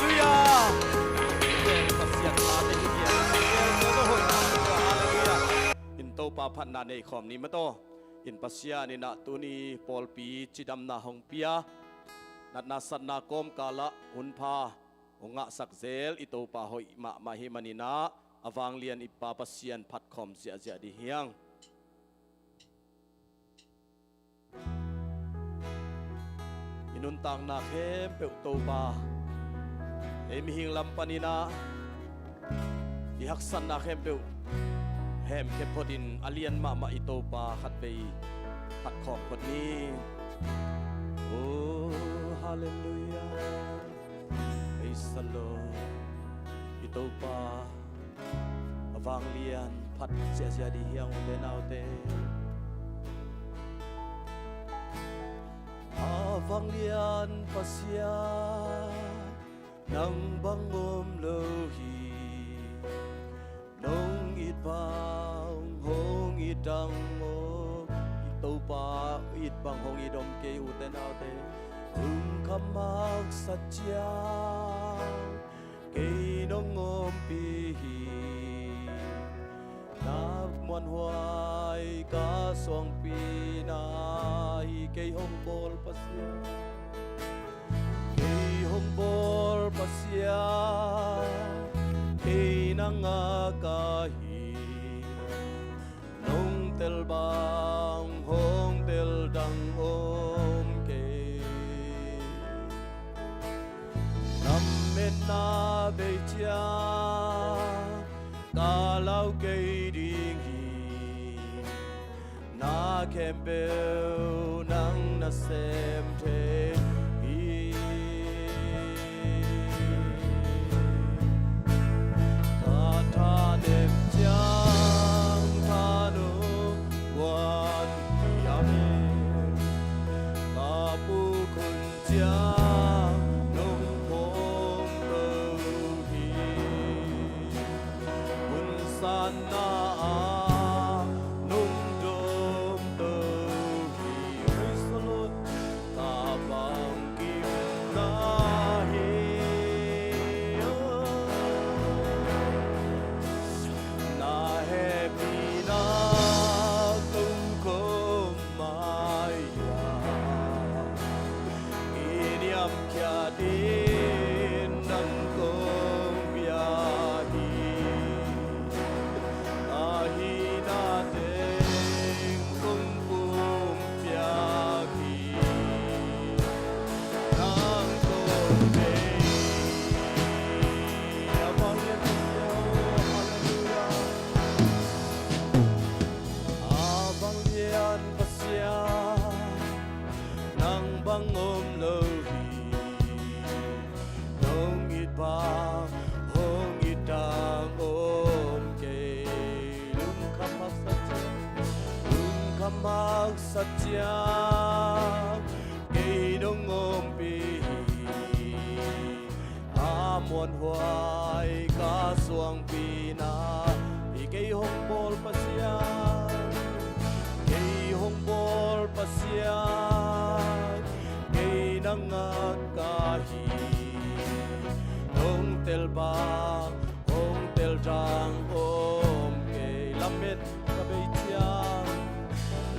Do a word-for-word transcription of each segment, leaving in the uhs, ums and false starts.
Halleluiah. Pasian tha te hi, Pasian tha te hi. Halleluiah. In Topa phatna nei khawm ni maw taw. In Pasian in ah tuni pawlpi cidamna hong pia, natna satna kawmkal ah hun pha hong ngahsak zel i Topa hoih mahmah hi manin ah, a vanglian i Pa Pasian phat khawm ziahziah ding hi hang. I nuntakna khempeuh Topa, ei mihing lam panin ah i haksatna khempeuh hemkhia photin, a lian mahmah i Topa khatvei phat khawm phot ni. Oh, halleluiah. Praise the Lord. I Topa a vanglian phat ziahziah ding hi hang, u te nau te. A vanglian Pasian, nang bang om lo hi. Nong it bang hong it dang om. I Topa it bang hong it om kei, u te nau te. Lungkham haksat ciang kei nong ompih hi. Na muanhuai ka suangpi na hi. Kei hong bawl Pasian, kei hong bawl Pasian, kei nang a ka hi. Nong tel bang hong tel dang om kei. Lam etna bei ciang ka lau kei ding hi. Na khempeuh nang na sem thei hi. Ka thanem ciang tha nong guan hi. Amen. Ka puk hun ciang nong phawng to hi. Hun sanna ah nong dawm to hi. Praise the Lord. Ka bang kim na hi. Oh. Na hehpihna kong khum mai a, i niamkhiat in nang kong biak hi. A hihna teng kong pumpiak hi. Nang kong bei hi. A vanglian Pasian, halleluiah. A vanglian Pasian, nang bang om lo hi. Nong it bang hong it dang om kei. Lungkham haksat ciang, lungkham haksat ciang kei nong ompih hi. A muanhuai ka suangpi na hi. Kei hong bawl Pasian, kei hong bawl Pasian, kei nang a ka hi. Hong tel bang hong tel dang om kei. Lametna bei ciang,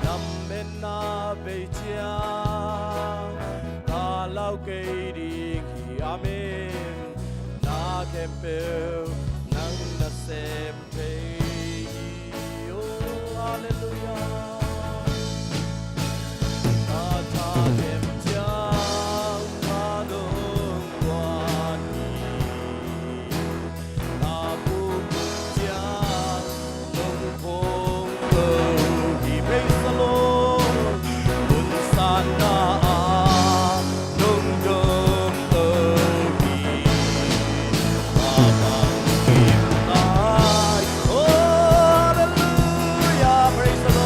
lametna bei ciang ka lau kei ding hi. Amen. Na khempeuh nang na sem thei hi. Oh, halleluiah. Ka thanem ciang tha nong guan hi. Ka puk hun ciang nong phawng to hi. Praise the Lord. Hun sanna ah nong dawm to hi. Ka bang kim na hi. Oh, halleluiah. Praise the Lord.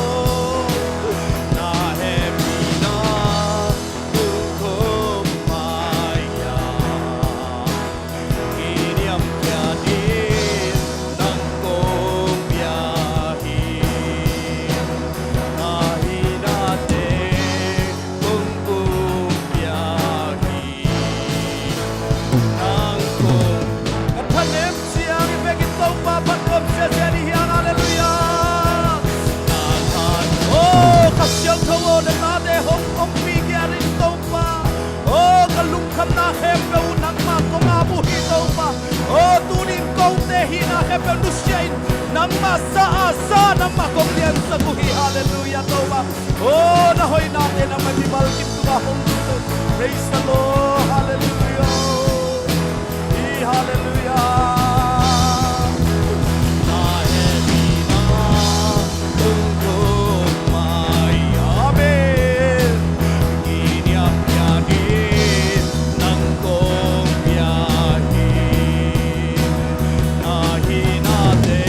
hihna khempeuh nusia in, nangmah sa a sa, nangmah kong liansak uh hi. Halleluiah, Topa. Oh, na hoihnate nangmah mimal kim tungah hong tung. Praise the Lord. Halleluiah. Hi, halleluiah. Na hehpihna tung kong mai. Amen. Kiniamkhiat in nang kong pia hi. Na hihnate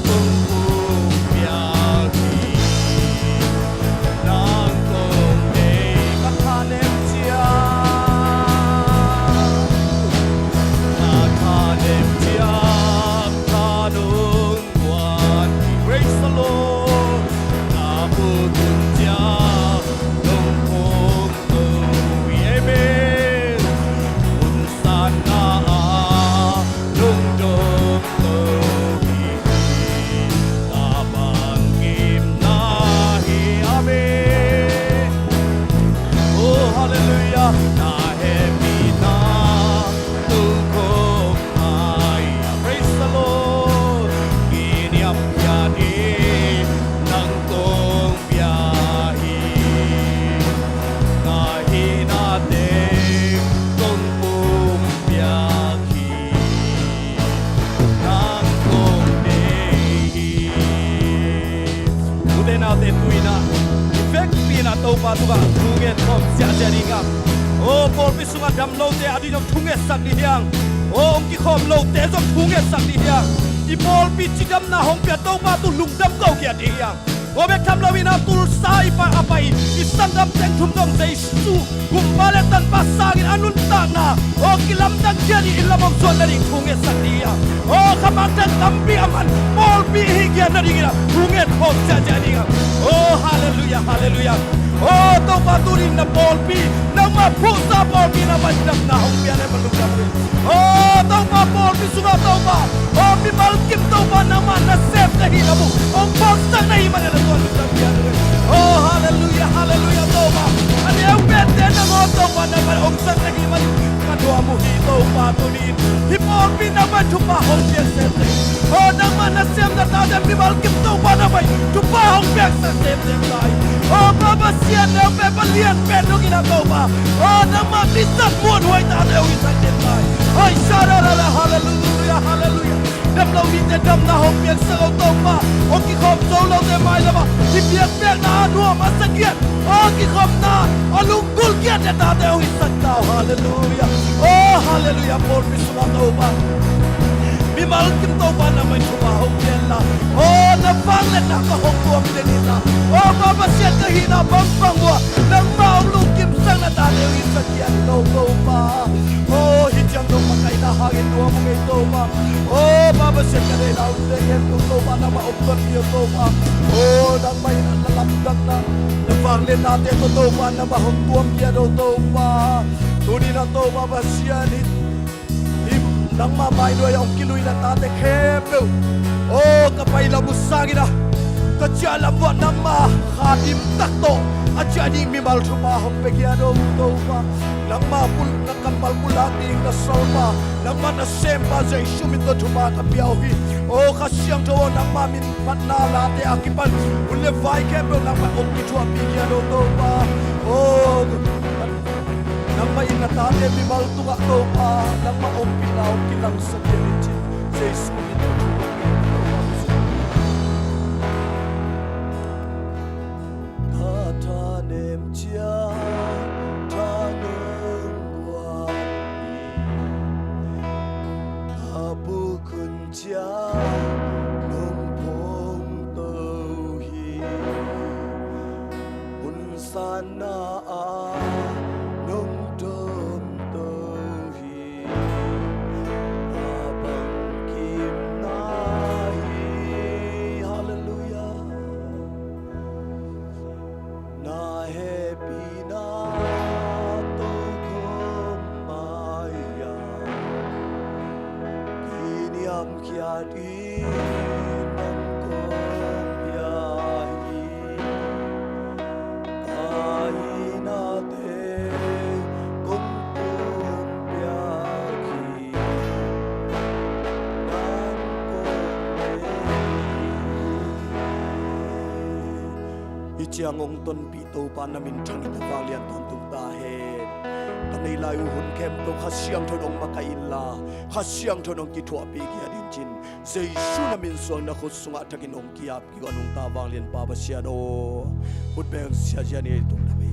kong pumpiak hi. Nang kong deih ka thanem ciang, ka thanem ciang, ka nung guan hi. Praise the Lord. Ka pukun ciang nong kong to hi. Amen. Hun sanna ah nong dong to hi. Ka bangkimna hi. Amen. Oh, halleluiah. Na hehpihna tung kong mai. Praise the Lord. Kiniamkhiat in nang kong pia hi. Ka hihnate kong pumpiak hi. Nang kong deih hi. Ute naute, tu-in ah i vekpi-in ah Topa tungah thungen khawm ziahziah ding a. Aw, pawlpi sungah dam lote ading zong thungetsak dih hiang. Aw, hong kikhawm lote zong thungetsak dih hiang. I pawlpi cidamna hong pia Topa tung lungdam kokiat dih hiang. Aw, bek tham loin ah Tulsa i pai a pai i sanggam teng thum zong Jesu Gumpa le Tanpa sangin a nuntakna aw kilamdang ciat i lam hong zuan nading thungetsak dih hiang. Aw, khamangthang tampi a man pawlpi i hih khiat nadingin ah thungen khawm ziahziah ding a. Aw, halleluiah, halleluiah. Aw, Topa tuni-in na pawlpi nangmah phuhsa pawlpi nangmah damna hong pia le ma lungdam hi. Aw, Topa pawlpi sungah Topa, aw, mimal kim Topa nangmah nasem na hihna buk hong phawksak na hih manin na tuan lungdam pia hi. Aw, halleluiah, halleluiah Topa. A neu pente nang aw Topa nangmah hong sak na hih manin ka nuam uh hi Topa tuni-in. Hih pawlpi nangmah thupha hong piak semsem. Aw, nangmah nasem na tate mimal kim Topa nangmah thupha hong piaksak semsem lai. Aw, Pa Pasian, neu pen palian pen dongin ah Topa, aw, nangmah mi zat muanhuai tate hong hisak semsem lai. Hai, sha-ra-ra-ra, halleluiah, halleluiah. Dam lo mite damna hong piaksak o Topa. Hong kikhawm zo lote mailam ah i biakpiakna a nuam a sagiat, aw, kikhopna a lunggulh kiat le tate hong hisak ta o. Halleluiah. Aw, halleluiah. Pawlpi sungah Topa, mimal kim Topa nangmah in thupha hong pia inla, aw, na vangliatna ka hong tuam den inla, aw, Pa Pasian, ka hihna bangbang uah nangmah hong lungkimsak na tate hong hisak kiat in o Topa. Aw, hih ciang Topa ka hihna hangin nuam ung ei Topa. Aw, Pa Pasian, ka deihna hun teng khempeuh Topa nangmah hong tonpih o Topa. Aw, nangmah in na lamdangna, na vangliatnate tawh Topa nangmah hong tuam kiat o Topa. Tuni-in ah Topa Pasian, hih, hih nangmah mainuai ah hong kilui na tate khempeuh, aw, ka pai lam uh sangin ah ka ciah lam uah nangmah kha dim tak tawh a ciah ding mimal thupha hong pia kiat o Topa. Nangmah pul, na kammal pulak ding na salpa, nangmah nasempa Jesu min tawh thupha ka pia uh hi. Aw, Kha Siangtho aw, nangmah min phatna late a kipan hun le vai khempeuh nangmah hong kithuahpih kiat o Topa. Aw, nangmah in na tate mimal tungah Topa nangmah hong pilna hong kilangsak kiat in ci. Jesu min tawh thupha ka pia. Ka thanem ciang thanem guan hi. Ka pukun ciang nong phongto hi. Hun sanna ah nong domto hi. A bangkimna hi. Halleluiah. Na hehpihna tokhom mai-ah kiniamkhiat in nang kong pia hi. Ka hihnate kong pumpiak hi. Na ciang hong tonpih Topa na min thangin na vanglian tawntung ta hen. Ka nei lai uh hun khempeuh Kha Siangtho in hong makaih inla, Kha Siangtho in hong kithuahpih kia ding cin, Jesu na min suang na khut sungah thakin hong ki-ap kik uh a nungta vanglian Pa Pasian aw. Khut beng sia zia ni ei tung na mi.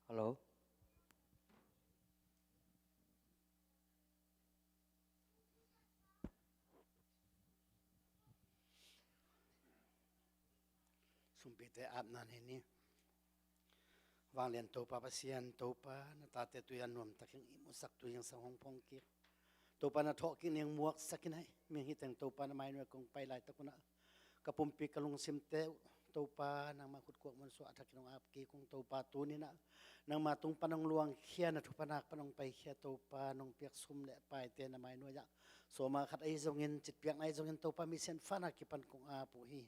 Hello. Sumpite apna nei ni. Vanglian Topa Pasian, Topa na tate tui a nuamtakin i musak tui zingsang hong pong kik. Topa na thawhkik ning muaksak in ahi. Mihing hi teng Topa na mainuai kong pai laitak un ah ka pumpi ka lungsimte uh Topa nangma khutkuak mun suah a thakin hong ap kik ung Topa. Tuni-in ah nangma tung pan hong luangkhia, na thupha nak pan hong paikhia Topa, nong piak sum le paite na mainuai ah sawma khat ahi zongin, citpiakna ahi zongin Topa, Misiangtho na kipan kong ap uh hi.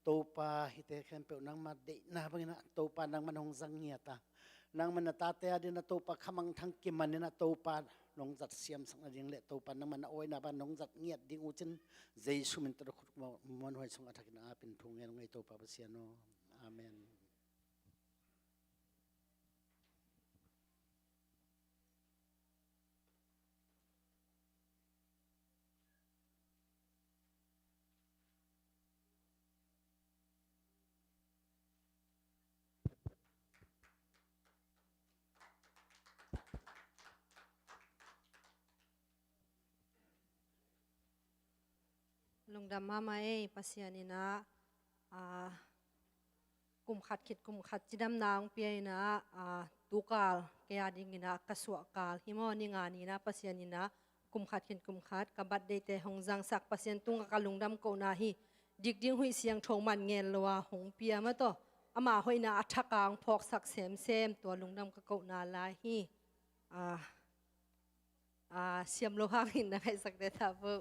Topa, hihte khempeuh nangma deihna bangin ah Topa nangman hong zang ngiat a, nangman na tate adingin ah Topa khamangthang kimanin ah Topa nong zat siamsak nading le Topa nangman na awina bang nong zat ngiat ding uh cin Jesu min tawh khut muanhuai sungah thakin a apin thu ngen ung ei Topa Pasian aw. Amen. Lungdam mahmah ei, Pasian in ah, ah, kum khat khit kum khat cidamna hong pia in ah, ah, tukal kei adingin ah ka suahkal hi maw, ni nga ni-in ah Pasian in ah kum khat khit kum khat ka birthday-te hong zangsak Pasian tungah ka lungdam kohna hi. Dik ding huih siangtho man ngen lo a hong pia mah tawh, ama hoihna a thak a hong phawksak semsem tua lungdam ka kohna lai hi. Ah, ah, siam lo hangin na ngaihsakte ta vo.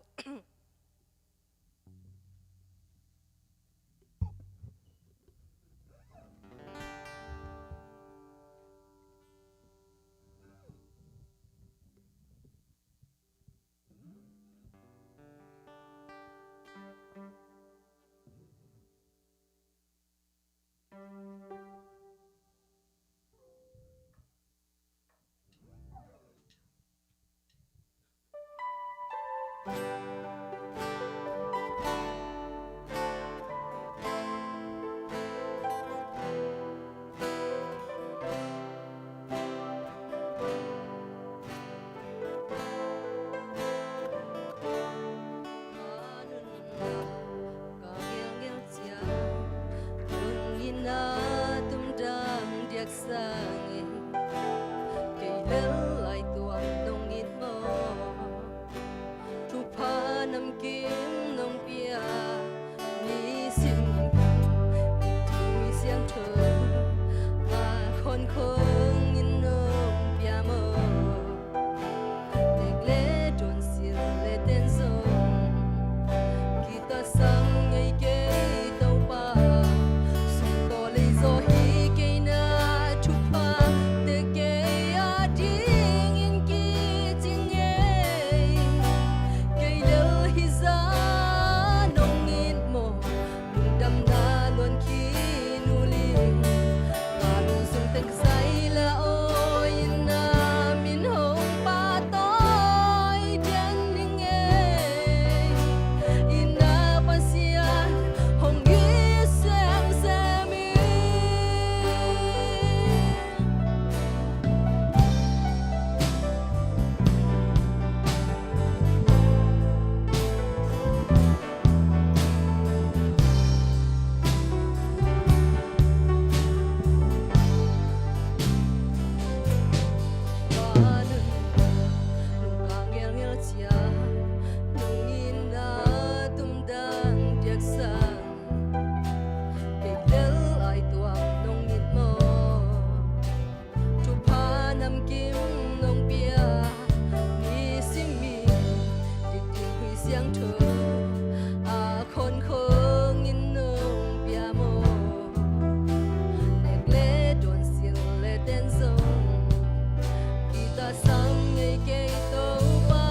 Kei Topa,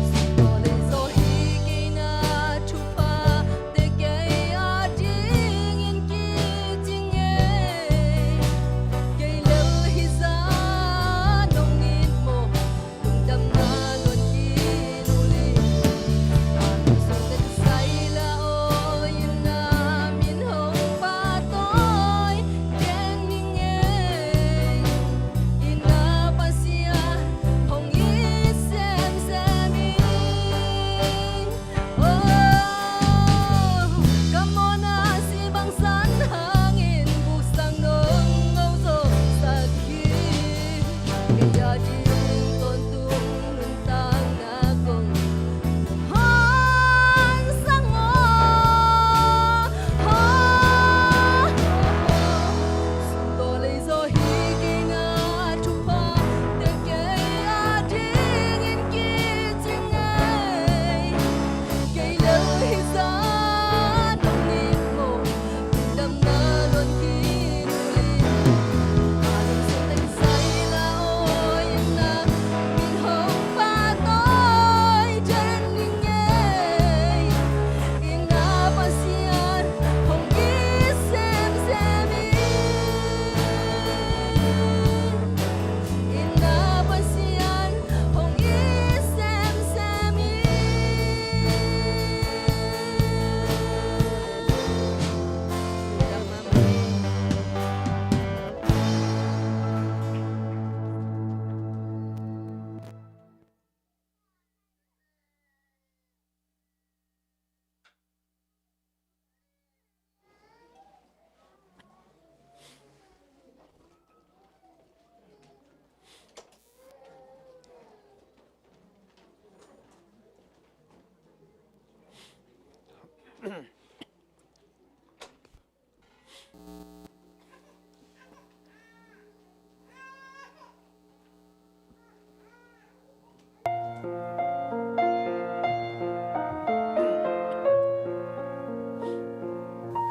sumtawlei zaw hi kei na thupha, te kei a dingin kici ngei. Kei lel hi zan nong it maw, lungdamna luan khin uli. A lungsim teng sai la aw, inn ah min hong pahtawi den hi ngei. Inn ah Pasian hong it semsem hi. Oh, ka mawhna si bangsan hangin buksang nong ngau zawhsak hi. Kei a ding tawntung nuntakna kong hanciam aw. Sumtawlei zaw hi kei na thupha, te kei a dingin kici ngei. Kei lel hi zan nong it maw, lungdamna luan khin uli. A lungsim teng sai la aw, inn ah min hong pahtawi den hi ngei. Inn ah Pasian hong it semsem hi. Inn ah Pasian hong it semsem hi.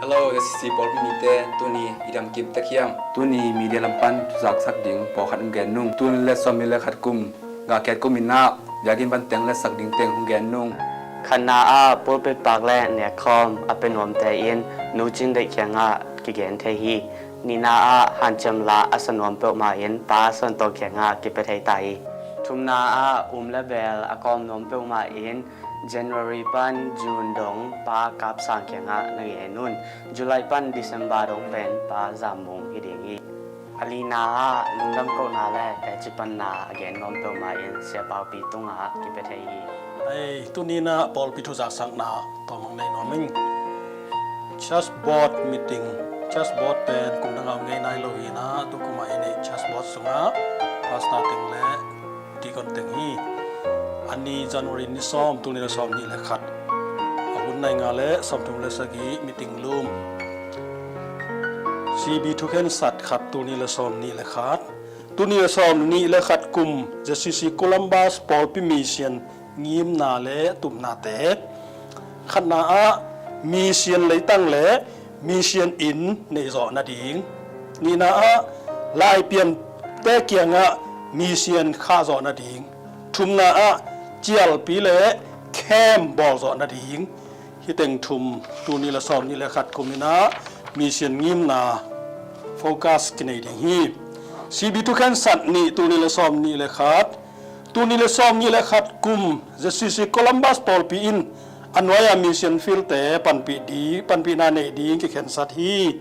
Hello, S C C pawlpi mite, tuni i dam kim tek hiam? Tuni media lam pan thuzaksak ding pawlkhat hong gen nung. Tul nih le sawmnih le khat kum, gah khiat kum in ah biakinn pan teng letsak ding teng hong gen nung. Khatna ah pulpit park le nekkhawm a pia nuamte in Nu Cin Deih kiangah kigen thei hi. Nihna ah hanciam la a sa nuam peuhmah in Pa Suan Taw kiangah kipia thei ta hi. Thumna ah um le bel a kawm nuam peuhmah in January pan June dong Pa Kap Sang kiangah na gen un. July pan December dong pen Pa Zam Mung hi ding hi. A lina ah lungdam kohna le teci panna a gen nuam peuhmah in Sia Pau Pi tungah kipia thei hi. Ei, tuni in ah pawlpi thuzaksakna tawm hong nei nuam ing. Church board meeting, church board pen kum dang ah ngei nai lo hi in ah, tu kum ah i neih church board sungah pastor teng le deacon teng hi. A ni January ni sawm, tul nih le sawmnih le khat. A hun nai nga le sawmthum le sagih, meeting lum. C B thukhensat khat, tul nih le sawmnih le khat. Tul nih le sawmnih le khat kum Z C C Columbus pawlpi mission ngimna le tupnate. Khatna ah mission leitang le mission inn neih zawh nading. Nihna ah laipiante kiangah mission khah zawh nading. Thumna ah cialpi le camp bawl zawh nading. Hih teng thum, tul nih le sawmnih le khat kum in ah mission ngimna focus kinei ding hi. C B thukhensat nih, tul nih le sawmnih le khat. Tul nih le sawmnih le khat kum Z C C Columbus pawlpi in a nuai-a mission field-te panpih di, panpihna neih ding kikhensat hi.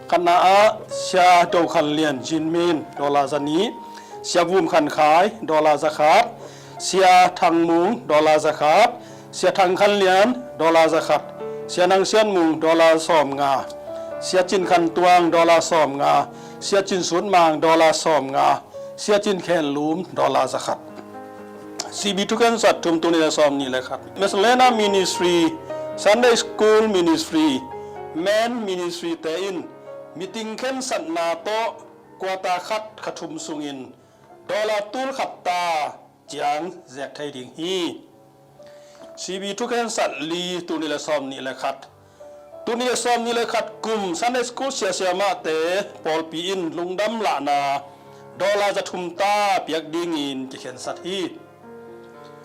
Khatna ah Sia Do Khan Lian, Jinmin, dollar za nih. Sia Vum Khan Khai, dollar za khat. Sia Thang Mung, dollar za khat. Sia Thang Khan Lian, dollar za khat. Sia Nang Sian Mung, dollar sawmnga. Sia Cin Khan Tuang, dollar sawmnga. Sia Cin Sut Mang, dollar sawmnga. Sia Cin Khen Lum, dollar za khat. C B thukhensat thum, tul nih le sawmnih le khat. Macelana Ministry, Sunday School Ministry, Men Ministry-te in meeting khensatna tawh quarter khat, kha thum sungin dollar tul khat ta ciang zek thei ding hi. C B thukhensat li, tul nih le sawmnih le khat. Tul nih le sawmnih le khat kum Sunday School sia siamahte pawlpi in lungdam lahna dollar za thum ta piak dingin kikhensat hi.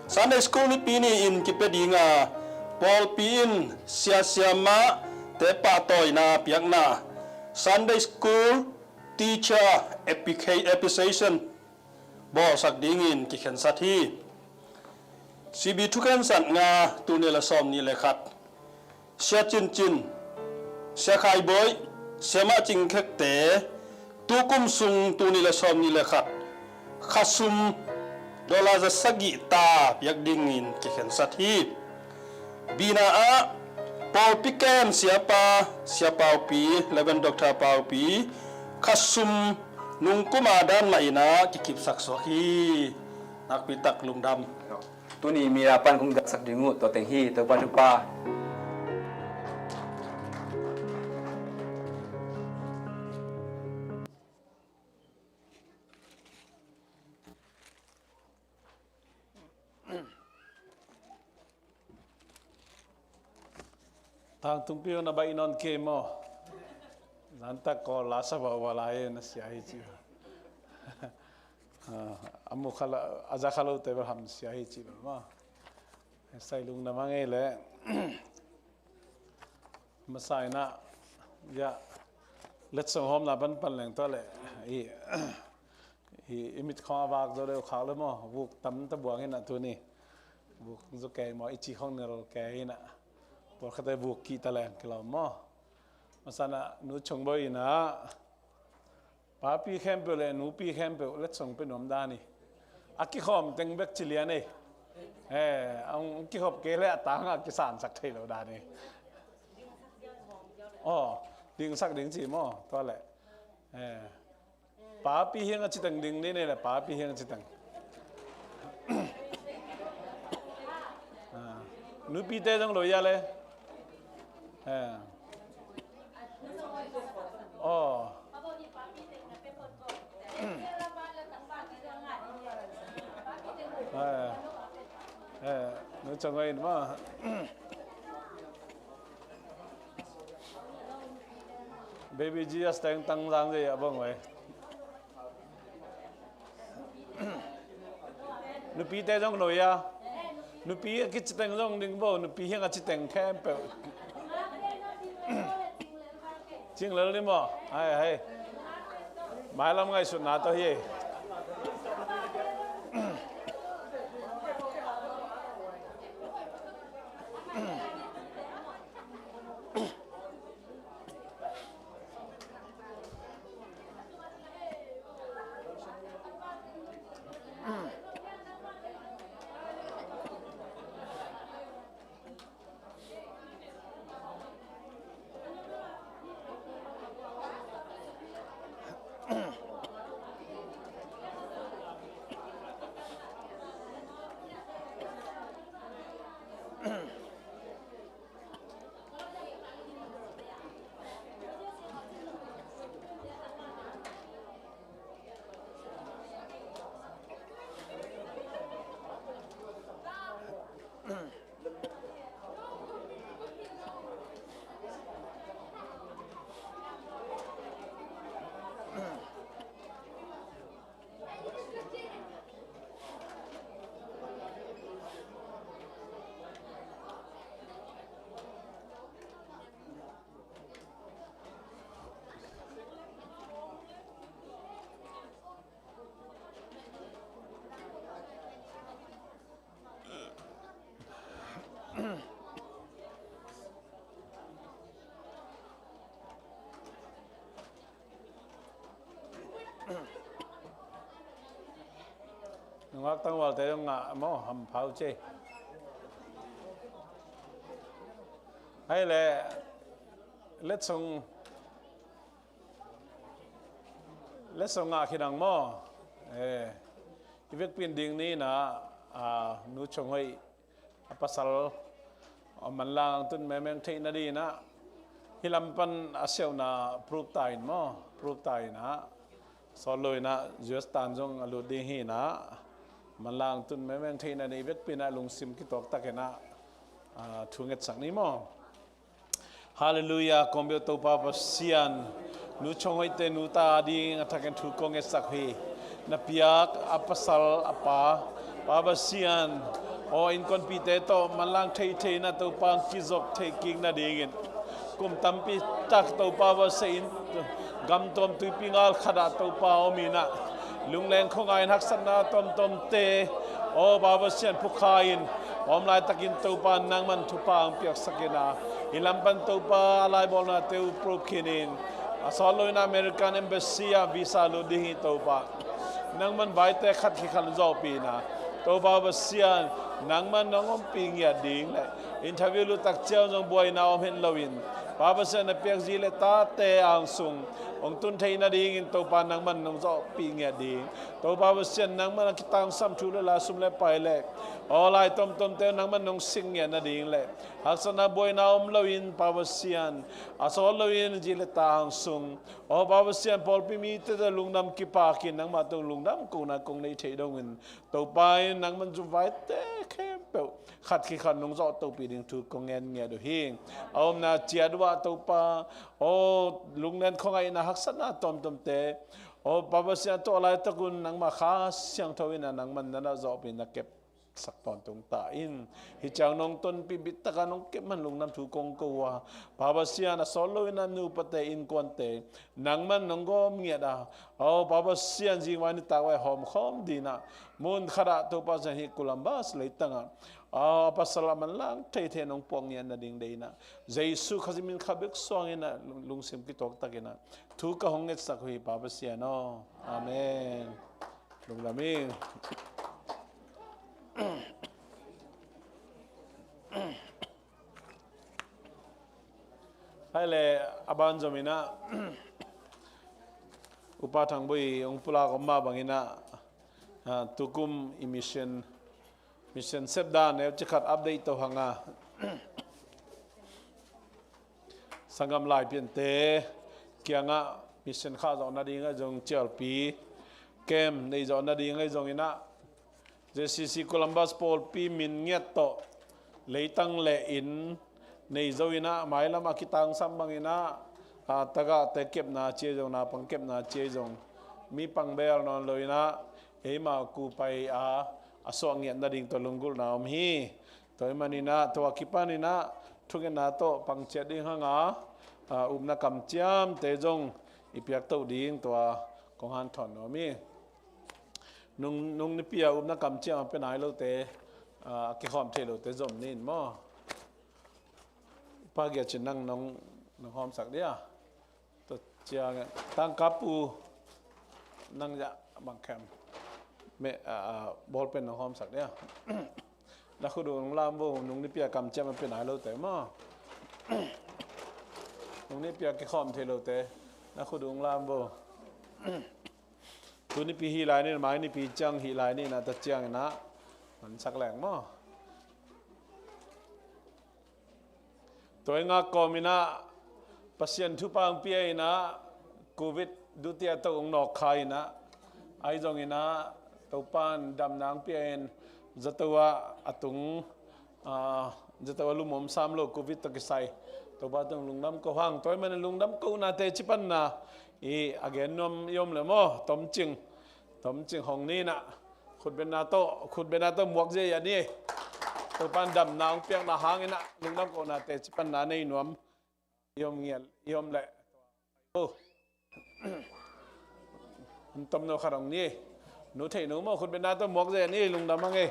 Sunday School Nipi ni-in kipia dinga pawlpi in sia siamahte pahtawina piakna Sunday School Teacher Applica-, Appreciation bawlsak dingin kikhensat hi. C B thukhensatna tul nih le sawm nih le khat. Sia Cin Cin, Sia Khai Bawi, Siamah Cing Khekte, tukum sung tul nih le sawm nih le khat, khasum dollar za sagih ta piak dingin kikhensat hi. Bina ah pawlpi kem siapa, Sia Paupi, Reverend Doctor Paupi, khasum nungkuma dan mah in ah kikipsak suak hi. Nakpi tak lungdam. Tuni mira pan kong galsak ding uh tua teng hi, Topa thupha. Tangtungpi hong na baih nawn kei maw? Zantak kawl la sa va va lai na sia hi ci. Ah, a mu kha lo, a za kha lote bel ham sia hi ci bel maw? Sai lungdam a ngei le. Masa in ah, ya, letsong hawmna pan pan leng tua le. I, i, i mit khawng a vak zo deuh khak le maw? Vuk tam ta buang in ah tuni. Vuk zo kei maw? I ci khawng nel kei in ah. Pawlkhatte vuk kih ta leng kilawm maw? Masa in ah Nu Chong Bawi in ah Papi khempeuh le nupi khempeuh letsong pia nuam dan hi. A kikhawm teng bek ci lian ei. Eh, a hong kikhop kei le a tang a kisansak thei lo dan hi. Aw, dingsak ding ci maw, tua le. Eh, Papi hiang a ci teng ding ni nei le Papi hiang a ci teng. Ah, nupite zong lo ia le. Eh. Oh. Eh, eh, Nu Chong Hoih in maw. Baby Jesus teng tang zang zei a bang wei. Nupite zong noi a. Nupi a kici teng zong ding bo, nupi hiang a ci teng khempeuh. Cing lel ni maw? Hai, hai. Mailam ngaihsutna tawh hi. Nungak tangvalte zong ngah maw, hampha uh ci. Hai le, letsong, letsong ngah khin ang maw. Eh, i vekpi in ding ni in ah, ah, Nu Chong Hoih a pasal, a manlang tun mengmeng theih nading in ah, hih lam pan a siauhna proof ta in maw, proof ta in ah, sawt lo in ah, U S tan zong a lut ding hi in ah, manlang tun mengmeng theih nading i vekpi in ah lungsim kitawk tak in ah, ah, thu ngetsak ni maw. Halleluiah, kong bia Topa Pasian, Nu Chong Hoihte nu ta ding a thakin thu kong ngetsak hi. na piak a pasal a pa, Pa Pasian, aw innkuanpihte tawh manlang theithei na Topa ang kizop theih kik nadingin kum tampi tak Topa Pasian in gam tuam tuipi ngal khatah Topa om inah lungleng khuangai in haksatna tuamtuamte aw Pa Pasian phukha in om laitakin Topa nangman thupha ang piaksak inah i lampan Topa a laibawlnate uh proof khinin a sawt loin American Embassy ah visa lut ding hi Topa. Nangman vaite khat khikhan zawhpihna Topa Pasian nangman nong ompih ngiat ding le interview lutak ciang zong buaina om hen loin Pa Pasian na piak zi le tate angsung hong tun thei nadingin Topa nangman nong zawhpih ngiat ding Topa Pasian nangman a kitangsam thu le la sum le pai le aw lai tomtomte nangman nong sing ngiat nading le haksatna buaina om loin Pa Pasian a sawt loin zi le ta angsung aw Pa Pasian pawlpi mite tawh lungdam kipakin nangmah tawh lungdam kohna kong nei thei dongin Topa in nangman zumvaite khempeuh khat khikhan nong zawh topi ding thu kong ngen ngiat uh hi. A omna ciat uh ah Topa aw lunglen khuangaihna haksatna tuamtuamte aw Pa Pasian tawh laitakun nangmah Kha Siangtho inah nangman nana zawhpih na kep sak tawntung ta in hi ciang nong tonpih bittaka nong kep man lungdam thu kong ko uh a Pa Pasian a sawt loin a nupate innkuante nangman nong gawm ngiat a aw Pa Pasian zingvai nitak vai hawmkhawm dinah mun khatah Topa Pasian hi Columbus leitangah aw a pasal a manlang theithei nong puak ngiat nading deinah Jesu Khazih min kha bek suanginah lungsim kituaktakinah thu ka hong ngetsak uh hi Pa Pasian aw. Amen. Lungdam ing. Hai le a ban zom inah Upa Thang Bui hong pulak om mah banginah tukum i mission mission sepdan neu cikhat update to hanga sanggam laipiante kiangah mission khah zawh nading ahi zong cialpi kem nei zawh nading ahi zonginah J C C Columbus pawlpi min ngiat tawh leitang le inn nei zo inah mailam a kitangsam banginah tagahte kepna ci ahi zong naupang kepna ci ahi zong mi pangbel nawn lo inah eima kupai a a suah ngiat nading tawh lunggulhna om hi. Tua hi maninah tua kipaninah thungetna tawh pangciat ding hanga upna kamciamte zong i piaktoh ding tua kong hanthawn nuam hi. Nung, nung nipi a upna kamciam a pia nai lote a kikhawm thei lote zom nin maw? Pa Giacin nang nong, nong hawmsak dia. Tua ciang tangkapu nang zah bangkhem me bawlpen nong hawmsak dia. Na khut uh nong lam vo nung nipi a kamciam a pia nai lote maw? Nung nipi a kikhawm thei lote na khut uh nong lam vo. Tu nipi hi lai ni mai nipi ciang hi lai ni na ta ciang inah mansak leng maw? Tua i ngak kawm inah Pasian thupha ang pia inah Covid dutia to ong nawk kha inah ahi zong inah Topan damna ang pia in zato ah a tung zato ah lumom sam lo Covid to kisai Topa tung lungdam ko hang tua i man lungdam ko nate cipanna i a gen nuam i om le maw tomcing Tomcing hong ni inah khutbetna tawh khutbetna tawh muak zia a ni. Topan damna hong piakna hang inah lungdam kohnate cipanna nei nuam i om ngial i om leh. Hong tomno khat hong ni. Nu theih nu maw khutbetna tawh muak zia a ni lungdam hang e.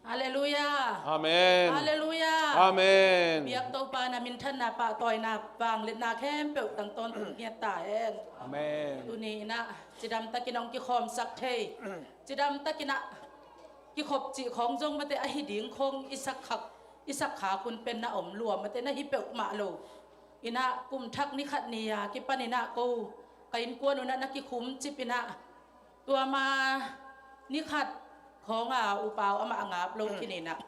Halleluia. Amen. Halleluia. Amen. Biak Topa na minthanna pahtawina vangliatna khempeuh tangtawn tung ngiat ta hen. Amen. Tuni inah cidam takin hong kikhawmsak thei cidam takinah kikhop cih khawng zong mate ahi ding khawng i sak khak i sak khak hun pen na om lua mate na hi peuhmah lo. Inah kum thak ni khat ni a kipan inah ko ka innkuan unah na kikhum cip inah tua ma ni khat khawng a upau amah a ngap lo khin inah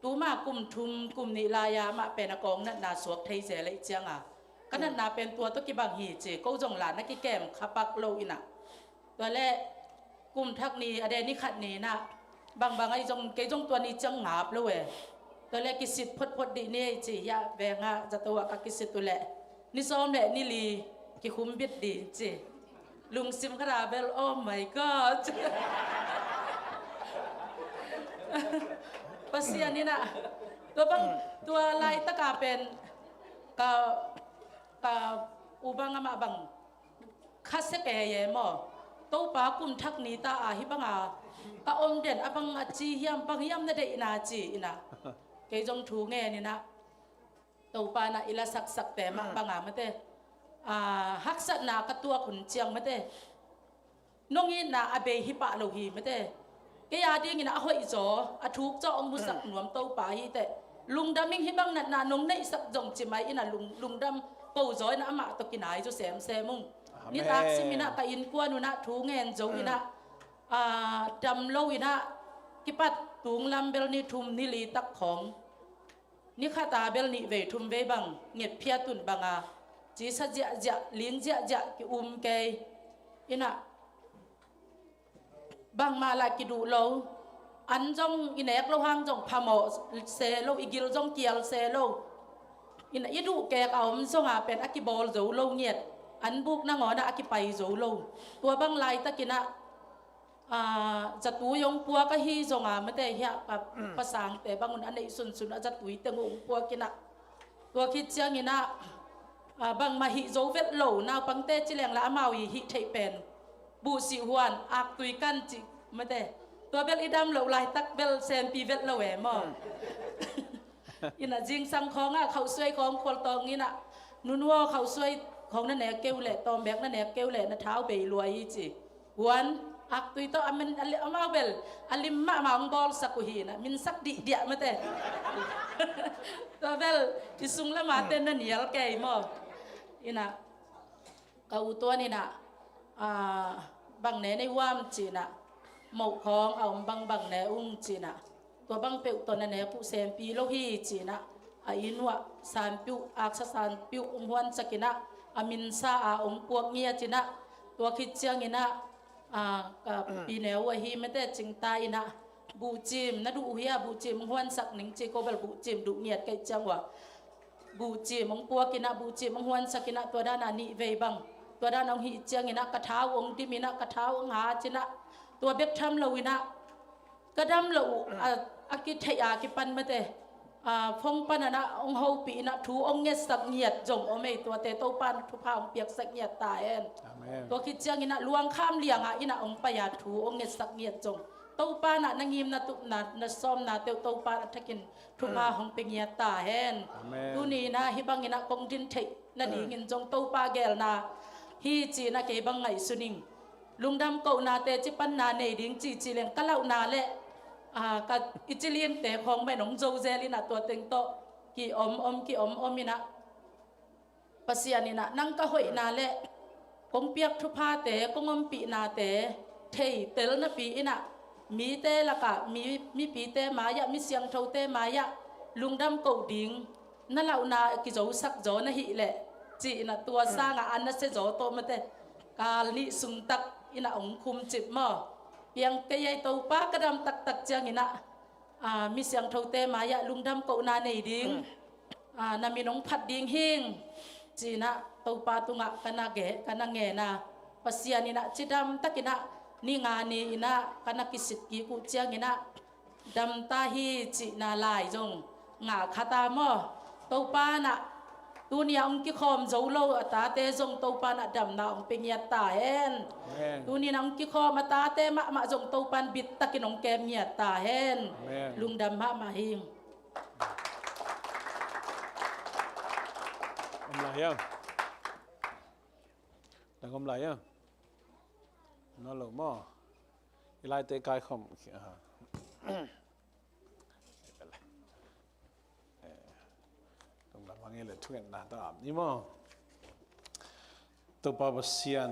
tuma kum thum kum nih lai-a amah pen a kawng natna suak thei zel aih cianga ka natna pen tua tawh kibang hi ci ko zong la na kikem khapak lo inah tua leh kum thak ni a de ni khat ni inah bangbang ahi zong kei zong tua ni ciang ngap lo e. Tua le kisit photphot dih ni ei ci, hiah veng ah zato ah ka kisit uh leh ni sawm le ni li kikhum bit dih ci. Lungsim khat ah bel, "Oh my God." Pasian in ah, tua bang, tua laitak ah pen ka, ka u bang amah bang khasia kei e maw. Topa kum thak ni ta a hih bang a ka om den a bang a ci hiam, bang hiam na deihna ci in ah. Kei zong thu ngen in ah, Topa in ah i la saksakte mah bang a mate, a, haksatna ka tuak hun ciang mate, nong itna a bei hi pah lo hi mate. Kei a dingin a hoih zaw, a thuk zaw hong musak nuam Topa hi teh. Lungdam ing, hih bang natna nong neihsak zong ci mai in ah lung, lungdam ko zaw in ah amah tawh kinai zaw semsem ung. Nitak sim in ah ka innkuan un ah thu ngen zo in ah, a, dam lo in ah kipat tung lam bel ni thum ni li tak khawng, ni khat a bel nih vei thum vei bang nget phiat un bang a, cisa ziahziah, ling ziahziah ki-um kei in ah, bangmah lah kiduh lo. An zong i nek lo hang zong phamawh se lo, i gil zong kial se lo. In ah i duh kek a om zong a pen a kibawl zo lo ngiat. An buk nangawn ah a kipai zo lo. Tua bang laitak in ah, a, zatui hong puak ahi zong a mate, hiah ka pasangte bang un a neih sunsun a zatui teng uh hong puak in ah. Tua khit ciang in ah, a, bangmah hih zo vet lo, naupangte ci leng lah amau i hih theih pen buhsih huan, aktui kan ci mate. Tua bel i dam loh laitak bel sempi vet lo e maw. In ah zingsang khawng ah khauhsuai khawng khualtawng in ah, "Nunu aw, khauhsuai khawng na nek kei uh leh, tawmbek na nek kei uh leh na thau bei lua hi," ci. Huan aktui tawh a min, a li-, amau bel a lim mahmah hong bawlsak uh hi in ah, minsak dihdiah mate. Tua bel i sung lam a ten na nial kei maw. In ah ka u Tuan in ah, a, "Bang ne nei uam?" ci in ah, "Moh khawng a om bang, bang ne ung," ci in ah, "Tua bang peuh tawh na nek uh sempi lo hi," ci in ah, a inn uah sanpiuh, aksa sanpiuh hong huansak in ah, a minsa a hong puak ngiat in ah, tua khit ciang in ah, a, ka pi neu ahi mate Cingta in ah, "Buhcim na duh uh hia? Buhcim hong huansak ning," ci, ko bel buhcim duh ngiat ka hih ciang uah buhcim hong puak in ah, buhcim hong huansak in ah, tua dan a nih vei bang, tua dan a hong hih ciang in ah ka thau hong dim in ah, ka thau hong hat in ah, tua bek tham lo in ah ka dam loh uh, a, a kitheih a kipan mate, a, phone pan in ah hong hopih in ah thu hong ngetsak ngiat zong om ei, tuate Topa in thupha hong piaksak ngiat ta hen. Amen. Tua khit ciang in ah luangkham liang ah in ah hong pai a thu hong ngetsak ngiat zong, Topa in ah na ngim na tupna, na sawmnate uh Topa in a thakin thupha hong pia ngiat ta hen. Amen. Tuni in ah hih bang in ah kong din theih nadingin zong Topa geelna hi ci in ah kei bang ngaihsun ing. Lungdam kohnate ci panna nei ding ci ci leng ka lauhna le, a, ka i ci linte khawng mah in hong zo zel in ah tua teng tawh ki-om om, ki-om om in ah, Pasian in ah nang ka hoihna le kong piak thuphate, kong ompihnate thei tel napi in ah, mite lakah, mi, mipite mai-ah, mi siangthote mai-ah lungdam koh ding na lauhna kizosak zaw na hih leh, ci in ah tua sangah an na sia zaw tawh mate, kal nih sung tak in ah hong khumcip maw. Piang kei ei Topa, ka dam taktak ciang in ah, a, mi siangthote mai-ah lungdam kohna nei ding, a, na min hong phat ding hing, ci in ah Topa tungah ka na ge, ka na ngen a, Pasian in ah cidam tak in ah ni nga ni in ah ka na kisit kik uh ciang in ah, dam ta hi cihna lai zong ngah kha ta maw. Topa in ah tuni a hong kikhawm zo lo a tate zong Topa in ah damna hong pia ngiat ta hen. Amen. Tuni in ah hong kikhawm a tate mahmah zong Topa in bit takin hong kem ngiat ta hen. Amen. Lungdam mahmah hing. Om lai hiam? Dang om lai hiam? Nol lo maw? I laite kaikhawm. Tung lam hang i le thungetna tawh ap ni maw? Topa Pasian,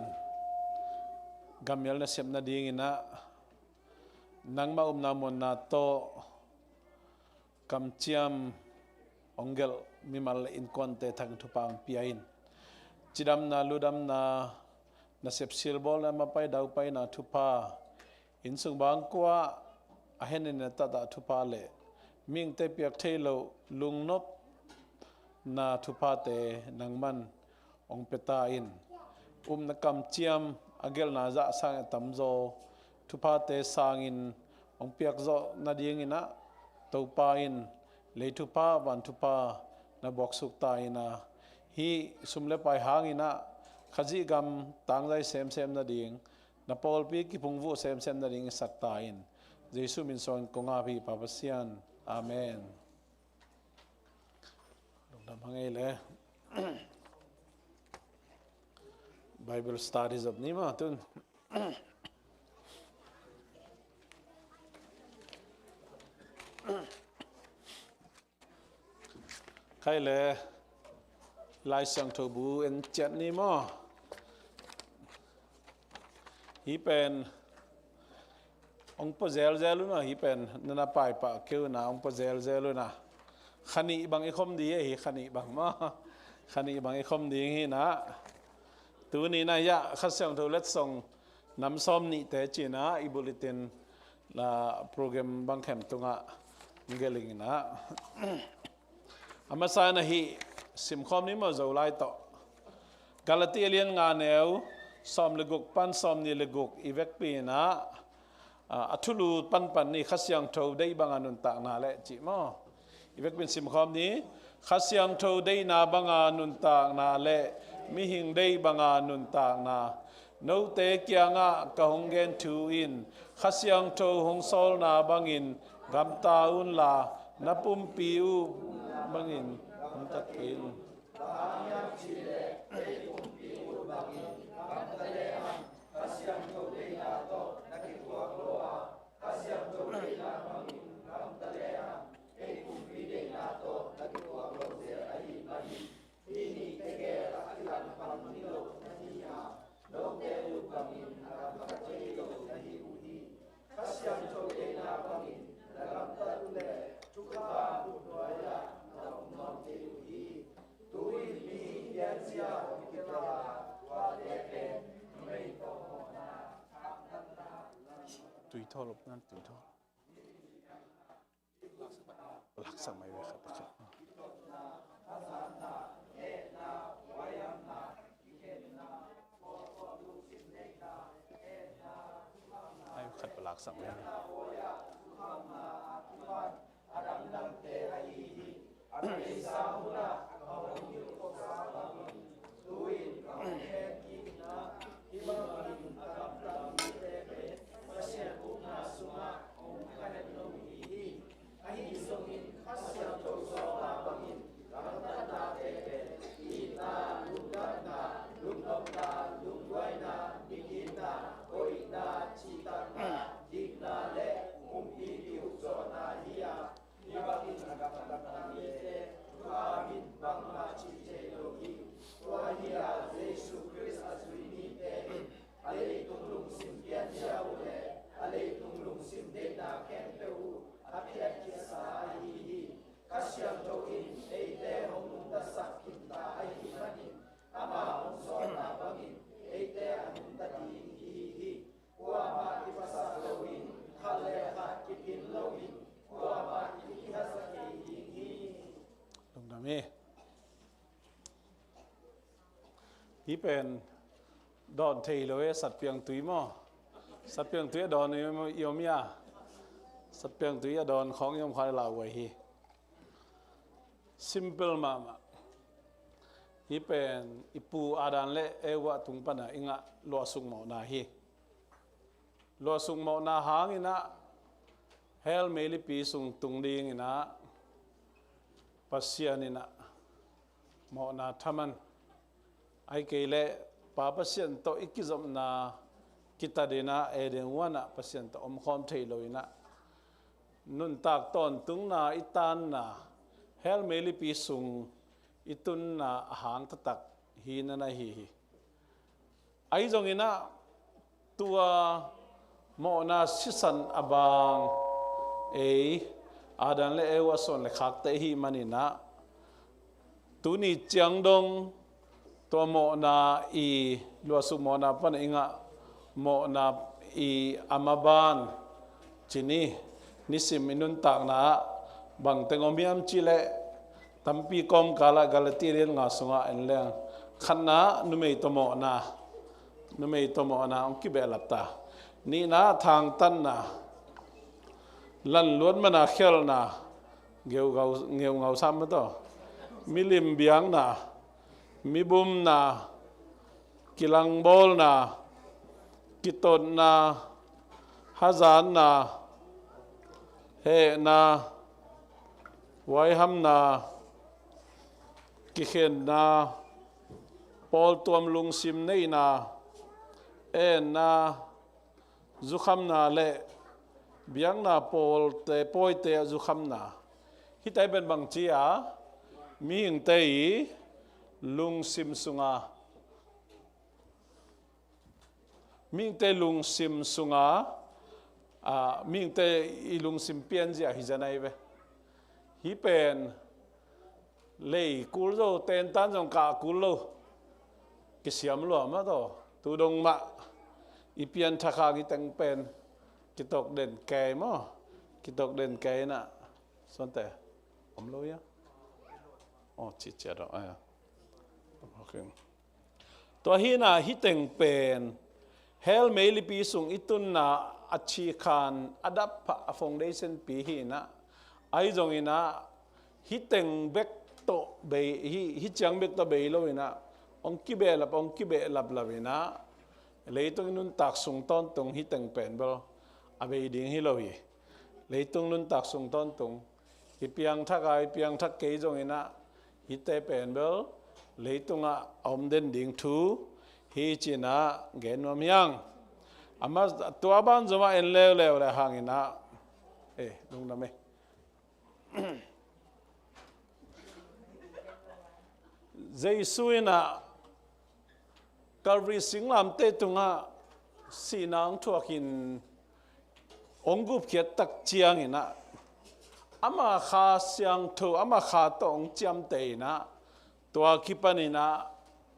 gammial nasep nading in ah nangmah upna muanna tawh kamciam hong gelh mimal le innkuante thak in thupha hong pia in. Cidamna, ludamna, nasep silbawl na mapai daupaina thupha, innsung bangkua a henin na tatah thupha le Mihingte piak thei loh lungnopna thuphate nangman hong pia ta in. Upna kamciam a gelhna zah sangin a tamzaw thuphate sangin hong piakzawh nadingin ah Topa in lei thupha van thupha na buaksuk ta in ah, hih sum le pai hangin ah Khazih gam tangzai semsem nading, na pawlpi kiphungvuh semsem nading i sat ta in. Jesu min suangin kong ap hi, Pa Pasian. Amen. Lungdam hang ei le. Bible study zop ni maw tun. Khai le Lai Siangtho bu en ciat ni maw. Hih pen hong pua zelzel un a, hih pen na na paipah kei un a, hong pua zelzel un a. Kha nih bang i khom ding hi, kha nih bang maw. Kha nih bang i khom ding hi na. Tuni na hiah Kha Siangtho letsong nam sawm nihte cih na i bulletin la program bang khem tungah gelh ing in ah. A masa in ah hih simkhawm ni maw, Zolai tawh. Galati a lian nga neu sawm le guk pan sawm nih le guk i vekpi in ah, a, a thulu panpan ni, Kha Siangtho deih banga nuntakna le cih maw. I vekpi in simkhawm ni. Kha Siangtho deihna banga nuntakna le mihing deih banga nuntakna. Note kiangah ka hong gen thu in Kha Siangtho hong sawlna bangin gamta unla, na pumpi uh bangin gamta kei un. Tui thaw lop nan, tui thaw. Laksak mai ve khat pakhat. Ai, khat pa laksak mai ve. A leitung lungsim pianzia uh le a leitung lungsim deihna khempeuh uh a phiatkhiasa ahi hi. Kha Siangtho in eite hong nungtasak khinta ahih manin ama hong sawlna bangin eite a nungta ding ihi hi. Kuamah kiphasak loin, khat le khat kiphin loin, kuamah kiphasak kei ding hi. Lungdam hi. Hih pen dawn thei lo e, satpiang tui maw? Satpiang tui a dawn i om, i om ia? Satpiang tui a dawn khawng i om kha lauhuai hi. Simple mahmah. Hih pen i pu Adam le Eva tung pana i ngah luahsuk mawhna hi. Luahsuk mawhna hangin ah hell meilipi sung tung dingin ah Pasian in ah mawhna thaman, ahih kei leh Pa Pasian tawh i kizopna kitat in ah Eden huan ah Pasian tawh omkhawm thei lo in ah nuntak tawntungna i tanna hell meilipi sung i tunna a hang taktak hi na na hi hi. Ahi zongin ah tua mawhna sisan a bang ei Adam le Eva sawn le khakte i hih manin ah tuni ciang dong tua mawhna i luahsuk mawhna pana i ngah mawhna i a maban cih ni, nisim i nuntakna ah Bang teng om hiam cih leh tampi kawmkal ah Galati lian nga sungah en leng, khatna numei tawh mawhna, numei tawh mawhna hong kibehlap ta. Nihna thangtatna, lanluat mana khialhna, ngeungau, ngeungau sam mah tawh, milim biakna, mibumna, kilangbawlna, kitotna, hazatna, hehna, huaihamna, kikhenna, pawltuam lungsim neihna, enna, zukhamna le biakna pawlte, pawite a zukhamna. Hihte pen bangci a, mihingte i lungsim sunga, mihingte lungsim sunga, a, mihingte i lungsim pianzia hi zen ahi ve. Hih pen lei kul zo, tentan zong kah kul lo, kisiam lua mah tawh, tu dong mah i pianthak hang i teng pen kitok den kei maw, kitok den kei na. Suante om lo ia. Oh, ciciat oh, aya. Okay. Tua hi na, hih teng pen hell meilipi sung i tunna a cikhan a dap phah a foundation pi hi na. Ahi zongin ah, hih teng bek tawh bei, hih, hih ciang bek tawh bei lo in ah, hong kibehlap, hong kibehlap lap in ah, leitung i nuntak sung tawntung hih teng pen bel a bei ding hi lo hi. Leitung nuntak sung tawntung i piangthak a, i piangthak kei zongin ah, hihte pen bel leitungah a om den ding thu hi ci-in ah gen nuam hi hang. Amah tua ban zomah en leuleu le hangin ah, eh, lungdam e. Jesu in ah Calvary singlamteh tungah sihna hong thuakin hong gupkhiat tak ciangin ah, ama Kha Siangtho, ama Kha tawh hong ciamteh in ah, tua kipan in ah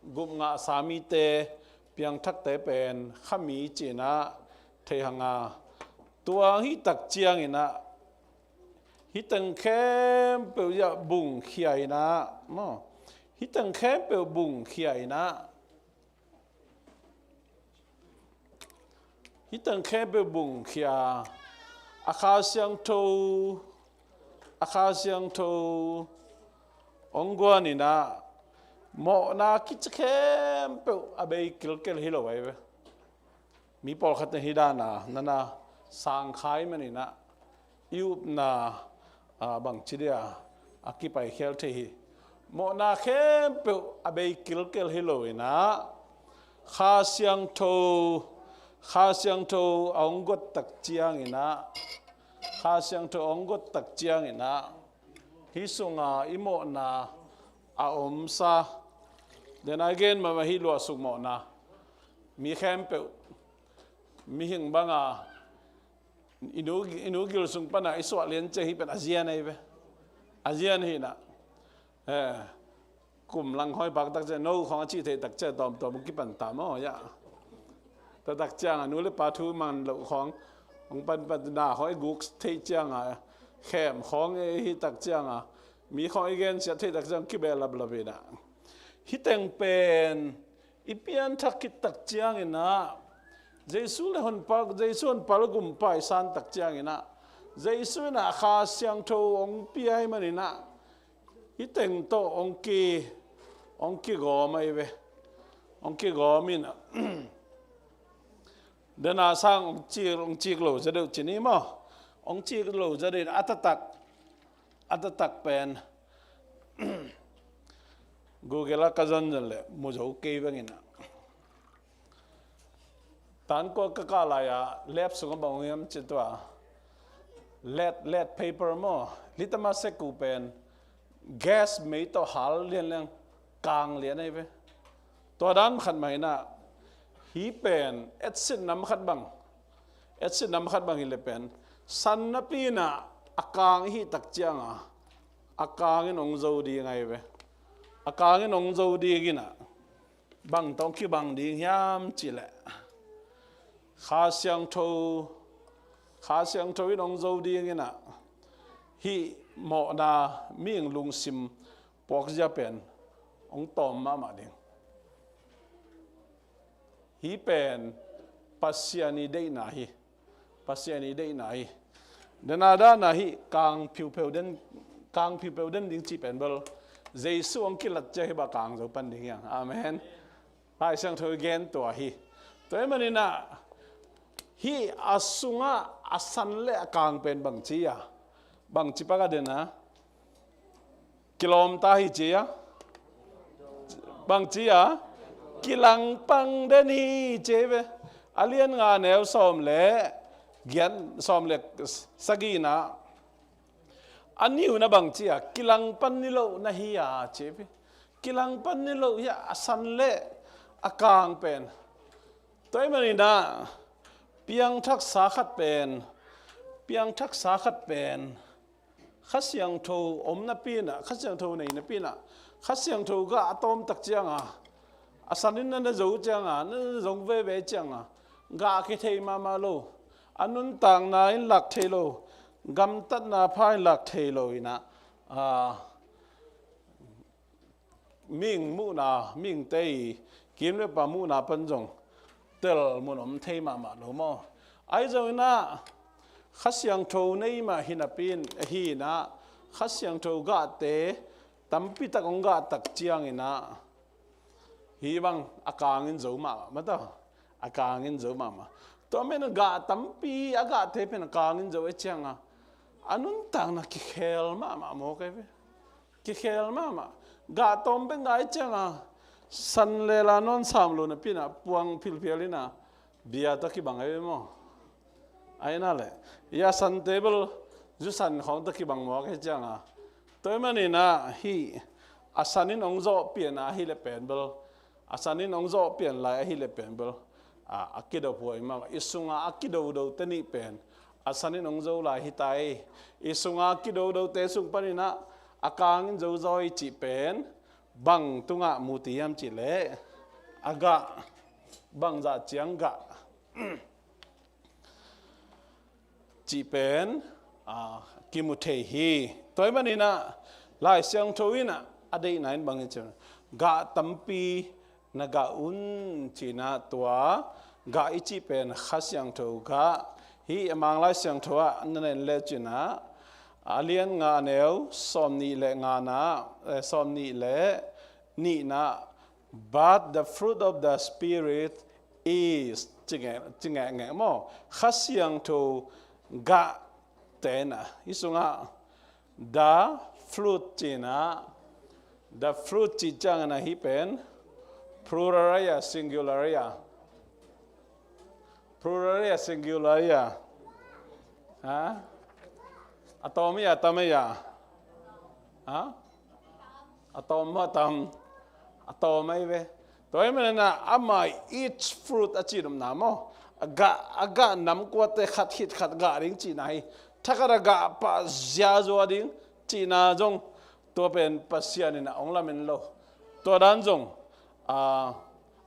gupngahsa mite, piangthakte pen khami ci-in ah thei hang a, tua hih tak ciangin ah, hih teng khempeuh ah bungkhia in ah, maw? Hih teng khempeuh bungkhia in ah, hih teng khempeuh bungkhia, a Kha Siangtho, a Kha Siangtho hong guan in ah, mawhna kici khempeuh a bei kilkel hi lo ahi ve. Mi pawlkhat in hih dan a, nana sangkhai manin ah, i upna, a, bangci dia, a kipaikhial thei hi. Mawhna khempeuh a bei kilkel hi lo in ah, Kha Siangtho, Kha Siangtho a hong guat tak ciangin ah, Kha Siangtho a hong guat tak ciangin ah, hih sunga i mawhna a omsa, den a i gen mahmah hih luahsuk mawhna, mi khempeuh, mihing banga, i nu, i nu gil sung pana i suah lian ciang hih pen a zian ahi ve. A zian hi na. Eh, kum lang khawng i pak tak ciang, no khawng a cih theih tak ciang, tawmtawm kipan ta maw, ya. Tua tak ciang a nu le pa thu man loh khawng, hong panpan na khawng i guk theih ciang a, khem khawng i hih tak ciang a, mi khawng i gensiat theih tak ciang kibehlap lap hi na. Hih teng pen i pianthak khit tak ciangin ah, Jesu le honpa, Jesu honpa le gumpa i san tak ciangin ah, Jesu in ah Kha Siangtho hong pia ahih manin ah, hih teng tawh hong ki, hong kigawm ahi ve. Hong kigawm in ah, den a sang hong cik, hong cik lo zaw deuh ci ni maw. Hong cik lo zaw deuh in a taktak, a taktak pen Google ah ka zonzon leh mu zo kei veng in ah. Tan kua ka kah lai-a lab sungah bang hong hiam cih tua, lead, lead paper maw, litmus paper pen gas mei tawh hal lian leng kang lian ahi ve. Tua dan khat mah in ah, hih pen acid nam khat bang, acid nam khat bang hi leh pen san napi in ah a kang i hih tak ciang a, a kang in hong zo ding ahi ve. A kang in hong zo ding in ah, bang tawh kibang ding hiam cih leh, Kha Siangtho, Kha Siangtho in hong zo ding in ah, hih mawhna, mihing lungsim puakzia pen hong tawm mahmah ding. Hih pen Pasian ii deihna hi. Pasian ii deihna hi. Dena dana hih kang phiuphiu den, kang phiuphiu den ding cih pen bel Jesu hong kilat ciang hih bang kang zo pan ding hiang. Amen. Lai Siangtho i gen tua hi. Tua ahih manin ah hih a sungah a san le a kang pen bangci a, bangci pak a den a, kilawmta hi ci a, bangci a, kilangpang den hi ci a hi ve. A lian nga neu sawm le giat, sawm le sagihna, a nihna bangci a, kilangpang ni lo na hi a ci a hi ve. Kilangpang ni lo hi a, a san le a kang pen. Tua ahih manin ah piangthaksa khat pen, piangthaksa khat pen Kha Siangtho om napi in ah, Kha Siangtho nei napi in ah, Kha Siangtho gah a tawm tak ciang a, a san in na na zo ciang a, na na zong veve ciang a, gah kithei mahmah lo, a nuntakna in lak thei lo, gamtatna pha in lak thei lo in ah, a, mihing muhna, mihingte i kim le pa muhna pan zong tel mun om thei mahmah lo maw? Ahi zongin ah Kha Siangtho nei mah hi napi in, ahi in ah Kha Siangtho gahte tampi tak hong gah tak ciangin ah hih bang a kang in zo mahmah, mata a kang in zo mahmah. Tua men a gah tampi a gahte pen a kang in zo e ciang a, a nuntakna kikhel mahmah mawk e ve. Kikhel mahmah. Gah tawm bek ngai ciang a, san le la nawn sam lo napi in ah puang philphial in ah bia tawh kibang e ve maw? Ahi na le, ia san table zu san khawng tawh kibang mawk e ciang a. Tua ahih manin ah hih a san in hong zawh pian a, ahi le pen bel a san in hong zawh pian lai ahi le pen bel, a, a kidophuai mahmah. I sunga a kidodote nih pen a san in hong zo lai hi ta hi. I sunga a kidodote sung panin ah a kang in zo zaw i cih pen bang tungah mu ti hiam cih leh, a gah, bangzah ciang gah cih pen, a, kimu thei hi. Tua ahih manin ah Lai Siangtho in ah a deihna in bang hiam cih leh, gah tampi na gah un ci in ah, tua gah i cih pen Kha Siangtho gah hi. A Mang Lai Siangtho ah na na en le cin ah, a lian nga neu sawm nih le ngana, eh, sawm nih le nihna, "But the fruit of the Spirit is," ci ngeh, ci ngeh ngeh maw? Kha Siangtho gah te na, hih sungah the fruit ci in ah, the fruit cih ciangin ah hih pen plural a, singular a, plural a, singular a, ha? A tawm a, a tam a, ha? A tawm maw, a tam? A tawm ahi ve. Tua ahih manin ah amah each fruit a cih nopna maw? A gah, a gah namkuate khat khit khat gah ding cihna hi. Thakhat a gah pah ziazua ding cihna zong tua pen Pasian in ah hong lamen lo. Tua dan zong, a,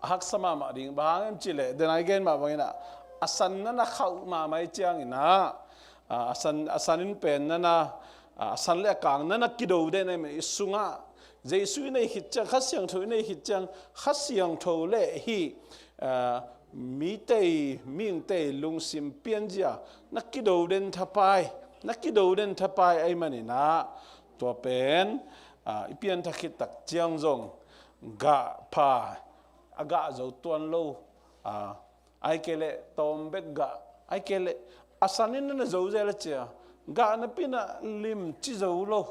a haksa mahmah ding. Bang hang hiam cih leh, den a i gen mah bangin ah, a san na na khauh mahmah i ciangin ah, a, a san, a san in pen na na, a, a san le a kang na na kido den ahih manin i sungah Jesu i nei khit ciang, Kha Siangtho i nei khit ciang, Kha Siangtho le hih, a, mite i, mihingte i lungsim pianzia na kido den thapai, na kido den thapai ahih manin ah, tua pen, a, i pianthak khit tak ciang zong gah pha, a gah zo tuan lo, a, ahih kei leh tawm bek gah, ahih kei leh a san in na na zo zel a ci a, gah napi in ah limci zo lo.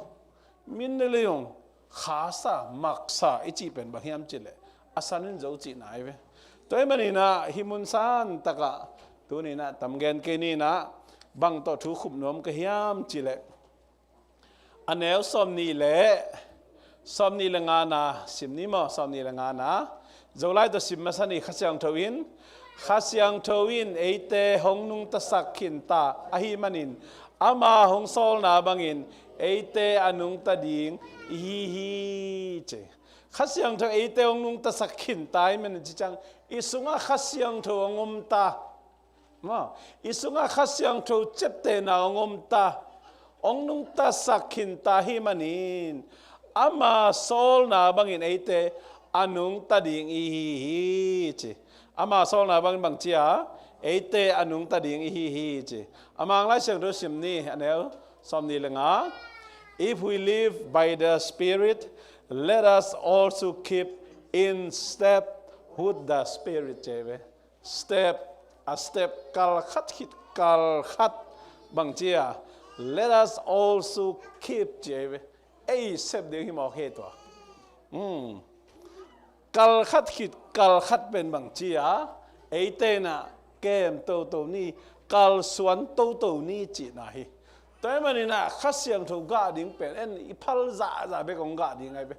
Min ne lei zong khasa, maksa i cih pen bang hiam cih leh a san in zo cihna ahi ve. Tua ahih manin ah hih mun san takah tuni in ah tam gen kei ni in ah, bang tawh thu khup nuam ka hiam cih leh, a neu sawm nih le, sawm nih le ngana sim ni maw, sawm nih le ngana. Zolai tawh sim masa ni. Kha Siangtho in, Kha Siangtho in eite hong nungtasak khin ta ahih manin, ama hong sawlna bangin eite a nungta ding i hi hi, ci. Kha Siangtho eite hong nungtasak khin ta ahih manin ci ciang, i sungah Kha Siangtho hong om ta. Maw, i sungah Kha Siangtho ciaptehna hong om ta. hong nungtasak khinta hi manin ama sawlna bangin eite a nungta ding i hi hi ci. Ama sawlna bangin bang ci a, eite a nungta ding i hi hi ci. A Mang Lai Siangtho sim ni, a neu sawmnih le nga. If we live by the Spirit, let us also keep in step with the Spirit ci ve. Step, a step, kal khat khit kal khat bang ci a, let us also keep ci ve. Ei sep ding hi mawk hi tua. Kal khat khit kal khat pen bang ci a, eite na kem toto ni, kalsuan toto ni cihna hi. Tua hi manin a Kha Siangtho gah ding pen en i phal zahzah bek hong gah ding ai ve.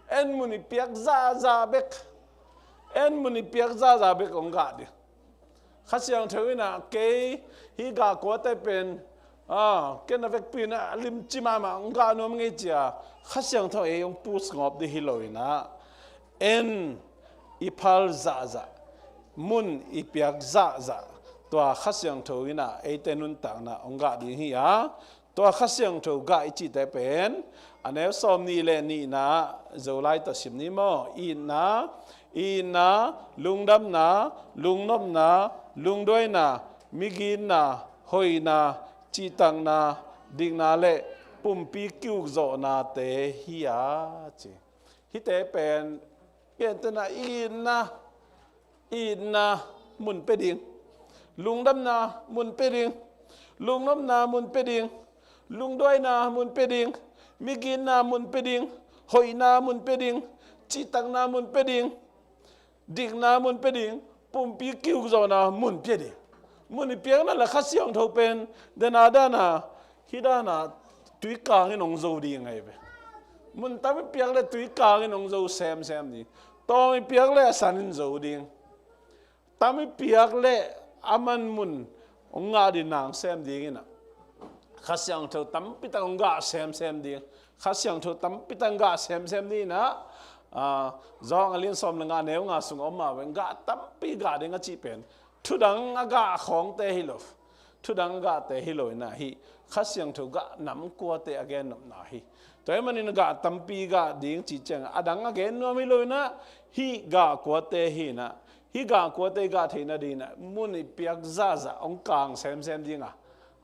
En mun i piak zahzah bek, en mun i piak zahzah bek hong gah ding. Kha Siangtho in a kei hih gah kuate pen, a, ken a vekpi in a limci mahmah hong gah nuam ngei ci a, Kha Siangtho ei hong push ngawp ding hi lo in a, en i phal zahzah, mun i piak zahzah, tua Kha Siangtho in a eite nuntakna hong gah ding hi a, tua Kha Siangtho gah i cihte pen, a neu sawmnih le nihna, Zolai tawh sim ni maw, itna, itna, lungdamna, lungnopna, lungduaina, miginna, hoihna, cihtakna, dikna le pumpi kiukzawhnate hi a ci. Hihte pen, gentehna itna, itna mun pia ding, lungdamna mun pia ding, lungnopna mun pia ding, lungduaina mun pia ding, miginna mun pia ding, hoihna mun pia ding, cihtakna mun pia ding, dikna mun pia ding, pumpi kiukzawhna mun pia ding. Mun i piakna le Kha Siangtho pen, dena dana, hih dana tuikang in hong zo ding ai ve. Mun tam i piak le tuikang in hong zo semsem ding. Tawng i piak le a san in zo ding. Tam i piak le a man mun hong ngah ding nang sem ding in a, Kha Siangtho tampi tak hong gah semsem ding. Kha Siangtho tampi tak hong gah semsem ding in a, a, Zawng a lian sawm le nga neu nga sung a om a, ven gah tampi gah ding a cih pen thudang a gah khawngte hi lo. Thudang a gahte hi lo in a, hih Kha Siangtho gah nam kuate a gennopna hi. Tua hi manin gah tampi gah ding cih ciang a dang a gen nuam hi lo in a, hih gah kuate hi in a, hih gah kuate gah theihna ding in a, mun i piak zahzah hong kang semsem ding a,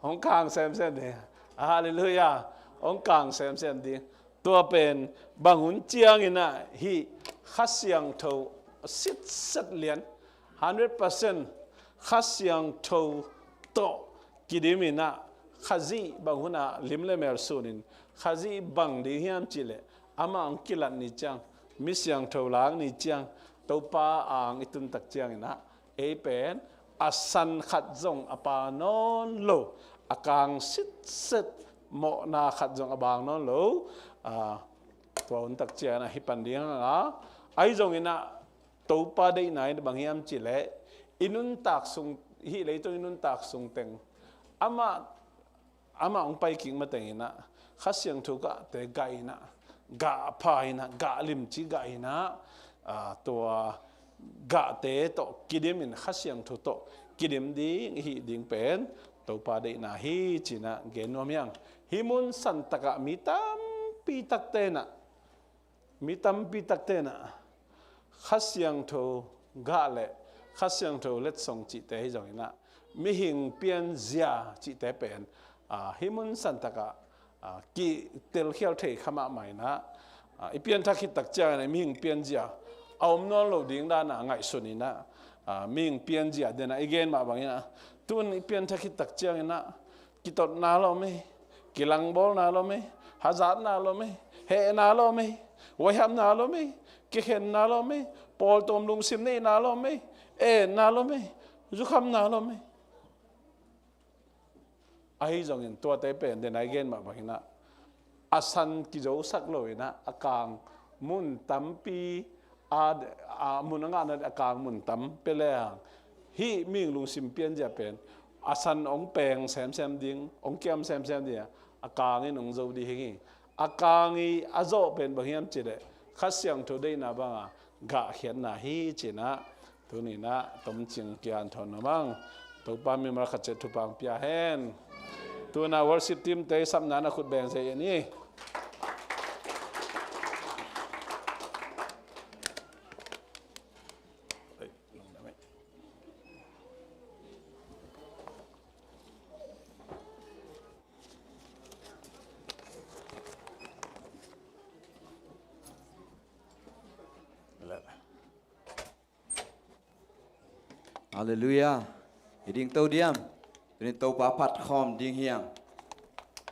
hong kang semsem ding a. Halleluiah. Hong kang semsem ding. Tua pen bang hun ciangin a hih Kha Siangtho sitset lian, hundred percent Kha Siangtho tawh kidim in a, Khazih bang hun a lim le mel sun in, Khazih bang ding hiam cih leh amah hong kilat ni ciang, mi siangtho lak ni ciang, Topa ang i tun tak ciangin a, ei pen a san khat zong a pha nawn lo, a kang sitset, mawhna khat zong a bang nawn lo, a, tua hun tak ciangin a hih pan ding a, ahi zongin a Topa deihna in bang hiam cih leh i nuntak sung, hih leitung i nuntak sung teng amah amah hong pai kik mateng in a, Kha Siangtho gahte gah in a, gah pha in a, gah limci gah in a, a, tua gahte tawh kidim in, Kha Siangtho tawh kidim ding i hih ding pen Topa deihna hi ci in a gen nuam hi hang. Hih mun santak ah mi tampi takte in a, mi tampi takte in a Kha Siangtho gah le Kha Siangtho letsong cihte hi zongin a, mihing pianzia cihte pen, a, hih mun santak ah, a, kitelkhial thei kha mahmah in a, a, i pianthak khit tak ciangin a mihing pianzia a om nawn lo ding dan a ngaihsun in a, a, mihing pianzia den a i gen mah bangin a, tun i pianthak khit tak ciangin a, kitotna lawm ei, kilangbawlna lawm ei, hazatna lawm ei, hehna lawm ei, vaihamna lawm ei, kikhenna lawm ei, pawltawm lungsim neihna lawm ei, enna lawm ei, zukhamna lawm ei. Ahi zongin tuate pen den a i gen mah bangin a, a san kizosak lo in a, a kang mun tampi, a, a mun a ngahna a kang mun tam pia leng, hih mihing lungsim pianzia pen a san hong peng semsem ding, hong kiam semsem ding a, a kang in hong zo ding hi. A kang i a zawh pen bang hiam cih leh Kha Siangtho deihna bang a gahkhiatna hi ci in a, tuni in a tomcing kihanthawn nuam hang. Topa mimal khat ciat thupha hong pia hen. Tu-in ah worship team te i sapna na khut beng se in hi. Halleluiah. I ding to diam? Tunin Topa phat khawm ding hiang.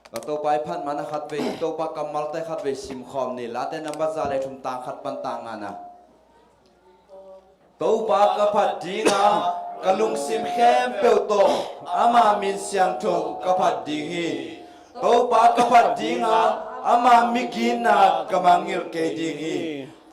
Tua Topa i phat mana khatvei, Topa kammalte khatvei sim khawm ni. Late nambat za le thum, tang khat pan tang ngana. Topa ka phat dinga, ka lungsim khempeuh tawh ama min siangtho ka phat ding hi. Topa ka phat dinga, ama migitna ka mangngilh kei ding hi.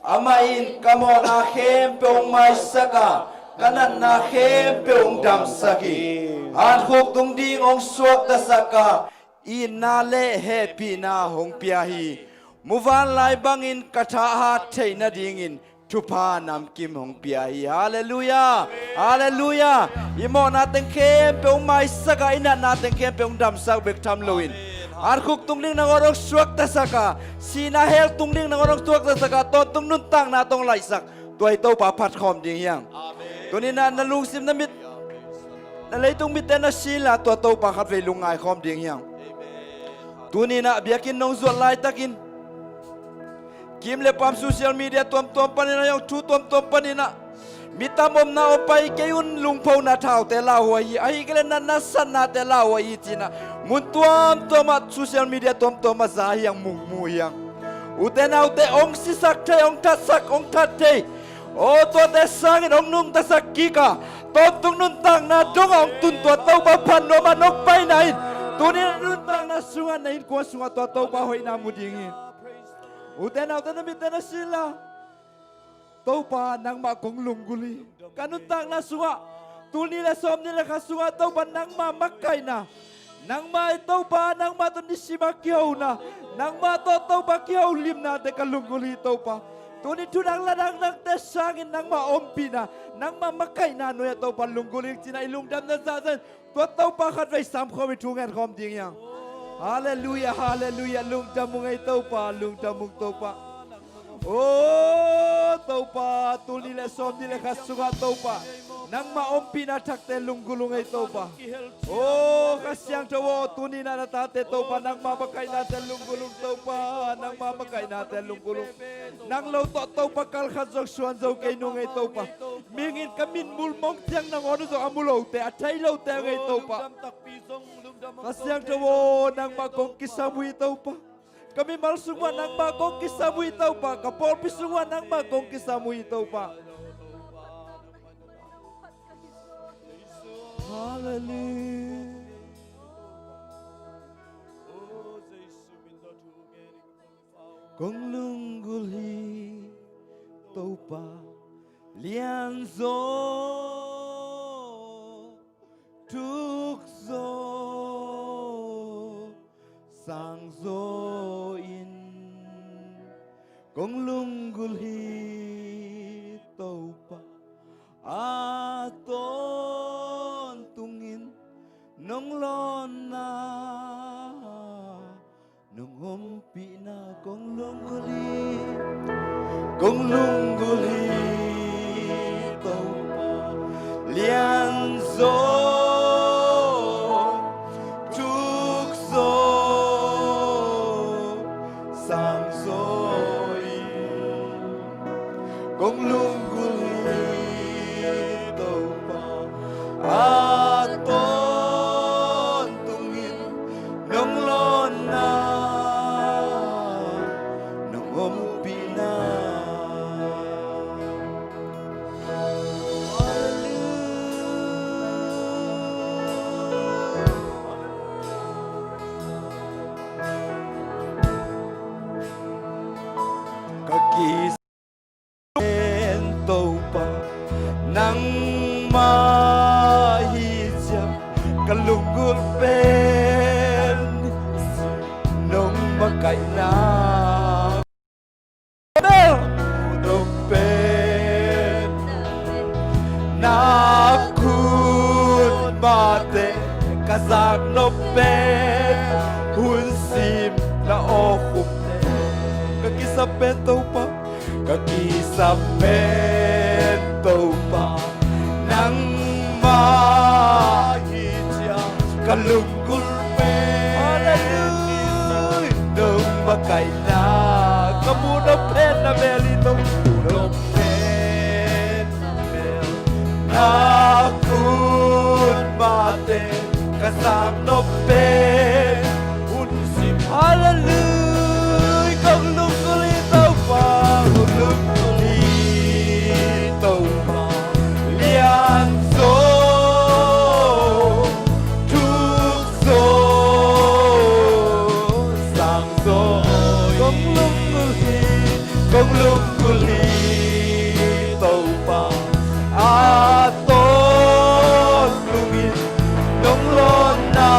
Amah in ka mawhna khempeuh hong maisak a, ka natna khempeuh hong damsak hi. Hankhuk tung ding hong suaktasak a, itna le hehpihna hong pia hi. Muvanlai bangin ka thahat theih nadingin thupha namkim hong pia hi. Halleluiah. Halleluiah. I mawhna teng khempeuh hong maisak a, i natna teng khempeuh hong damsak bek tham loin, hankhuk tung ding nangawn hong suaktasak a, sihna hell tung ding nangawn hong suaktasak a, tawntung nuntakna tawh hong laihsak, tua hi Topa phat khawm ding hiang. Tunin ah na lungsim na mit, na leitung mitte na si inla, tua Topa khatvei lungngai khawm ding hiang. Tunin ah biakinn nong zuat laitakin, kim le pam, social media tuamtuam panin ah, hong thu tuamtuam panin ah, mi tam omna om pai kei un, lungphona thaute lauhuai hi, ahih kei leh natna satnate lauhuai hi ci-in ah, mun tuamtuam ah, social media tuamtuam ah za hiang, mukmu hiang. Ute naute, hong sisak thei, hong thatsak, hong that thei, aw, tuate sangin hong nungtasak kik a, tawntung nuntakna dongah hong tun tua Topa phat nuam a nong paina in, tunin nuntakna sungah, na innkuan sungah tua Topa hoihna mu ding hi. Ute naute, na mitte na si inla, Topa, nangmah kong lunggulh hi. Ka nuntakna sungah, tul nih le sawmnih le khat sungah Topa, nangmah makaihna, nangmah, Topa, nangmah tawh nisim a kihona, nangmah tawh, Topa, kiholimnate ka lunggulh hi, Topa. Tunin thudang ladang dangte sangin nangmah ompihna, nangmah makaihna nuai-ah, Topa, lunggulh ing ci-in ah i lungdamna zahzah in, tua Topa khatvei sam khawm, i thu ngen khawm ding hiang. Halleluiah, halleluiah. Lungdam ung ei Topa, lungdam ung Topa. Aw Topa, tul nih le sawmnih le khat sungah Topa, nangmah ompihna thakte lunggulh ung ei Topa. Aw Kha Siangtho aw, tuni-in ah na tate Topa, nangmah makaihnate lunggulh ung Topa, nangmah makaihnate lunggulh ung. Nang lo tawh Topa kal khat zong suan zo kei nung ei Topa. Mihing in ka mitmuh mong ciang nangawn uh zong a mu lote, a thei lote ung ei Topa. Kha Siangtho aw, nangmah kong kisam uh hi Topa. Ka mimal sung uah nangmah kong kisam uh hi Topa. Ka pawlpi sung uah nangmah kong kisam uh hi Topa. Halleluiah. Kong lunggulh hi Topa, lianzaw, thukzaw, sangzaw in. Kong lunggulh hi Topa, a tawntungin nong lawnna, nong ompihna kong lunggulh hi, kong lunggulh hi Topa. Lianzaw, thukzaw, sangzaw in kong lunggulh hi Topa, a tawntungin nong lawnna, nong ompihna. Ka ki- Topa, nangmah hi ciang ka lunggulh pen nong makaihna. Nong pen na khut mahte ka zak nop pen. pen Topa, ka kisap pen Topa, nangmah hi ciang ka lunggulh pen. Halleluiah. Nong makaihna ka muh nop pen na mel hi Topa. Nop pen na khut mate ka sang nop pen hun sim. Halleluiah. Kong lunggulh hi Topa, kong lunggulh hi Topa, lian zaw, thuk zaw, sang zaw. Kong lunggulh hi, kong lunggulh hi Topa, a tawntungin nong lawnna,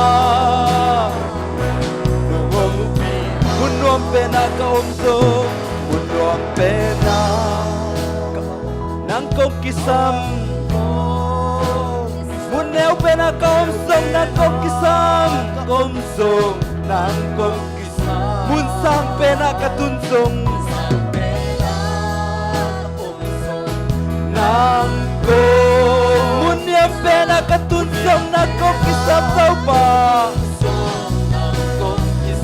nong hopih. Mun nuam penah ka om zong, mun nuam penah ka om, nang kong kisam. Mun neu penah ka om zong, nang kong kisam. Ka om zong, nang kong kisam. Mun sang penah ka tun zong, nang kong. Mun niam penah ka tun zong, nang kong kisam Topa.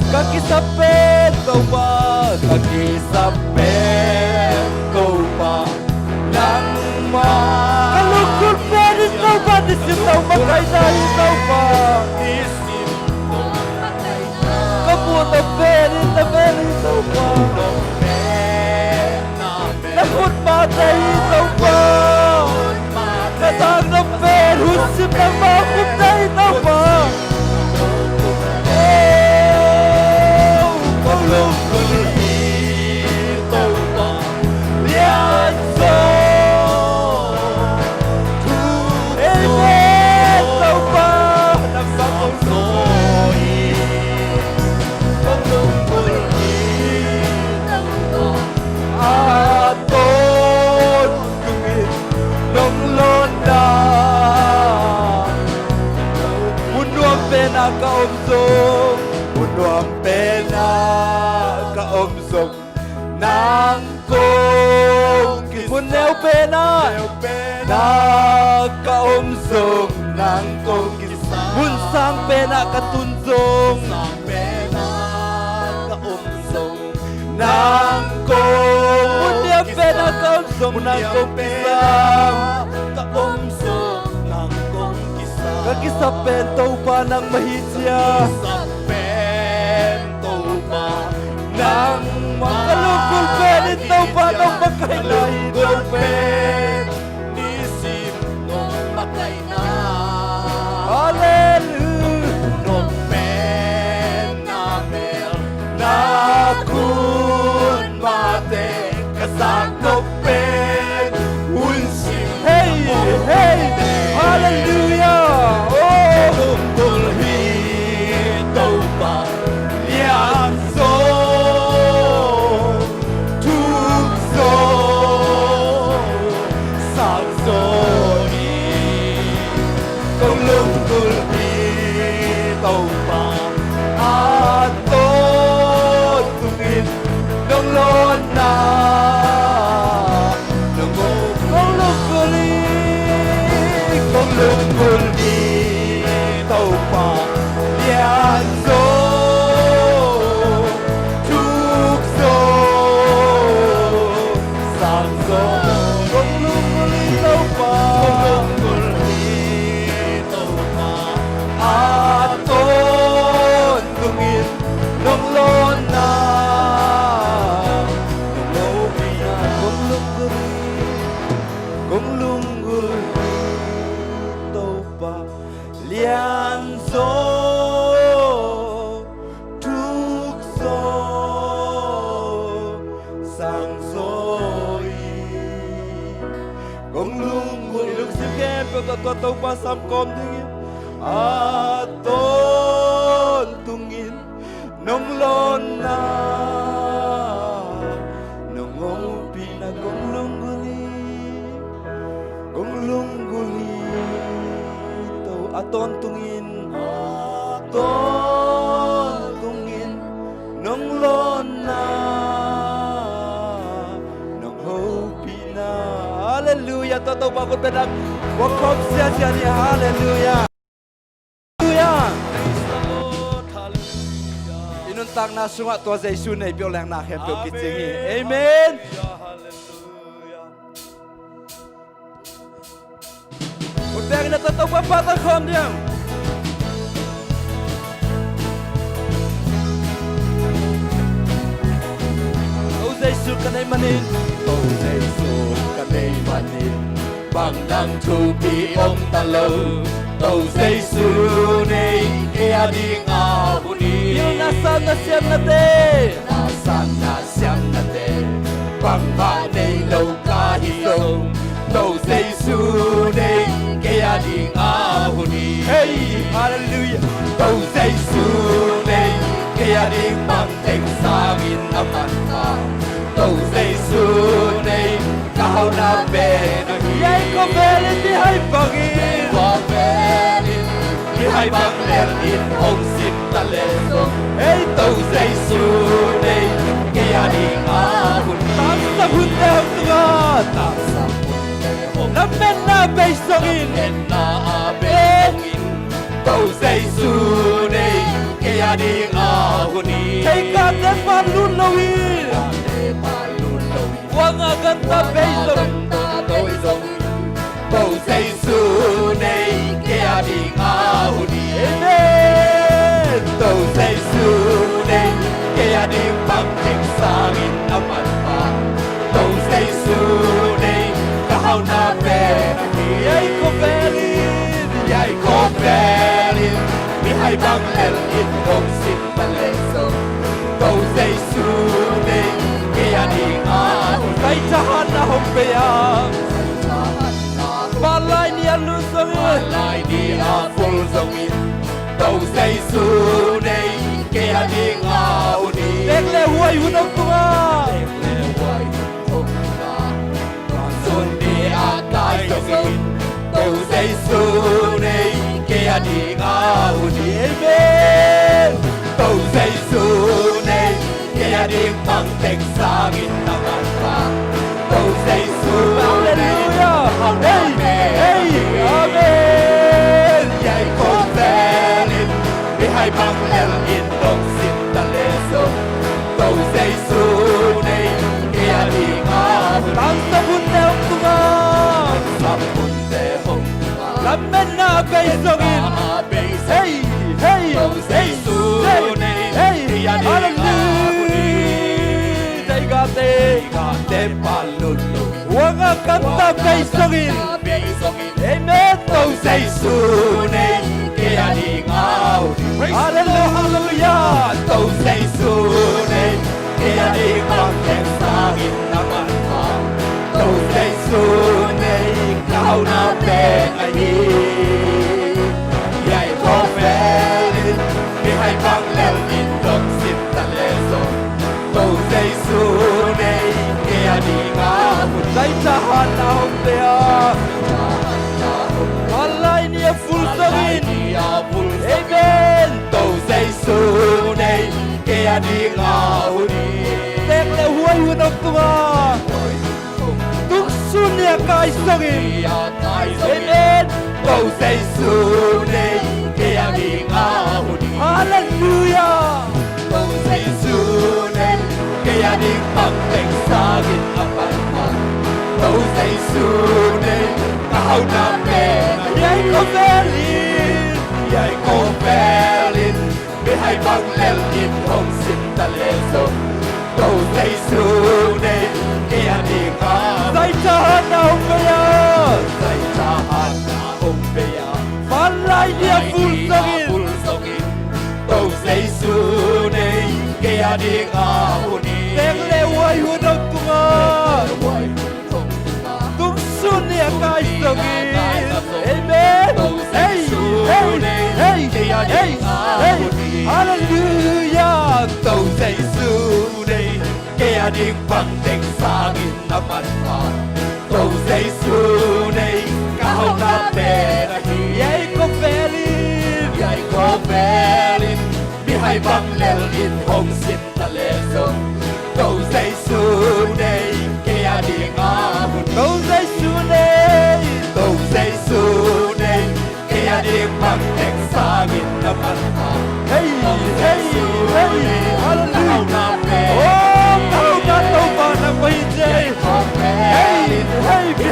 Ka kisap pen Topa, ka kisap pen Topa, nangmah. Ka lunggulh pen hi Topa, nisim nong makaihna hi Topa. Ka muh nop pen hi, na mel hi Topa. Na khut mate hi Topa. Ka sang nop pen hun sim nangmah khut na hi Topa. Oh, ka lunggulh hi Topa, lian zaw. Amen, Topa. Nang sang nop pen, ka lunggulh hi Topa, a tawntungin nong lawnna. Mun nuam penah ka om zong, mun nuam penah ka om zong, nang kong kisam. Mun neu penah, neu penah ka om zong, nang kong kisam. Mun sang penah ka tun zong, sang penah ka om zong, nang kong. Mun niam penah ka om zong, nang kong kisam. Ka om zong, nang kong kisam. Ka kisap pen Topa nangmah hi ciang. Ka kisap pen Topa nangmah. Ka lunggulh pen hi Topa, nong makaihna hi Topa. Nisim nong makaihna. Halleluiah. Nong pen na mel, na khut mate ka sang nop pen hun sim. Hey, hey, halleluiah. Oh. Lunggulh hi Topa, lian zaw, thuk zaw, sang zaw hi. Kong lunggulh hi Topa, a tawntungin nong lawnna. Nong kong lunggulh hi, kong lunggulh hi Topa, lian zaw, thuk zaw, sang zaw. Kong lunggulh hi Topa, kong lunggulh hi Topa, a tawntungin nong lawnna. Nong hopihna kong lunggulh hi, kong lunggulh hi Topa, lian zaw, thuk zaw, sang zaw hi. Kong lunggulh. I lungsim khempeuh tawh tua Topa sam kawm dingin, a tawntungin nong lawnna, nong hopihna kong lunggulh hi, kong lunggulh hi Topa. A tawntungin, a tawntungin nong lawnna. Halleluia. Tua Topa khut beng lam ua khawm siasia ni. Halleluia. Halleluia. I nuntakna sungah tua Jesu nei peuh leng na khempeuh kicing hi. Amen. Khut bengin a tawh Topa pahtawi khawm ding. To Jesu ka neih manin, to Jesu ka neih manin, bang dang thupi om ta lo. To Jesu nei kei a ding a hun hi. Pilna, sanna, siamnate, pilna, sanna, siamnate, bangmah nei lo ka hih zong, to Jesu nei kei a ding a hun hi. Hey, halleluia. To Jesu nei kei a ding bang teng sangin a manpha. To Jesu nei ka hauhna pen ahi. Ei khawvelin mihai bangin, khawvelin mihai bang lelin hong sin ta leh zong, ei, to Jesu nei kei a ding a hun hi. Tangsap hunte hong tungah, tangsap hunte hong tungah, lametna bei zongin, lametna bei zongin, to Jesu nei kei a ding a hun hi. Theikate pan lut loin, theikate pan lut loin, khuanga ganta bei zongin, to Jesu nei kei a ding a hun hi. Amen. To Jesu nei kei a ding bang teng sangin a manpha. To Jesu nei ka hauhna pen ahi. Ei khawvelin, ei khawvelin mihai bang lelin hong sin ta leh zong, to Jesu nei kei a ding a hun hi. Zaitha hatna hong pia, zaitha hatna hong pia. Vanlai ni a lul zongin, vanlai ni a vul zongin, to Jesu nei kei a ding a hun hi. Tek le huai hun hong tungah, tek le huai hun hong tungah, sun ni a kai zongin, to Jesu nei kei a ding a hun hi. Amen. To Jesu nei kei a ding bang teng sangin a manpha. To Jesu nei, halleluia, a hauhna pen ahi. Amen. Ei khawvelin mihai bang lelin hong sin ta leh zong, to Jesu nei kei a ding a hun hi. Tangsap hunte hong tungah, tangsap hunte hong tungah, lametna bei zongin, lametna bei zongin, hey, hey, to Jesu nei kei a ding a hun hi. Halleluia. Theikate, theikate pan lut loin, khuanga ganta bei zongin, bei zongin, amen, to Jesu nei kei a ding a hun hi. Praise the Lord. Halleluia. To Jesu nei kei a ding bang teng sangin a manpha. To Jesu nei ka hauhna pen ahi. Ei khawvelin mihai bang lelin hong sin ta leh zong, to Jesu nei kei a ding a hun hi. Zaitha hatna hong pia, vanlai ni a vul zongin, amen, to Jesu nei kei a ding a hun hi. Tek le huai hun hong tungah, tungsun ni a kai zongin, amen, to Jesu nei kei a ding a hun hi. Halleluia. To Jesu nei kei a ding bang teng sangin a manpha. To Jesu nei ka hauhna pen ahi. Ei khawvelin, ei khawvelin mihai bang lelin hong sin ta leh zong, to Jesu nei kei a ding a. Zaitha hatna hong pia, zaitha hatna hong pia. Vanlai ni a vul zongin, to Jesu nei kei a ding a hun hi. Tek le huai hun hong tungah, tungsun ni a kai zongin, amen. Hey, hey, hey, hey, hey. Halleluia. To Jesu nei kei a ding bang teng sangin a manpha. To Jesu nei ka hauhna pen ahi. Ei khawvelin, ei khawvelin mihai bang lelin hong sin ta leh zong, to Jesu nei kei a ding a hun hi. To Jesu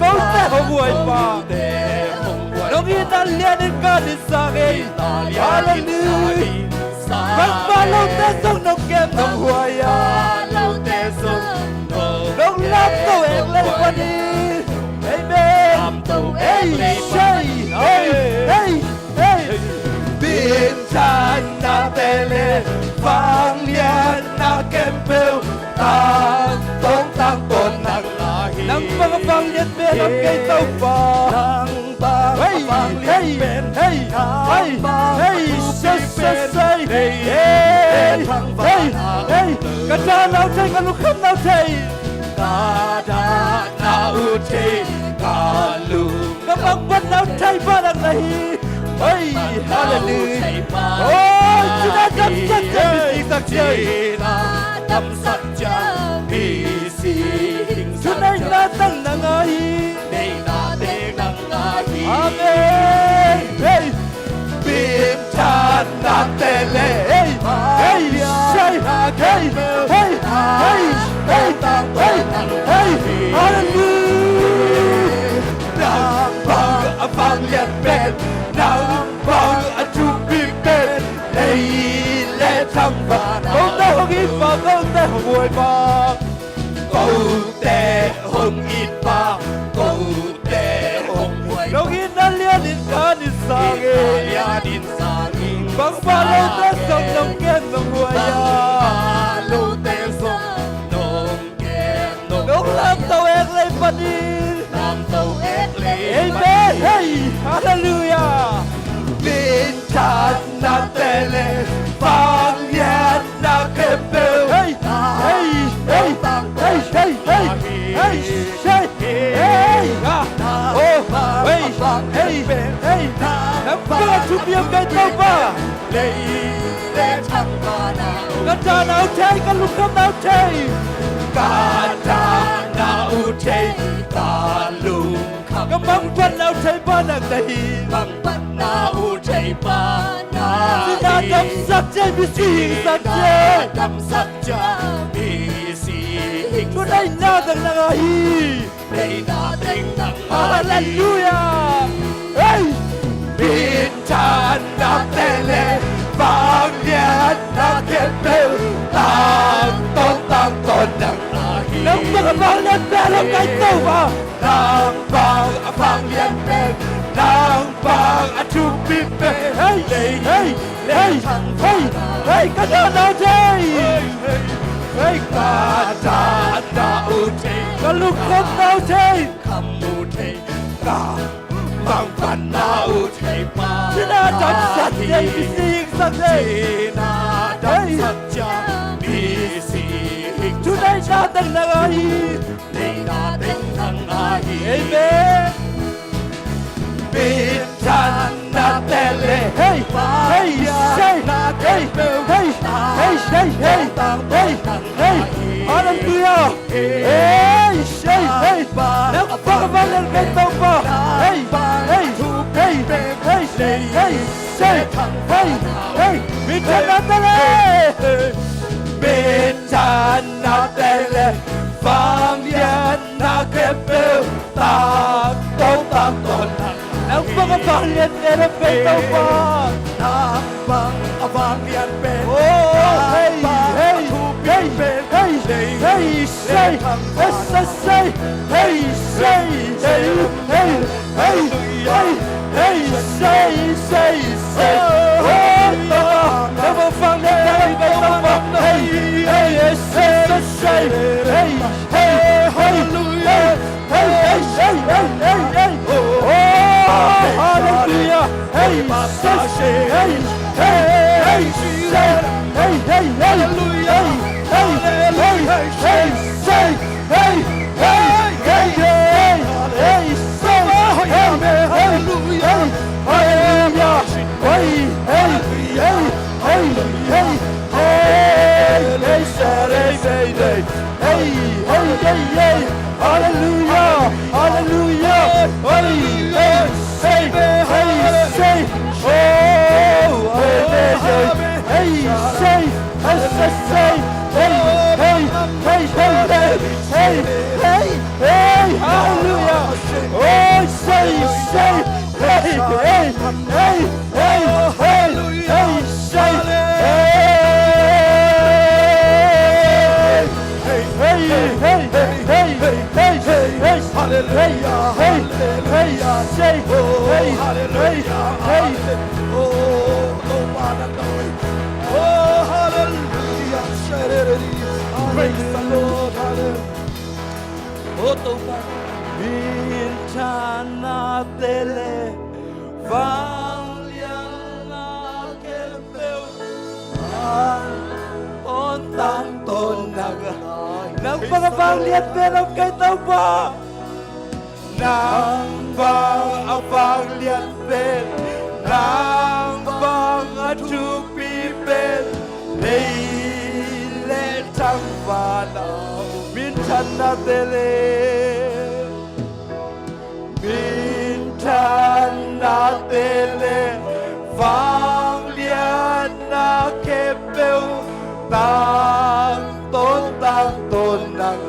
Kote hong huai pa. Nong itna lianin ka ding sang hi. Halleluiah. Bangmah lote zong nong kem nong huai a. Nong lamto ek lei panin. Amen. Ei, sei, ei, ei, ei. Minthanna te le vangliatna khempeuh tangtawn tangtawn nang ahi. Nang bang a vangliat pen om kei Topa. Nang bang a vangliat pen, hei, hei, hei, hei, sei, sei, sei, hei, hei, hei. Ka dahna uh thei, ka lungkhamna uh thei. Ka dahna uh thei, ka lung Ka mangphatna uh thei pa nang na hi. Hei, halleluiah. Oi, cina damsak ciang mi sihsak ciang. Cina damsak ciang mi sihsak ciang. Thuneihna tang nang a hi. Neihna teng nang a hi. Amen. Hei. Minthanna te le. Hei, hei, sei, hei, hei, hei, hei, hei, hei. Halleluiah. Nang bang a vangliat pen, nang bang a thupi pen, lei le thangvana. Kote hong it pa, kote hong huai pa. Kote hong it pa, kote hong huai pa. Nong itna lianin ka ding sang hi. Itna lianin sang hi. Bangmah lote zong nong kem nong huai a. Bangmah lote zong nong Nong lamto ek lei panin. Lamto ek lei panin. Amen. Hei, halleluiah. Minthanna te le vangliatna khempeuh. Hei, hei, hei, hei, hei, hei, hei, hei, ah. Oh, hei, hei, hei. Nang bang a thupi om kei Topa. Lei le thangvana. Ka dahna uh thei, ka lungkhamna uh thei. Ka dahna uh thei, ka lungkham. Ka mangphatna uh thei pa nang na hi. Mangphatna uh thei pa nang na hi. Cina damsak ciang mi sihsak ciang. Cina damsak ciang mi sihsak ciang. Thuneihna tang nang a hi. Neihna teng nang a hi. Halleluiah. Hei. Minthanna te le vangliatna khempeuh tangtawn tangtawn nang a hi. Nang bang a vangliat pen om kei Topa. Nang bang a vangliat pen, nang bang a thupi pen. Hei, hei, hei, hei, hei, ka dahna uh thei. Hei, ka dahna uh thei. Ka lungkhamna uh thei. Kham uh thei. Ka mangphatna uh thei pa. Cina damsak ciang mi sihsak ciang. Cina damsak ciang mi sihsak ciang. Thuneihna teng nang a hi. Neihna teng nang a hi. Amen. Minthan na Hei, sei, hei, hei, minthanna te le. Minthanna te le, vangliatna khempeuh, tangtawn, tangtawn. Nang bang a vangliat pen om kei Topa. Nang bang a vangliat pen. Oh, hei, hei, hei, hei, hei, sei, hei, sei, sei, hei, sei, hei, hei. Hei, hei, hei, sei, sei, sei. Oh, Topa, Topa, vangliat pen om kei Topa. Hei, hei, hei, sei, sei, sei. Hei, hei, hei, hei, hei, hei, hei, hei, hei. Oh, hallelujah. Hei, sei, sei, hei, hei, sei, hei, hei, hei, hei, hei, hei, sei. Hei, hei, hei, hei, hei, sei, hei, hei, hei, hallelujah. Hei, hei, hei, hei, hei, hei, hei, sei, hei, hei, hei, hei, hei, hei, hallelujah, hallelujah. Hei, hei, sei, hei, sei, oh, hei, hei, hei, hei, sei. Hei, sei, sei, hei, hei, hei, hallelujah. Oh, sei, sei, hei, hei, hei, hei, hei, sei, hei, hei, hei, hei, hallelujah, hei, hei, hallelujah, sei, oh, hei, hallelujah, hei, hei. Oh, Topa na tawi. Oh, hallelujah. Praise the Lord. Hallelujah. Oh, Topa. Minthanna te le vangliatna khempeuh, tangtawn, tangtawn nang. Nang bang a vangliat pen om kei Topa. Nang bang a vangliat pen, nang bang a thupi pen, lei le thangvan ah minthanna te le, minthanna te le, vangliatna khempeuh, tangtawn, tangtawn nang.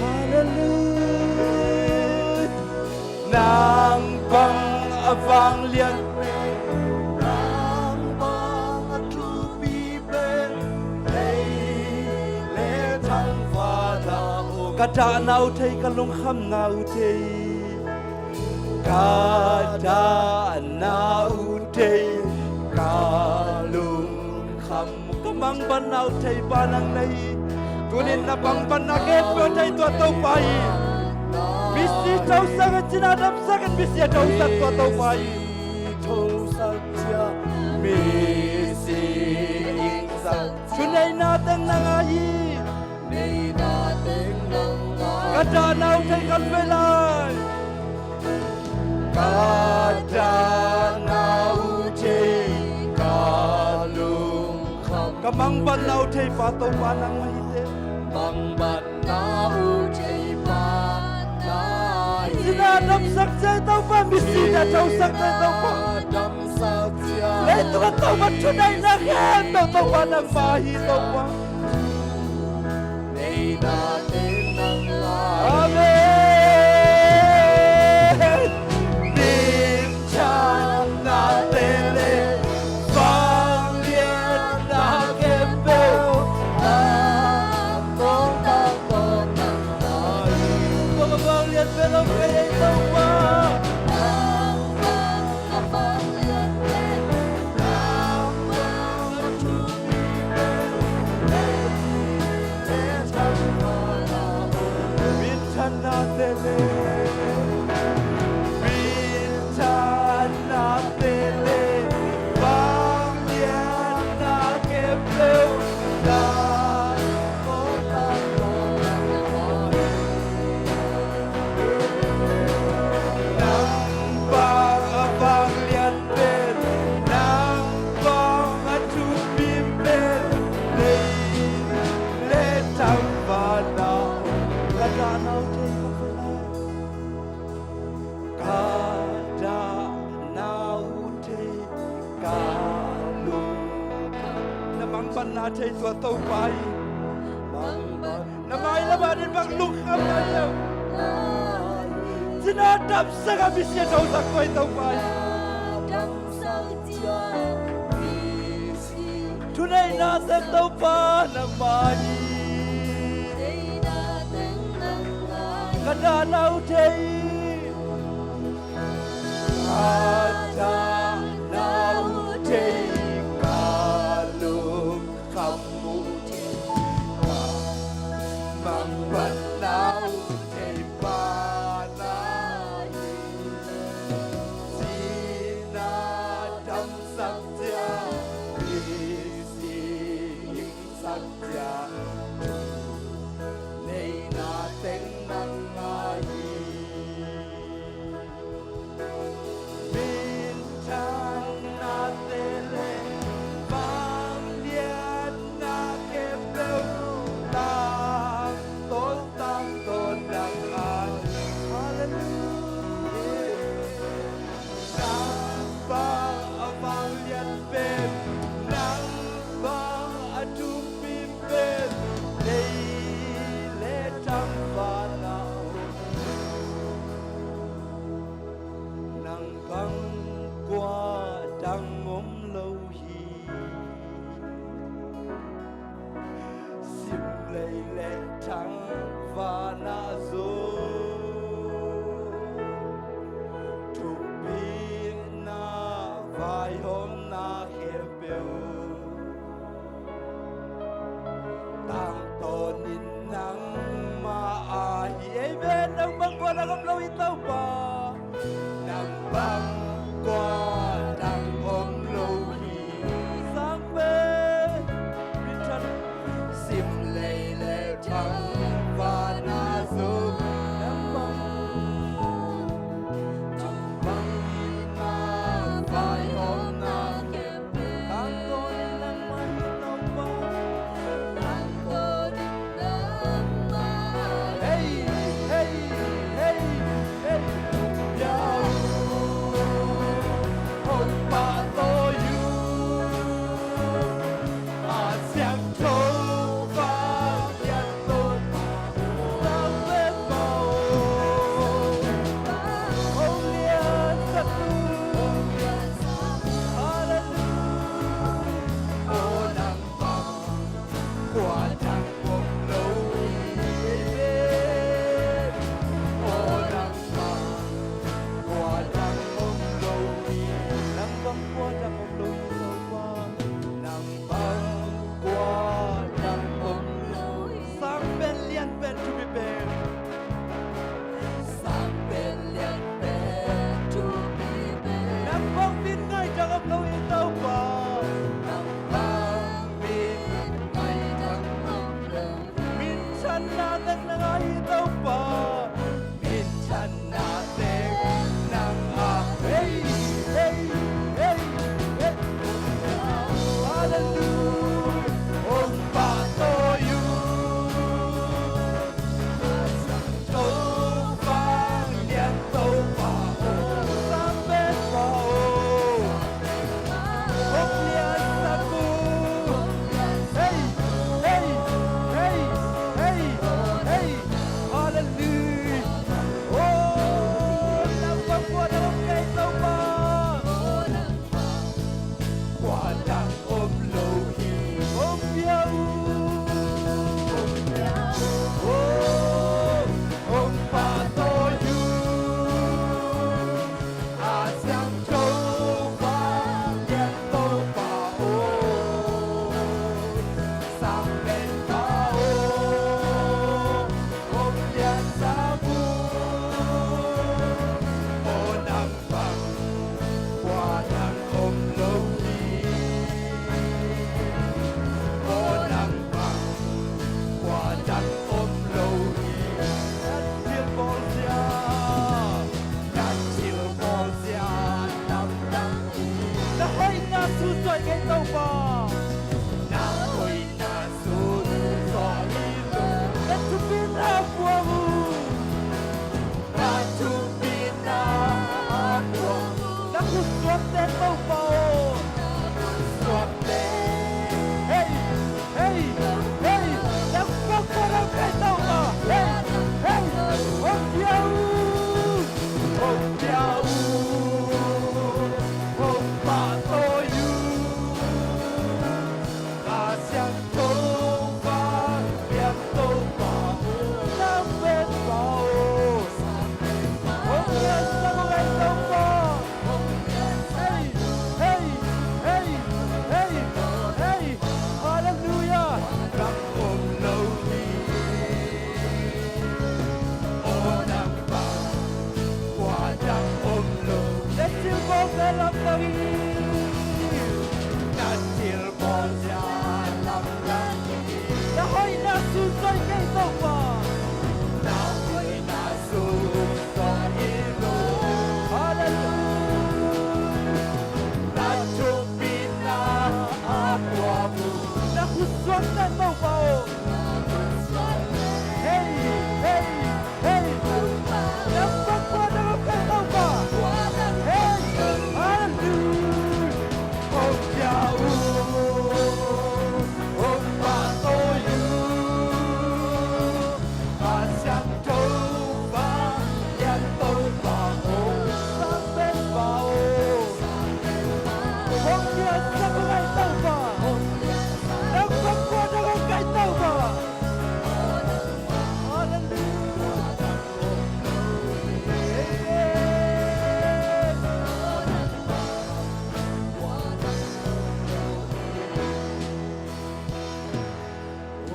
Hallelujah. Nang bang a vangliat pen, nang bang a thupi pen, lei le thangvan ah om. Ka dahna uh thei, ka lungkhamna uh thei. Ka dahna uh thei, ka lungkham, ka mangbatna uh thei pa nang na hi. Tunin na mangbatna khempeuh thei tua Topa hi. Misi thosak in, cina damsak in, misi a thosak tua Topa hi. Thosak cia, misi ingsak, thuneihna teng nang a hi. Ka dahna uh thei khat vei lai. Ka dahna uh thei, ka lungkham, ka mangbatna uh thei pa Topa nang mah hi teh. Mangbatna uh thei pa nang hi. Cina damsak cia Topa, misi a thosak cia Topa. Leitung a Topa thuneihna khempeuh Topa nang mah hi Topa. Amen. Minthanna te le, vangliatna khempeuh, vangliat pen om kei Topa. Minthanna Panna thei tua Topa hi. Na mailam ah din bang lungkham na hi lo. Cina damsak a misi a thosak tua hi Topa hi. Thuneihna teng Topa nangmah hi. Ka dahna uh thei. Ka dahna uh thei, ka lungkham uh thei, ka mangphatna uh thei pa na hi. Cina damsak ciang, misi sak ciang, thuneihna teng nangmah hi. Minthanna te le vangliatna khempeuh, tangtawn, tangtawn nangmah hi. Halleluiah. Nang bang a vanglian pen, nang bang a thupi pen, lei le tham vanah om lo. Nang bang kua dang om lo hi. Sim lei le tham vanah zong thupina, vaihawmna khempeuh tangtawn in nangmah ahi. Amen. Nang bang kua dang om lo hi Topa. Nang bang kua dang om lo hi. Sang pen, minthan, sim lei le tham vanah zong nang bang, nang bang hihna, vaihawmna khempeuh tangtawn in nangmah hi Topa. Hei, hei, hei, hei. Hong pahtawi un, a siangtho vanglian Topa, sang pen pa aw, hong liansak un. Halleluiah. Aw nang bang kua dang om lo hi. Aw nang bang kua dang om lo hi. Nang bang kua dang om lo hi Topa. Nang bang kua dang om lo hi. Sang pen, lian pen, thupi pen. Sang pen, lian pen, thupi pen. Nang bang min ngai dang om lo hi Topa. Nang bang min ngai dang om lo hi. Minthanna teng nang ahi Topa. Minthanna teng nang ahi. Hei, hei, hei, hei. Halleluiah. Hong pahtawi un. Topa, lian Topa aw, sang pen pa aw, hong liansak un. Hei, hei, hei, hei, hei. Halleluiah. Aw, nang bang kua dang om kei Topa. Kua dang om lo hi. Hong pia un. Hong pia un. Oh, hong pahtawi un. A siangtho vanglian Topa aw, sang pen pa aw, hong liansak un. Aw nang bang kua dang om lo hi. Aw nang bang kua dang om lo hi. Na thilbawlzia, na thilbawlzia tamtak hi. Na hoihna sunsuah kei Topa. Na hoihna sunsuah hi lo. Na thupina pua un. Na thupina pua un. Na khutsuakte Topa aw. Na khutsuakte. Hei, Na hoihna sunzoi kei Topa. Hallelujah. Na khutsuakte Topa aw. Hei, hei, hei. Nang bang kua dang om kei Topa. Hei, hallelujah. Hong pia uh, hong pahtawi uh, Kha Siangtho vanglian Topa aw, Sang Penpa aw. Hong piansak uh ngai Topa. Nang bang kua dang om kei Topa. Hallelujah. Amen.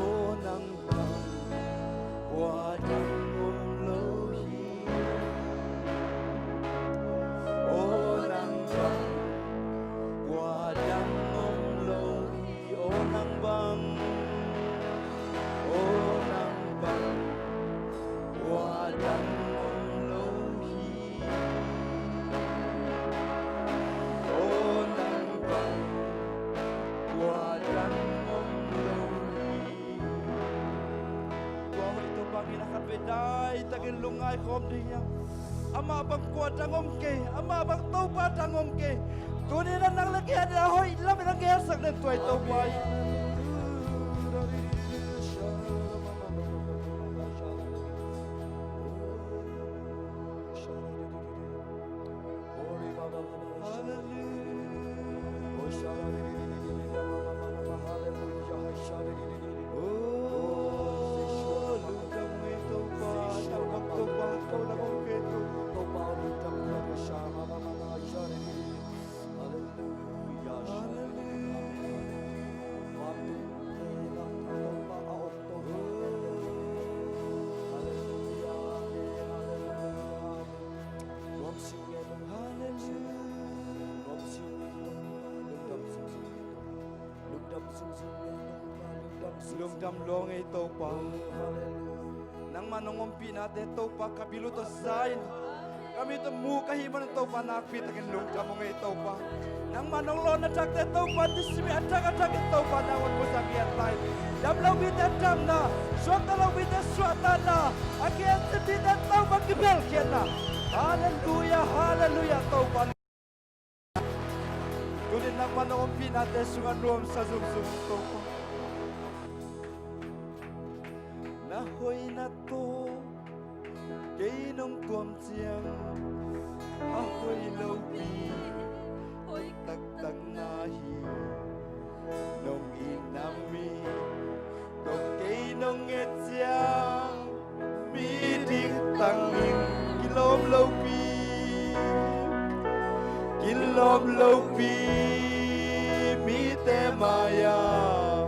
Aw nang bang kua dang om lo hi. Aw nang bang kua dang om lo hi. Aw nang bang, aw nang bang kua dang om lo hi. Aw nang bang kua dang om lo hi. Tua hoih Topa in a khatvei daitakin lungngai khawm ding hi hang. Amah bang kua dang om kei, amah bang Topa dang om kei. Tuni in a nang le kei a ding a hoih lam in a ngelsak den tua hi Topa hi. Hallelujah. Oh, lungdam ngei Topa, Topa, Topa, Topa. Hallelujah. Hallelujah. Hallelujah. Hallelujah. Nuamsiu ngen lo. Hallelujah. Nuamsiu ngen lo. Lungdam sungzung ngen lo. Lungdam sungzung ngen lo. Lungdam lua ngei Topa. Oh, hallelujah. Nangmah nong ompihnate Topa ka bil uh tawh za in, ka mit uh mu ka hih manin Topa nakpi takin lungdam uh ngei Topa. Nangmah nong lawnna thakte Topa nisim in a thak a thakin Topa nang un mu zang ngiat lai. Dam lo mite damna, suakta lo mite suahtakna, a kiensin mite Topa kibelkhiatna. Hallelujah, hallelujah, Topa. Tuni nangmah nong ompihnate sungah nuamsa zungzung Topa. Na hoihna tawh kei nong tuam ciang a hoih lopi, hoih taktak na hi. Nong itna mi tawh kei nong et ciang mi diktang in kilawm lopi, kilawm lopi mite mai-ah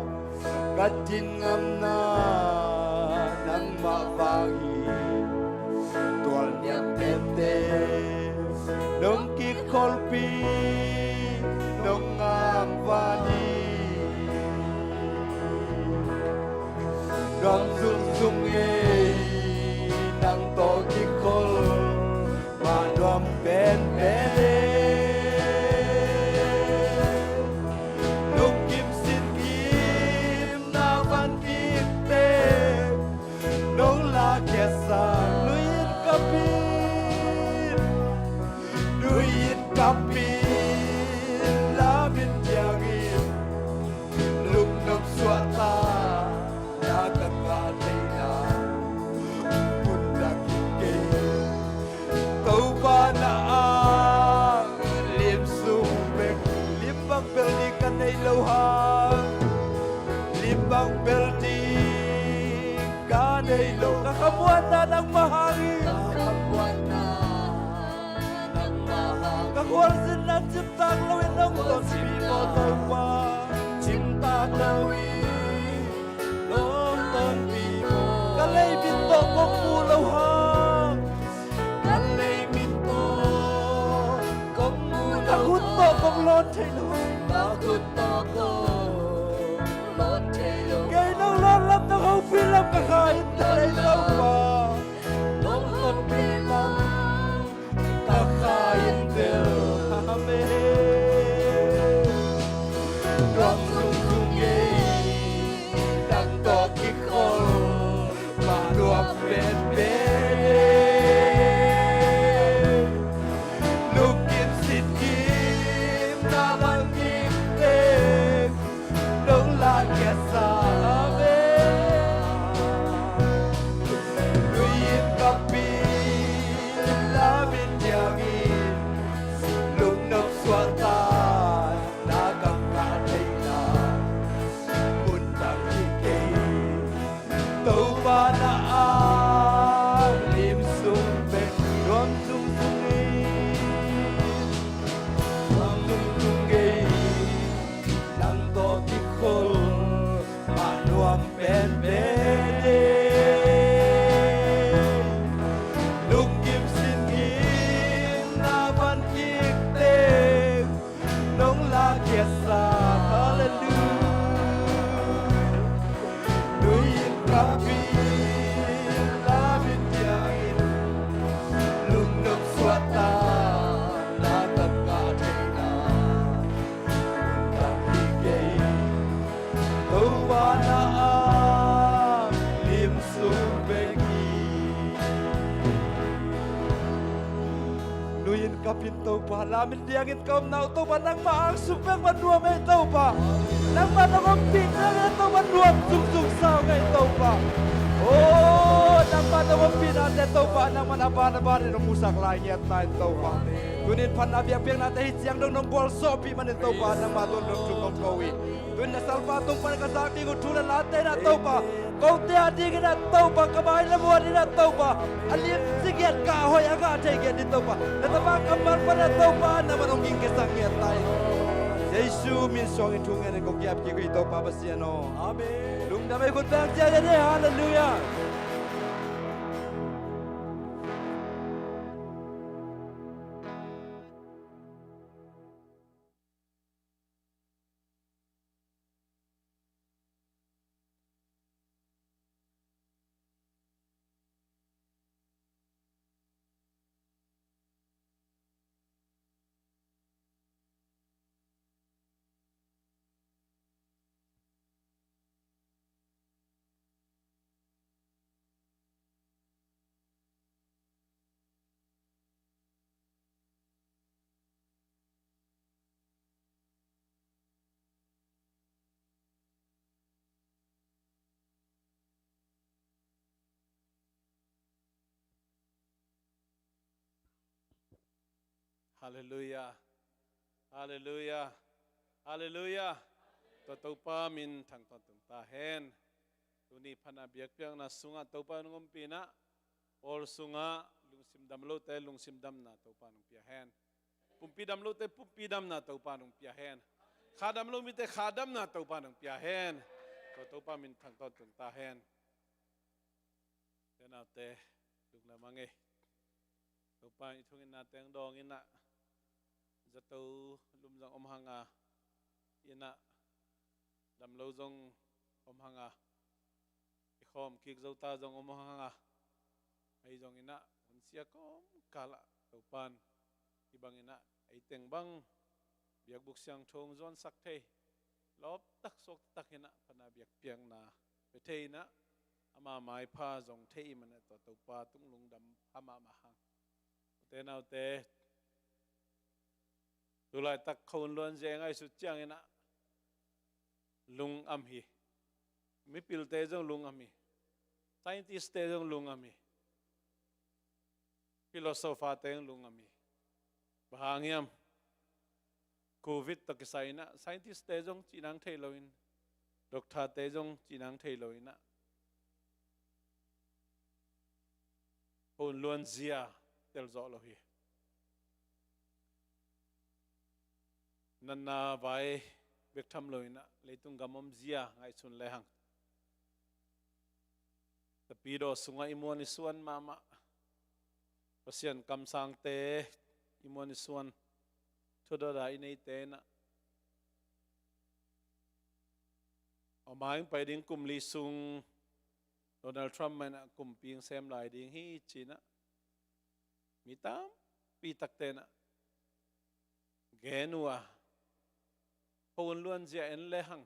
ka din ngamna nangmah vang hi. Tualniam pente nong kikholhpih, nong ngangvan hi. Nuam zungzung ei, nang tawh kikhol mah nuam penpen e. Lungkim sin kim na van kikte nong lakkhiatsa, lui-in kapin, lui-in kapin, lam in piangin, lungnuam suahtakna ka ngah theihna hun dak in kei Topa na ang lim sung bek, lim bang bel ding ka nei lo hang, lim bang bel ding ka nei lo. Ka khamuanna nangmah hang hi. Ka khualzinna cimtak loin nong tonpih maw Topa. Cimtak loin nong tonpih maw. Ka leimit tawh kong mu lo hang. Ka leimit tawh kong mu lo hang. Ka khut Tawh kong lawn thei lo. Kei nong lawn lam, nong hopih lam ka kha in tel ei Topa. Nong hopih lam ka kha in tel. Amen. Nuam sung sung ei, nang tawh kikhol mah nuam penpen ei. Lungkim singim na bang kik teng, nong la kiasa ve. Lui in ka pi, lam in diangin, lungnop suakta na ka ngah theihna mun dang hi kei. Topa na a lim sung bek nuam sung sung ei. Nuam sung sung ei. Nang tawh kikhol mah nuam penpen ei. Lungkim singim na bang kik teng, nong la kiasa. Halleluiah. Lui in ka pi, lam in diangin, lungnop suakta na ka ngah theihna mun dang hi kei. Topa na a lim sung bek hi. Lui in ka pi in Topa, lam in diangin ka omna uh Topa, nangmah angsung bek mah nuam ei Topa. Nangmah nong ompih bek ei Topa, nuam sung sung sa ung ei Topa. Oh, nangmah nong ompihnate Topa, nangmah a ban a ban in hong musak lai ngiat ta in Topa. Tuni in phatna biakpiaknate hi ciang dong nong gualzawhpih manin Topa, nangmah tungah dong thu kong ko hi. Tuni in na salpa tung pan ka zak ding uh thu le late in ah Topa, kote a dingin ah Topa, ka mai le muan in ah Topa, a lim ci ngiat, kah hoih a ngah thei ngiat ding Topa, na tapa kammal pan ah Topa, nangmah hong ging kisang ngiat ta in. Jesu min suangin thu ngen in kong ki-ap kik uh hi Topa Pasian aw. Amen. Lungdam ei, khut beng ciat ei. Halleluiah. Halleluiah. Halleluiah. Halleluiah. Tua Topa min thang tawntung ta hen. Tuni phatna biakpiakna sungah Topa nong ompih in ah, pawl sungah lungsim dam lote lungsim damna Topa nong pia hen. Pumpi dam lote pumpi damna Topa nong pia hen. Kha dam lo mite kha damna Topa nong pia hen. Tua Topa min thang tawntung ta hen. Te naute, lungdam hang ei. Topa in i thungetnate hong dawng in ah, zato lum zong om hang a, in ah damlo zong om hang a, i khawm kik zo ta zong om hang a, ahi zongin ah hun sia kawmkal ah Topa in hih bangin ah ei teng bang biakbuk siangtho hong zuansak thei, lawptak suaktakin ah phatna biakpiakna pia thei in ah, ama maipha zong thei ahih manin ah tua Topa tung lungdam pha mahmah hang. Ute naute, tu laitak khuahun luanzia i ngaihsut ciangin ah lungam hi. Mipilte zong lungam hi. Scientist-te zong lungam hi. Philosopher-te zong lungam hi. Bang hang hiam? Covid tawh kisai in ah scientist-te zong cih nang thei loin, doctor-te zong cih nang thei loin ah khuahun luanzia tel zawh lo hi. Natna vai bek tham loin ah leitung gam omzia ngaihsun lehang, tapidaw sungah i muan i suan mahmah, Pasian kamsangte i muan i suan, thudawda i neite in ah, Obama in pai ding kum li sung Donald Trump mah in ah kumpi hong sem lai ding hi ci-in ah mi tampi takte in ah gen uh a, khuahun luanzia en lehang,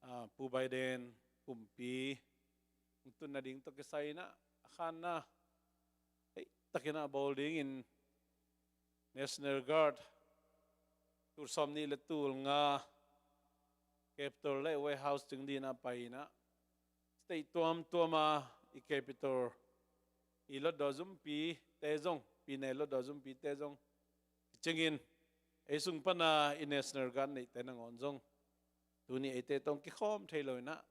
ah, Pu Biden kumpi hong tun nading tawh kisai in ah a khanna hoihtakin ah bawl dingin National Guard tul sawmnih le tul nga Capitol le White House ding dingin ah pai in ah, state tuamtuam a i Capitol, i lotdaw zumpite zong, pine lotdaw zumpite zong kicingin, ei sung pan a i National Guard neihte nangawn zong tuni eite tawh hong kikhawm thei lo in ah,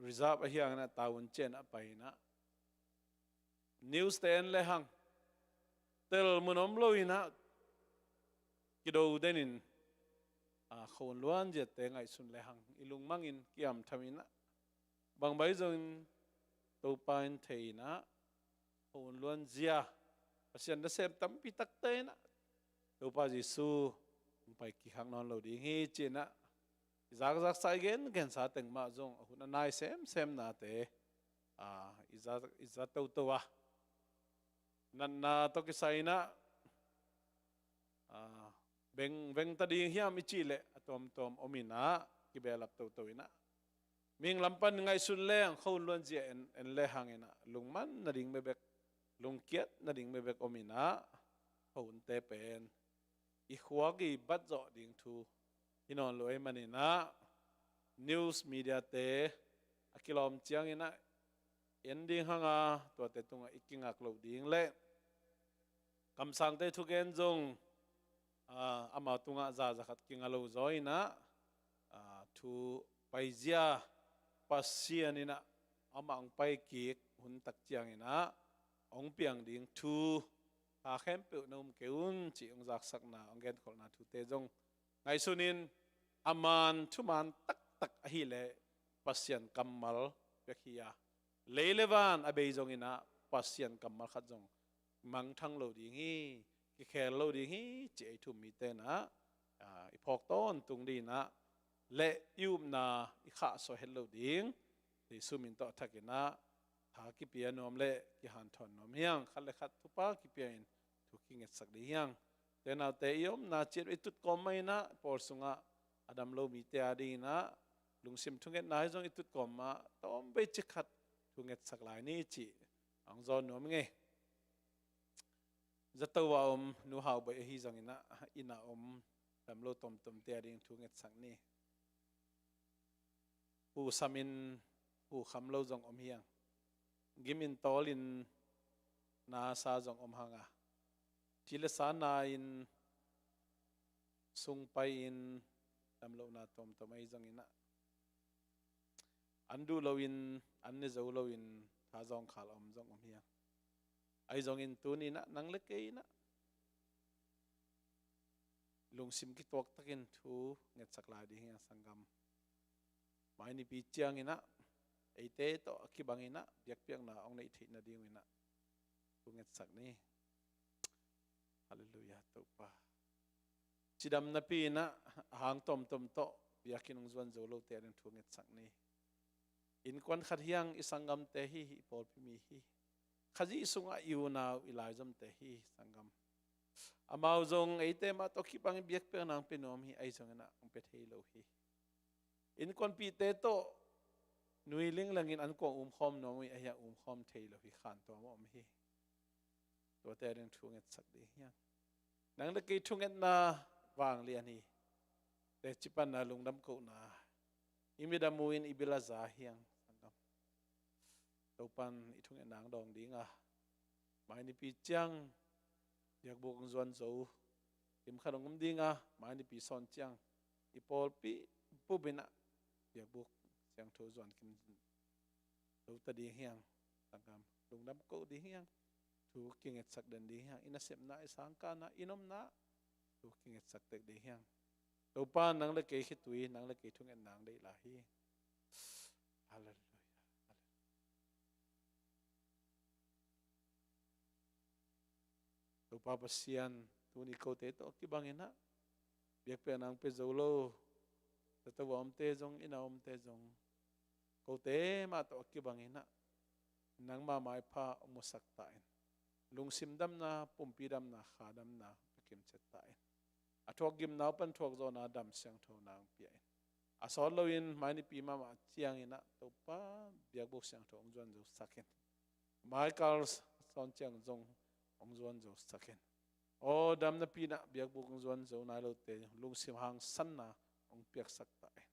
reserve ahi hangin ah tau un ci-in ah pai in ah, news te en lehang, tel mun om lo in ah kido den in, ah, khuahun luanziate ngaihsun lehang i lungmang in kiamtham in ah, bangbai zongin Topa in thei in ah, khuahun luanzia, Pasian nasem tampi takte in ah Topa Jesu hong pai kik hak nawn lo ding hi ci-in ah, i zakzaksa, i gengensa teng mah zong a hun a nai semsem nate, ah, i za, i za toto a, natna tawh kisai in ah, ah, veng, veng ta ding hiam i cih leh a tuamtuam om in ah, kibehlap toto in ah, mihing lam pan ngaihsun lehang, khuahun luanzia en, en lehang in ah lungman nading bekbek, lungkiat nading bekbek om in ah, khuahunte pen i khuak i bat zawh ding thu hi nawn lo ahih manin ah, news mediate a kilawm ciangin ah en ding hang a, tuate tungah i kingak loh ding le kamsangte thugen zong, ah, amau tungah zaza khat kinga lo zaw in ah, ah, thu paizia, Pasian in ah amah hong paikik hun tak ciangin ah hong piang ding thu, kha khempeuh na um kei un cih hong zaksakna, hong genkholhna thute zong ngaihsun in, a man thuman taktak ahih leh Pasian kammal bek hi a, lei le van a bei zongin ah Pasian kammal khat zong mangthang lo ding hi, kikhel lo ding hi cih ei thu-um mite in ah, ah, i phawk tawntung dingin ah le i upna i khahsuah het loh ding, Jesu min tawh a thakin ah tha kipia nuam le kihanthawn nuam hi hang. Khat le khat thupha kipia in thu kingetsak ding hi hang. Te naute, i omna ciat i tutkawm mah in ah, pawl sungah a dam lo mite a dingin ah lungsim thungetna hi zong i tutkawm mah tawmvei cik khat thu ngetsak lai ni cih hong zawn nuam ing ei. Zato a om Nu Hau Bawi ahi zongin ah, inn a om dam lo tomtomte a ding thu ngetsak ni. Hu sam in hu kham lo zong om hi hang. Gim in tawl in na sa zong om hang a, ci le sa na in, sung pai in, dam lohna tomtom ahi zongin ah, an duh lo in, an ne zo lo in tha zawngkhal a om zong om hi hang. Ahi zongin tuni in ah nang le kei in ah lungsim kituak takin thu ngetsak lai ding hi hang, sanggam. Mai nipi ciangin ah eite tawh a kibangin ah biakpiakna hong neih theih nadingin ah thu ngetsak ni. Halleluiah, Topa. Cidam napi in ah a hang tomtom tawh biakinn hong zuan zo lote a ding thu ngetsak ni. Innkuan khat hi hang, i sanggamte hi, i pawlpi mi hi. Khazih sungah i unau, i laizomte hi, sanggam. Amau zong eite mah tawh kibang biakpiakna hong pia nuam hi, ahi zongin ah hong pia thei lo hi. Innkuanpihte tawh nui linglengin an kuang umkhawm nuam uh hi, ahi hang umkhawm thei lo hi, khantuam a om hi. Tuate a ding thu ngetsak ding hi hang. Nang le kei thungetna vanglian hi. Teci panna lungdam kohna, i mit a mu in i bil a za hi hang, sanggam. Topan i thungetna hong dawng ding a, mai nipi ciang biakbuk hong zuan zo, kim khat hong om ding a, mai nipi sawn ciang i pawlpi bup in ah biakbuk siangtho zuan kim zo ta ding hi hang, sanggam. Lungdam koh ding hi hang. Thu kingetsak den ding hi hang. I nasepna, i sangkahna, i nomna thu kingetsak tek ding hi hang. Topa, nang le kei khitui, nang le kei thungetna hong deih lai hi. Halleluiah. Halleluiah. Topa Pasian, Tuni kote tawh a kibang inah biakpiakna hong pia zo lo, zato a omte zong, inn a omte zong, kote mah tawh a kibang inah nangma maipha hong musak ta in. Lungsim damna, pumpi damna, kha damna pia kimciat ta in. A thuak gimna uh pan thuak zawhna dam siangthona hong pia in. A sawt loin mai nipi mahmah ciang inah Topa biakbuk siangtho hong zuan zo sak in. Mai kal sawn ciang zong hong zuan zo sak in. Aw, damnapi inah biakbuk hong zuan zo nai lote lungsim hangsanna hong piaksak ta in.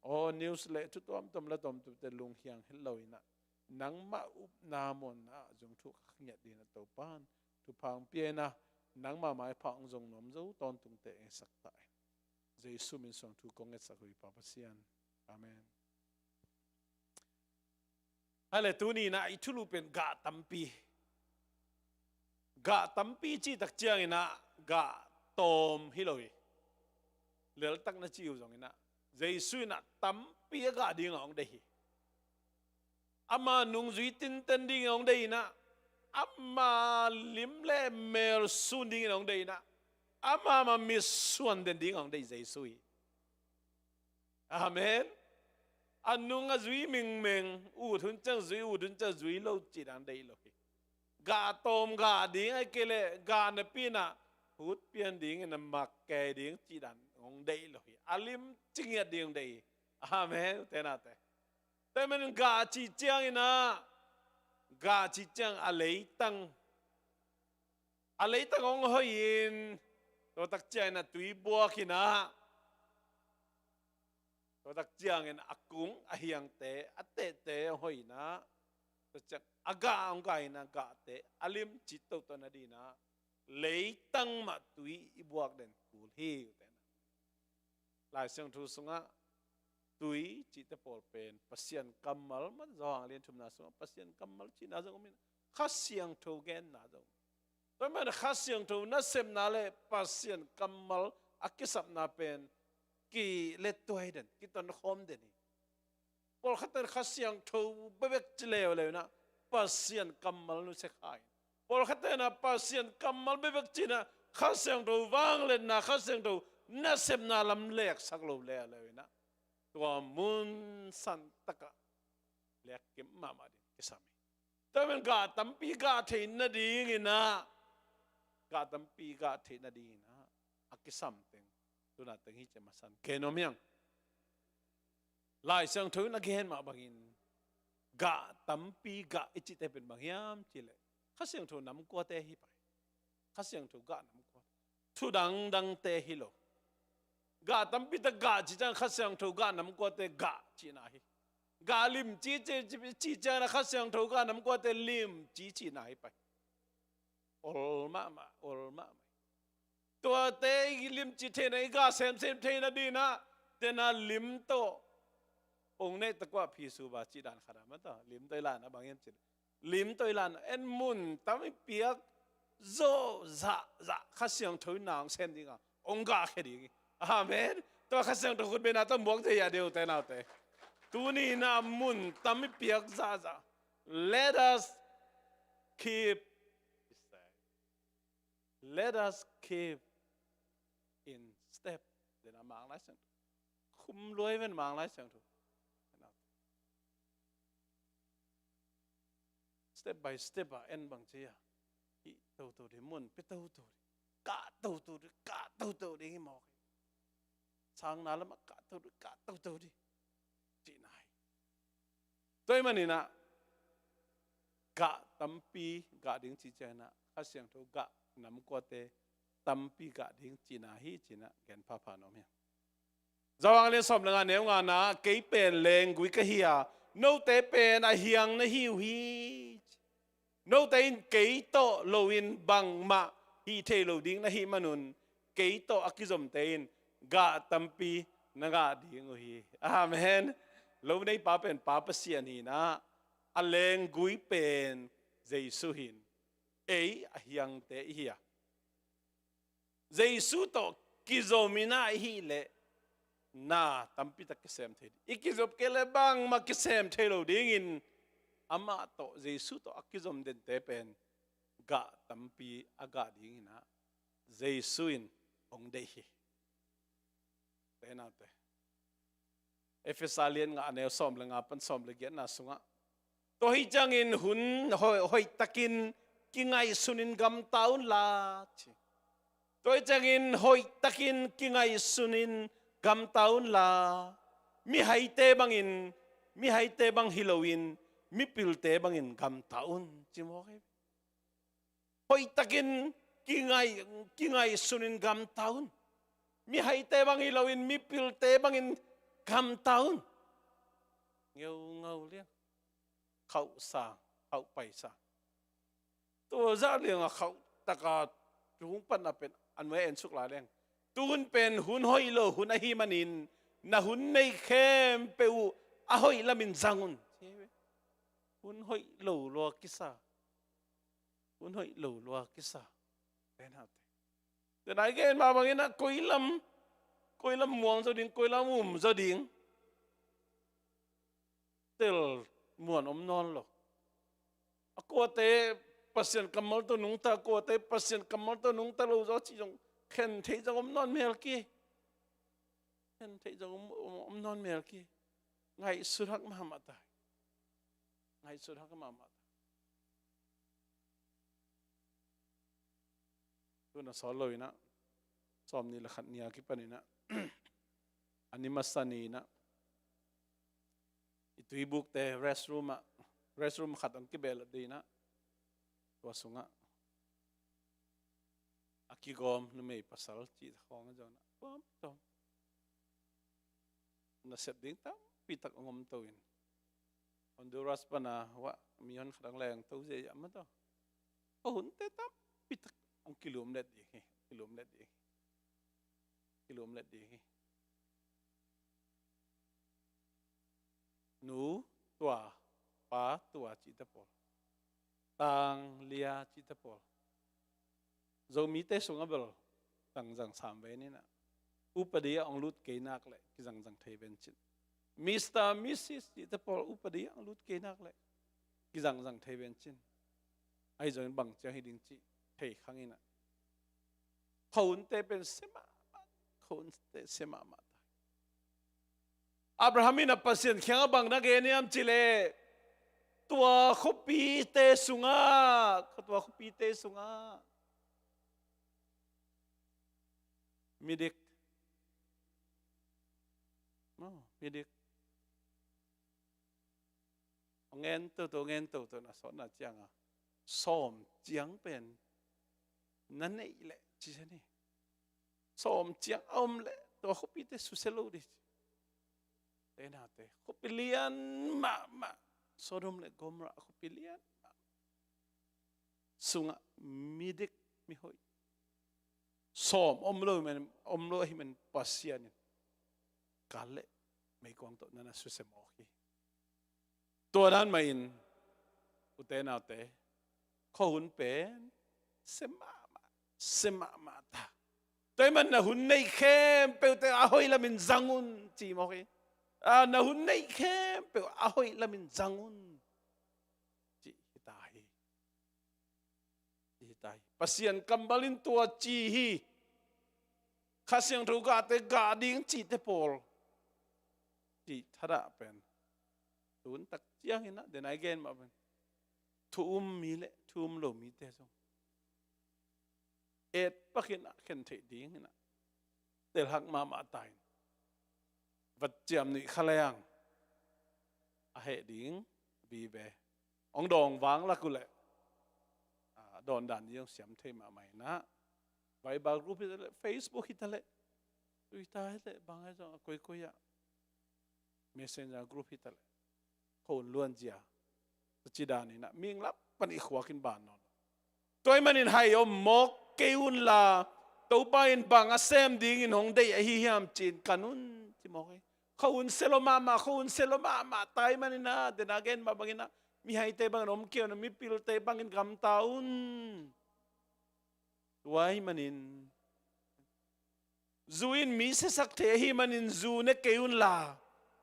Aw, news le thu tuamtuam la tuamtuamte lunghiang het lo inah nangmah upna mun ah zong thu ka ngiat dingin a Topan thupha hong pia inah nangma maipha hong zong nuam zo tawntungte ei sak ta in. Jesu min suang thu kong ngetsak uh hi, Pa Pasian. Amen. Hale, tuni inah i thulu pen gah tampi. Gah tampi cih tak ciang inah gah tawm hi lo hi. Leltak na ci uh zong inah Jesu inah tampi a gah ding a hong deih hi. Ama nungzui tinten dingin a hong deih inah, ama lim le mel sun dingin a hong deih inah, ama ma mitsuan den dingin a hong deih Jesu hi. Amen. A nung a zui mengmeng, ut hun ciang zui, ut hun ciang zui lo cih dan deih lo hi. Gah tawm gah ding ahih kei leh gah napi inah hut pian dingin a mak kei ding cih dan hong deih lo hi. A lim ci ngiat ding hong deih hi. Amen. Ute naute, tua ahih manin gah cih ciang inah, gah cih ciang a leitang, a leitang hong hoih in, tua tak ciang inah tui buak inah, tua tak ciangin a kung, a hiangte, a tehte hong hoih inah, tua ciang a gah hong gah inah gahte a limci toto nading inah leitang mah tui i buak den kul hi, ute na. Lai Siangtho sungah tui cihte pawl pen Pasian kammal mah, Johan lian thumna sungah Pasian kammal cihna zong om in, Kha Siangtho genna zong om. Tua ahih manin Kha Siangtho nasepna le Pasian kammal a kisapna pen kilettuai den, kitonkhawm den hi. Pawlkhat ten Kha Siangtho bekbek ci leuleu inah Pasian kammal nusia kha in. Pawlkhat ten ah Pasian kammal bekbek ci inah Kha Siangtho vangliatna, Kha Siangtho nasepna lam leksak lo leuleu inah tua mun santakah lekkim mahmah ding kisam hi. Tua ahih manin gah tampi gah theih nading inah, gah tampi gah theih nading inah a kisam teng, tuna teng hi ci a masa in gen nuam hi hang. Lai Siangtho in a gen mah bangin gah tampi gah i cihte pen bang hiam cih leh Kha Siangtho namkuate hi pai. Kha Siangtho gah namkuate, thu dangdangte hi lo. Gah tampi tak gah cih ciang Kha Siangtho gah namkuate gah cihna hi. Gah limci cih, cih ciang inah Kha Siangtho gah namkuate limci cihna hi pai. Ol mahmah, ol mahmah. Tuate i limci theihna, i gah semsem theihna ding inah, tena lim tawh hong neih tak uh ah phi suba cih dan khat a, mataw, lim tawh i lahna bang hiam cih leh, lim tawh i lahna en, mun tam i piak zawh zahzah Kha Siangtho in na hong sem ding a, hong gahkhia ding hi. Amen. Tua Kha Siangtho khutbetna tawh muak thei a, ute naute. Tuni inah mun tam i piak zahzah. Let us keep Let us keep in step. Tua ahih manin Mang Lai Siangtho, khum lua ven Mang Lai Siangtho. Step by step a en bang ci a, hih toto ding, mun pia toto ding, kah toto ding, kah toto ding hi mawk hi. Sangna lamah kah toto ding, kah toto ding cihna hi. Tua ahih manin ah gah tampi gah ding cih ciang inah Kha Siangtho gah namkuate tampi gah ding cihna hi ci-in ah gen phapha nuam hi. Johan lian sawm le nga, neu ngana, kei pen lenggui ka hi a, note pen a hiang na hi uh hi. Note in kei tawh loin bangmah hih thei lo ding na hih manun, kei tawh a kizomte in gah tampi na ngah ding uh hi. Amen. Lo neipa pen Pa Pasian hi-in ah, a lenggui pen Jesu hi-in, ei a hiangte i hi a, Jesu tawh kizom in ah i hih leh na tampi tak kisem thei ding. I kizop kei leh bangmah kisem thei lo dingin, amah tawh, Jesu tawh a kizom dente pen gah tampi a gah dingin ah Jesu in hong deih hi. Te naute, Efesa lian nga, a neu sawm le nga pan sawm le giatna sungah, tua hi ciangin hun hoih, hoihtakin kingaihsunin gamta unla, ci. Tua hi ciangin hoihtakin kingaihsunin gamta unla, mihaite bangin, mihaite bang hi loin mipilte bangin gamta un, ci mawk hi. Hoihtakin kingai, kingaihsunin gamta un. Mihaite bang hi loin mipilte bangin gamta un. Ngeungau liang. Khauhsa, khauhpaisa. Tua zah lianga khauhtaka tung panna pen a nuai en suk lai leng, tuhun pen hun hoih lo hun ahi manin, na hun neih khempeuh uh a hoih lamin zang un. Hun hoih lo lua kisa. Hun hoih lo lua kisa. Te naute, te nai gen mah bangin ah, koi lam, koi lam muang zaw ding, koi lam um zaw ding, tel muan om nawn lo. A kuate Pasian kammal tawh nungta, a kuate Pasian kammal tawh nungta lo zaw cih zong khen theih zong om nawn mel ki. Khen theih zong om, om, om nawn mel ki. Ngaihsut hak mahmah ta hi. Ngaihsut hak mahmah ta hi. Tuna sawt lo inah, sawm nih le khat ni a kipan inah, a ni masa ni inah, i tuibukte restroom ah, restroom khat hong kibeh lo dih inah, tua sungah a kigawm numei pasal cih khawng a zong inah, pawm tawm. Nasep ding tampi tak hong om to in, Honduras pana wah mihon khat ang leng to zia mah to. Khuahunte tampi tak hong kilum let ding hi, kilum let ding hi, kilum let ding hi. Nu tua, pa tua cihte pawl, tang lia cihte pawl, Zomite sungah bel zangzang sam ve ni inah, upadi ah hong lut kei nak leh kizangzang thei ven cin. Mister, Missus cihte pawl upadi ah hong lut kei nak leh kizangzang thei ven cin. Ahi zongin bang ciang hi ding cih thei khang inah, khuahunte pen sia mahmah, khuahunte sia mahmah ta hi. Abraham in a Pasian kiangah bang na gen hiam cih leh, tua khuapite sungah, tua khuapite sungah midik, oh, midik, hong en toto, hong en toto, na sawtna ciangah sawm ciang pen na neih leh ci sia ni. Sawm ciang a om leh tua khuapite susia lo dih. Te naute, khuapi lian mahmah, Sodom le Gomorrah khuapi lian mahmah sungah midik, mihoih sawm om lo ahih man, om lo ahih man Pasian in kal le meikuang tawh na na susia mawk hi. Tua dan mahin, ute naute, khuahun pen sia mahmah, sia mahmah ta. Tua ahih man na hun neih khempeuhte a hoih lamin zang un, ci mawk hi. Ah, na hun neih khempeuh a hoih lamin zang un, ci hi ta hi. Ci hi ta hi. Pasian kammal in tua ci hi. Kha Siangtho gahte gah ding cihte pawl cih thadah pen, tun tak ciang inah, den a i gen mah pen, thu um mi le thu um lo mite zong et pak inah khen theih ding inah, tel hak mahmah ta in, vatciam nuih kha leng a heh ding vive. Hong dawng vang lak uh leh, ah, dawndan ding hong siam thei mahmah inah, Viber group hi ta leh, Facebook hi ta leh, Twitter hi ta leh, bang hi zong a koikoi ah, Messenger group hi ta leh, khuahun luanzia, tua ci dan inah mihing lam pan i khuak in ban nawn lo. Tua ahih manin hai om mawk kei unla, Topa in bang a sem dingin hong deih ahi hiam ci-in kan un, ci mawk hi. Khuahun sia lo mahmah, khuahun sia lo mahmah ta ahih man inah, den a gen mah bang inah, mihaite bangin om kei un, mipilte bangin gamta un. Tua ahih manin, zu in mi siasak thei ahih manin zu ne kei unla,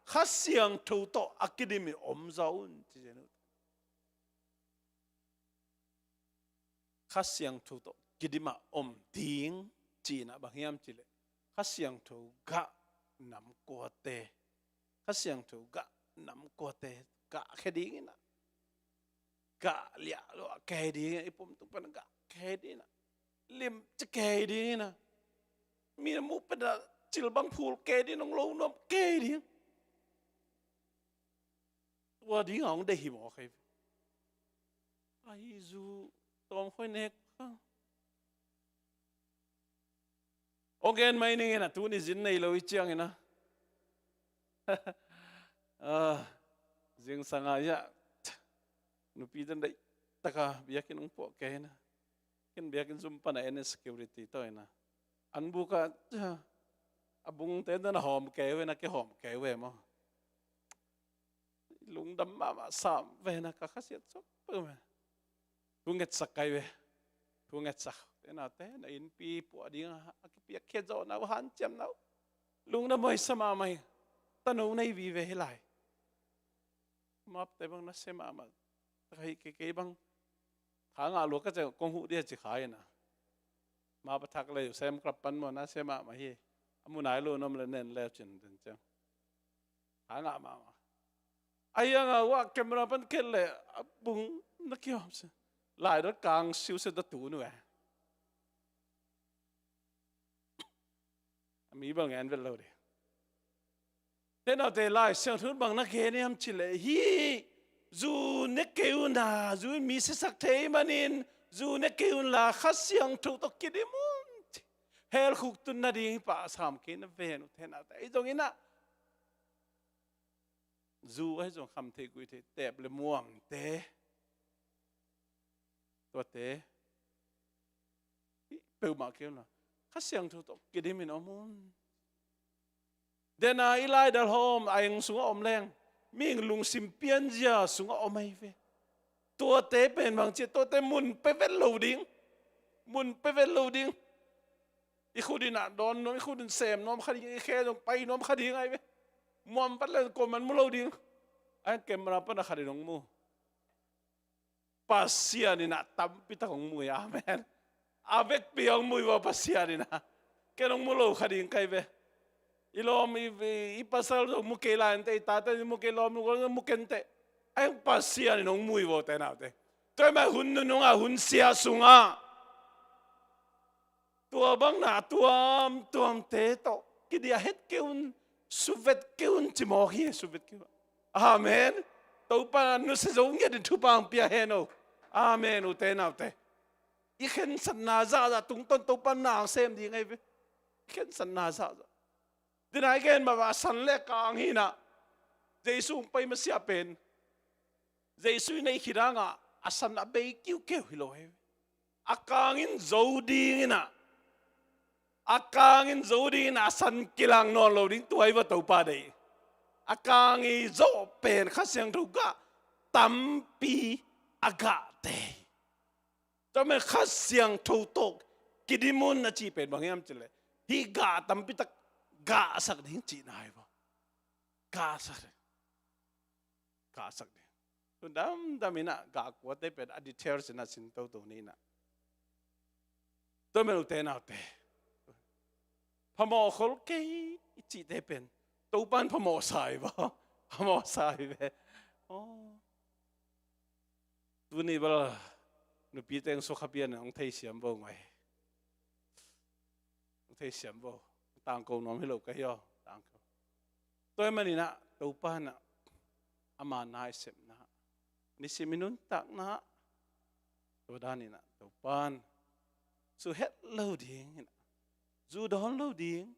Kha Siangtho tawh a kidimin om zaw un, ci zen uh. Kha Siangtho tawh kidimah om ding cihna bang hiam cileh, Kha Siangtho gah nam kuate, Kha Siangtho gah nam kuate gahkhia ding inah, gah liah luah kei ding inah, i pumtung pan gah kei ding inah, limci kei ding inah, mi na muh pen a cilbang phul kei ding, nong lo nuam kei ding. Tua ding a hong deih hi mawk hi. Ahi zu tawm khoi nek kha. Hong gen mai ning inah, tuni zin nei lo i ciang inah. Ah, zingsang a ia nupi dan dai taka biakinn hong puah kei inah. Ken biakinn zum pana en security tawh inah, an buk a, a bungte dan a hawm kei ve na, ke hawm kei ve maw. Lungdam mahmah sam ve na, ka khasiat sop peuh ve. Thu ngetsak kai ve. Thu ngetsak. Te na te na innpi puah ding a, a kipiak khiat zawh na uh, hanciam na uh. Lungdam hoih sa mahmah hi. Tanu nei vive hi lai. Mapte bang na sia mahmah. Taka hi kei, kei bang. Kha ngah lua ka ciang kong huh dia ci kha inah. Mapa thak lei uh sem klap pan maw, na sia mahmah hi. A mu nai lo nuam le nen leu cin den ciang. Kha ngah mahmah. A hiang a uah camera pan khet leh a bung na kihawm se. Lai dot kang siu se dot tu nu eh. A mi bang en vet lo ding. Te naute, Lai Siangtho bang na gen hiam cileh, hih zu ne kei un la, zu in mi siasak thei manin, zu ne kei un la, Kha Siangtho tawh kidim un ci. Hell khuk tun nading hi pah sam kei na ven uh te naute. Ahi zong inah, zu ahi zong kham thei guih thei, tep le muamte, tuate hi peuhmah kei un la, Kha Siangtho tawh kidim in om un. Dena i laidal hawm a eng sungah om leng, mihing lungsim pianzia sungah om ahi ve. Tuate pen bang ci, tuate mun pe vet lo ding. Mun pe vet lo ding. I khut inah dawn nuam, i khut in sem nuam kha ding, i khe zong pai nuam kha ding ahi ve. Muam pat le kuaman mu lo ding. Ahi camera pana khat in hong mu. Pasian inah tampi tak hong mu hi. Amen. A vekpi hong mu hi vaw Pasian inah. Ken hong mu lo kha ding kai ve. I lawm i, i, i pasal zong mu kei lai inteh, i tate zong mu kei, lawm zong mu kei inteh. Ahi hong Pasian in hong mu hi vaw te naute. Tua hi mah hun nunung a hun sia sungah tua bang na tuamtuamte tawh kidiah het kei un, suvet kei un ci mawk hi, suvet kei un. Amen. Topa nusia zo ngiat in thupha hong pia hen o. Amen. Ute naute, i khensatna zahzah tungtawn Topa na hong sem ding ahi ve. I khensatna zahzah. Dinai gen mah a san le kang hi inah, Jesu hong pai masiah pen Jesu i neih khit hangah a san a bei kiukiu hi lo hi. A kang in zo ding inah, a kang in zo ding inah a san kilang nawn lo ding, tua hi va Topa deih. A kang i zawh pen Kha Siangtho gah tampi a gahte. Tua men Kha Siangtho tawh kidim un a cih pen bang hiam cileh, hih gah tampi tak gahsak ding cihna hi va. Gahsak ding. Gahsak ding. Tun damdam inah gah kuate pen a details inah sin toto ni inah. Tua men ute naute, phamawh khol kei i cihte pen Topan phamawh sa hi va. Phamawh sa hi ve. Aw. Tuni bel nupite hong sukha pian hong theisiam bo ngai. Hong theisiam bo. Tangko nuam hi lo ka hi aw. Tangko. Tua hi maninah Topa inah ama na i sepna, nisim i nuntakna, tua daninah Topa in zu het lo ding inah, zu dawn lo ding,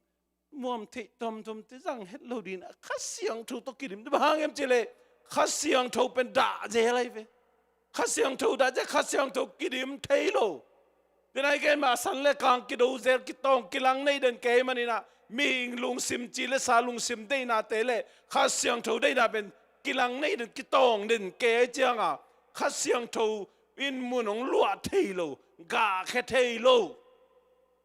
muam theih tuamtuamte zang het lo ding inah Kha Siangtho tawh kidim. Bang hang hiam cihleh Kha Siangtho pen dah zel ahi ve. Kha Siangtho dah zel, Kha Siangtho kidim thei lo. Tua nai gen mah a san le kang kido zel, kitawng kilang nei den kei maninah, mihing lungsim, ci le sa lungsim deihnate le Kha Siangtho deihna pen kilang nei den, kitawng den kei cianga Kha Siangtho in mun hong luah thei lo, gahkhia thei lo.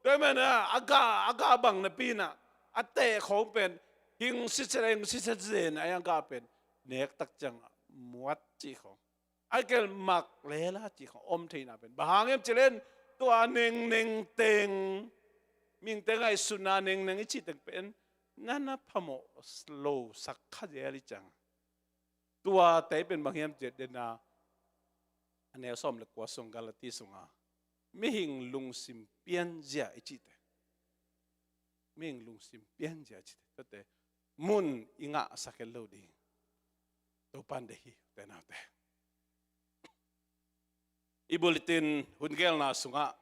Tua hi maninah a gah, a gah bang napi inah a teh khawng pen hing siset, hing siset zen a, a gah pen nek tak ciangah muat cih khawng, a kel mak lela cih khawng om theihna pen bang hang hiam cihleh tua nengneng teng, mihingte ngaihsutna nengneng i cih teng pen na na phamawh lo sak kha zel i ciang. Tuate pen bang hiam cih leh, a neu sawm le kua sung Galati sunga mihing lungsim pianzia i cihte, mihing lungsim pianzia i cihte, tuate mun i ngahsak het lo ding Topa'n deih hi, ute naute. I bulletin hun gelna sungah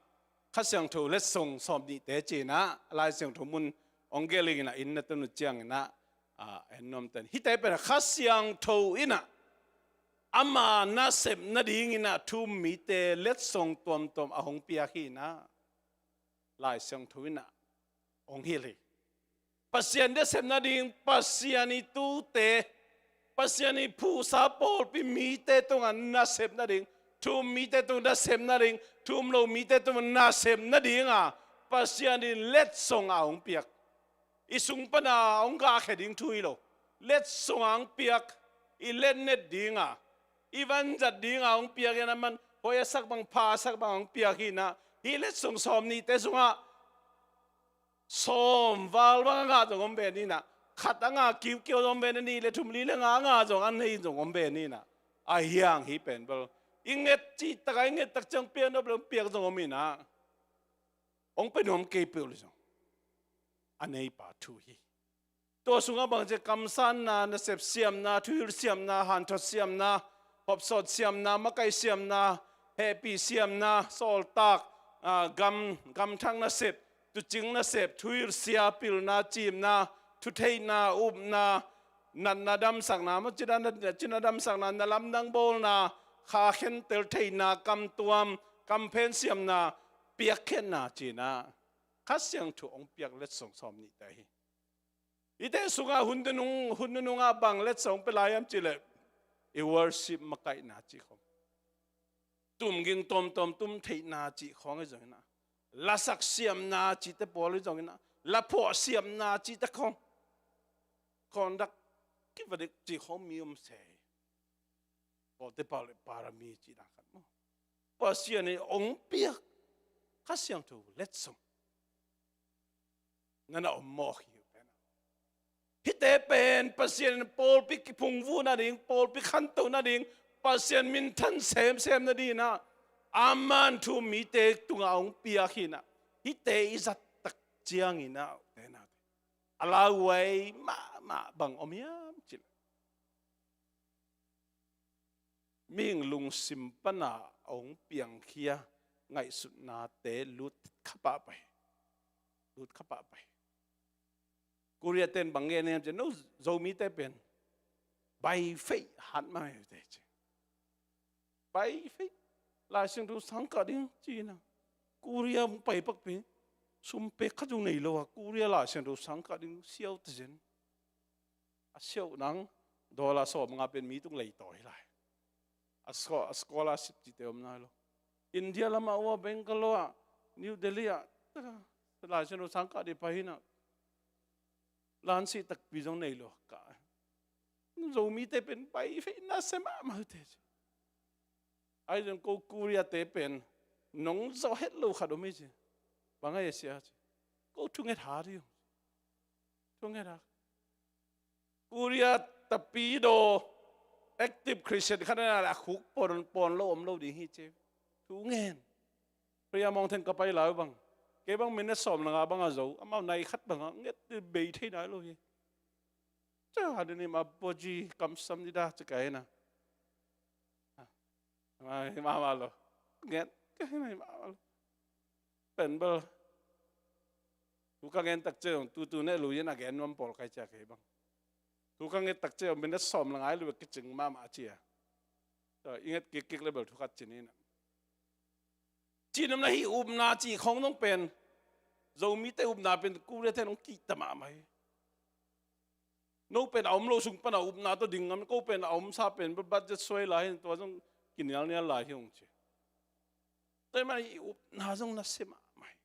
Kha Siangtho letsong sawm nihte ci-in ah, Lai Siangtho mun hong gel ing in ah, inn na tun uh ciangin ah, ah, en nuam ten. Hihte pen Kha Siangtho in ah ama nasep nadingin ah thu-um mite letsong tuamtuam a hong piak hi in ah, Lai Siangtho in ah hong hilh hi. Pasian nasep nading, Pasian i tuute, Pasian i phuhsa pawlpi mite tungah nasep nading, thu-um mite tung nasep nading, thu-um lo mite tung nasep nadinga Pasian in letsong a hong piak. I sung pana hong gahkhia ding thu hi lo. Letsong a hong piak, i letnet dinga, i vanzat dinga hong piak in ah, aman hoih a sak bang, pha a sak bang hong piak hi in ah, hih letsong sawm nihte sungah sawm val bang a ngah zong om ve ni in ah, khat a ngah kiukiu zong om ve ni, nih le thum, li le nga a ngah zong a nei zong om ve ni in ah, a hiang hih pen bel i nget cih takah, i nget tak ciang piak nop le hong piak zong om in ah, hong pia nuam kei peuh le zong a neipa thu hi. Tua sungah bang ci, kamsanna, nasep siamna, thuhilh siamna, hanthot siamna, hopsawt siamna, makaih siamna, hehpih siamna, sawltak, ah, gam, gamthak nasep, tuucing nasep, thuhilhsia, pilna, ciimna, thutheihna, upna, natna damsakna, maw, cina, cina damsakna, na lamdang bawlna, kha khentel theihna, kamtuam, kamphen siamna, piakkhiatna ci-in ah Kha Siangtho hong piak letsong sawm nihte hi. Hihte sungah hun nunung, hun nunungah bang letsong pia lai hiam cih leh, i worship makaihna cih khawng, tumging tawmtawm tum theihna cih khawng hi zongin ah, lasak siamna cihte pawl hi zongin ah, laphuah siamna cihte khawng, conduct kivadik cih khawng mi om se hi. Pawlte pau le parami cihna khat maw, Pasian in hong piak Kha Siangtho letsong na na om mawk hi uh pen. Hihte pen Pasian in pawlpi kiphungvuh nading, pawlpi khanto nading, Pasian minthan semsem nadingin ah aman thu-um mite tungah hong piak hi in ah, hihte i zat tak ciangin ah, ute naute, a lauhuai mahmah bang om hiam cih leh, mihing lungsim pana hong piangkhia ngaihsutnate lut kha pah pah hi. Lut kha pah pah hi. Korea ten bang gen hiam cih leh, no Zomite pen by faith hat mah hi uh teh ci. By faith, Lai Siangtho sang kah ding ci-in ah, Korea hong pai pak pen, sum pek khat zong nei lo a, Korea Lai Siangtho sang kah ding siau ta zen. A siau nang dollar sawm nga pen mi tung leitawi lai. A scho-, a scholarship cihte om nai lo. India lamah uh a, Bangalore ah, New Delhi ah, taka, Lai Siangtho sang kah ding pai hi in ah, lansih takpi zong nei lo kah. Zomite pen by faith nasem mahmah uh teh ci. Ahi zong ko Korea-te pen nong zawh het lo khat om hi ci. Bang a hia sia ci. Ko thunget hat hi ung. Thunget hat. Korea tapidaw active Christian khat a na leh a khuk pawn, pawn lo om lo ding hi ci. Thungen. Prayer Mountain ka pai lai uh bang, kei bang minute sawm le nga bang a zo, amau nai khat bang a nget bei thei nai lo hi. Ca, hadunim abaji kamsamnida ci ka hi na. Hi mahmah lo. Nget ka hi na, hi mahmah lo. Pen bel, thu ka ngen tak ciang, tutu ne lu in a gen nuam pawl kai cia kei bang. Thu ka nget tak ciang, minute sawm le nga i lu kicing mahmah cia. Tua i nget kikkik le bel thu khat ci ni na. Cih nopna hih upna cih khawng zong pen, Zomite upna pen Korea-te in hong kihta mahmah hi. No pen a om lo sung pan a upna tawh ding ngam, ko pen a omsa pen budget suai lai hi, tua zong kinialnial lai hi hong ci. Tua ahih manin hih upna zong nasia mahmah hi.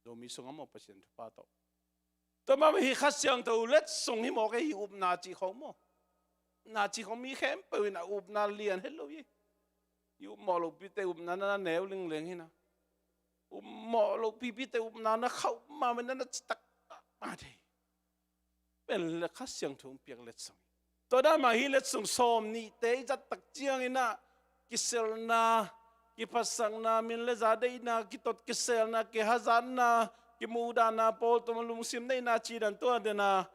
Zomi sungah maw Pasian thupha tawh. Tua mah bang hih Kha Siangtho letsong hi mawk e, hih upna cih khawng maw. Upna cih khawng mi khempeuh in a upna lian het lo hi. I upmawh lohpite upna na neu lingleng hi na. Upmawh lohpipite upna na khauh mahmah na, na citak mahmah thei. Pen le Kha Siangtho hong piak letsong. Tua dan mah hi, letsong sawm nihte i zat tak ciangin ah kiselna, kiphatsakna, min le za deihna, kitot kiselna, kihazatna, kimuhdahna, pawl tawh lungsim neihna, cih dan tua dena,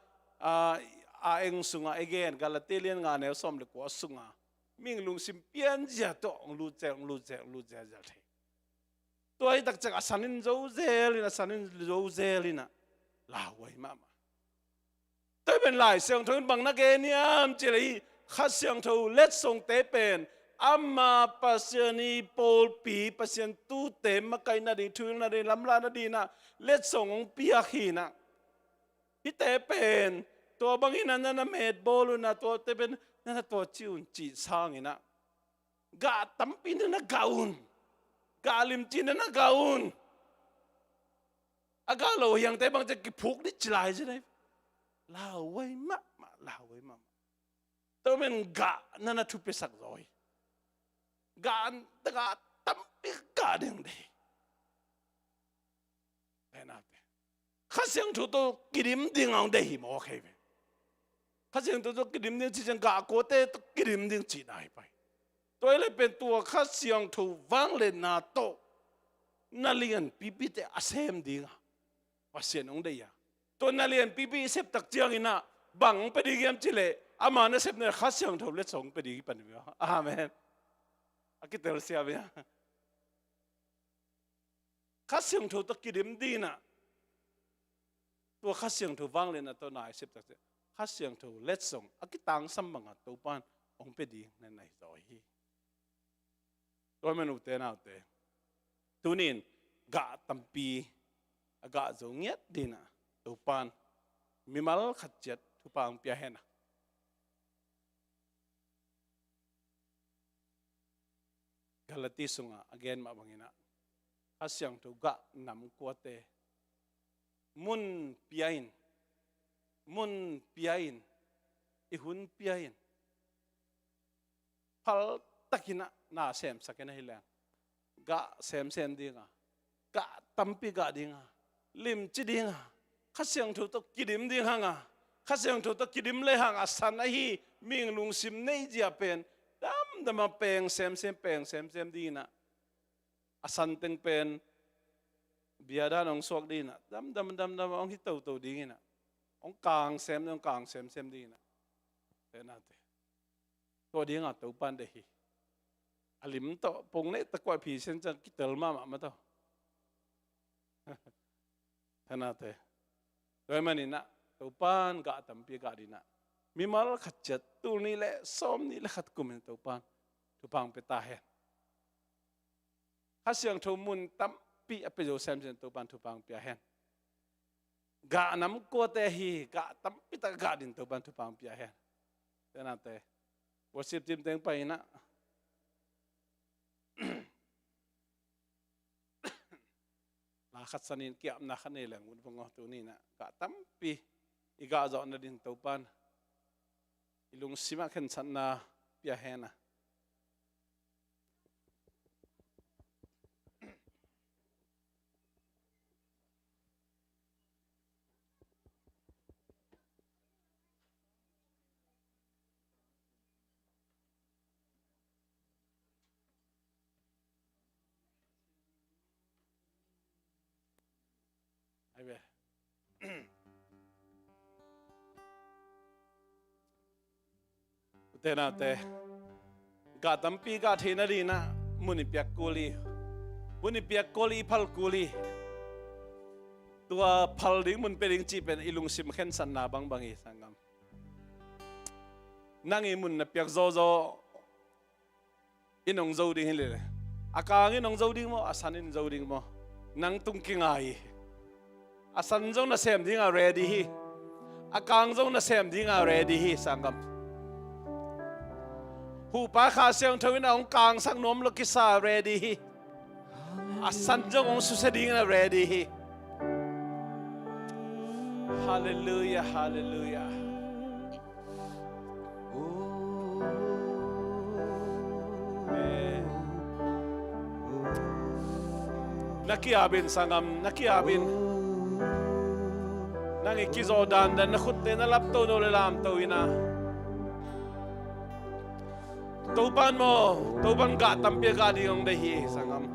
a, a eng sungah i gen, Galati lian nga neu sawm le kua sungah mihing lungsim pianzia tawh hong lut zel, hong lut zel, hong lut zelzel thei. Tua hi tak ciang a san in zo zel in, a san in zo zel in ah lauhuai mahmah. Tua hi pen Lai Siangtho in bang na gen hiam cih leh, hih Kha Siangtho letsongte pen ama Pasian i pawlpi, Pasian tute makaih nading, thuhilh nading, lamlak nading in ah letsong hong piak hi in ah. Hihte pen tua bangin ah na na metbawl un ah, tuate pen na na tuaci un cih sangin ah, gah tampi na na gah un. Gah limci na na gah un. A gah lo hiangte bang ci a kiphuk dih ci lai ci dai. Lauhuai mahmah, lauhuai mahmah. Tua men gah na na thupiasak zaw hi. Gah, gah tampi gah ding dei. Kha Siangtho tawh kidim ding a hong deih hi maw, kei ve. Kha Siangtho tawh kidim ding cih ciang gah kuate tawh kidim ding cihna hi pai. Tua hi leh pen tua Kha Siangtho vangliatna tawh na lianpipite a sem ding a Pasian hong deih a. Tua na lianpipi i sep tak ciangin ah bang hong pia ding hiam cih leh, ama nasepna Kha Siangtho letsong hong pia ding hi pan hi ve. Amen. A kitel siam hi a. Kha Siangtho tawh kidim ding in ah, tua Kha Siangtho vangliatna tawh na i sep tak ciang Kha Siangtho letsong a kitangsam bangah Topan hong pia ding na na hi zaw hi. Tua men ute naute, tuni in gah tampi a gah zo ngiat ding in ah Topan mimal khat ciat thupha hong pia hen a. Galati sungah a gen mah bangin ah, Kha Siangtho gah nam kuate mun pia in, mun pia in, i hun pia in, phal takin ah na semsak in ahih leh gah semsem ding a, gah tampi gah ding a, limci ding a, Kha Siangtho tawh kidim ding hang a, Kha Siangtho tawh kidim le hang a san ahi mihing lungsim neih zia pen damdam a peng semsem, peng semsem ding in ah, a san teng pen bia dan hong suak ding in ah, damdam damdam a hong hi toto ding in ah, hong kang sem, hong kang semsem ding in ah. Te nate. Tua ding a Topan deih hi. A lim tawh pong neih tak kuai phi sen ciang kitel mahmah mah tawh. Te nate. Tua ahih manin ah Topan gah tampi gah ding in ah, mimal khat ciat tul nih le sawm nih le khat kum in Topan thupha hong pia ta hen. Kha Siangtho mun tampi a pia zo semsem Topan thupha hong pia hen. Gah nam kuate hi, gah tampi tak gah ding Topan thupha hong pia hen. Te nate. Worship team teng pai in ah, la khat san in kiapna khat nei leng ut vang aw. Tuni in ah gah tampi i gah zawh nading Topan i lungsim ah khensatna pia hen a. Ai ve. Ute naute, gah tampi gah theih nading in ah mun i piak kul hi. Mun i piak kul hi, i phal kul hi. Tua phal ding, mun pia ding cih pen i lungsim khensatna bangbang hi, sanggam. Nang i mun na piak zawzaw in hong zo ding hi leh, a kang in hong zo ding maw, a san in zo ding maw, nang tung kinga hi. A san zong na sem ding a ready hi. A kang zong na sem ding a ready hi, sanggam. Hupa Kha Siangtho in a hong kangsak nuam lo kisa ready hi. A san zong hong susia ding a ready hi. Halleluiah, halleluiah. Amen. Na ki-ap in, sanggam, na ki-ap in. Nang i kizaw dandan na khutte na lapto no le lamto in a, Topan maw, Topan gah tampi a gah ding hong deih hi, sanggam.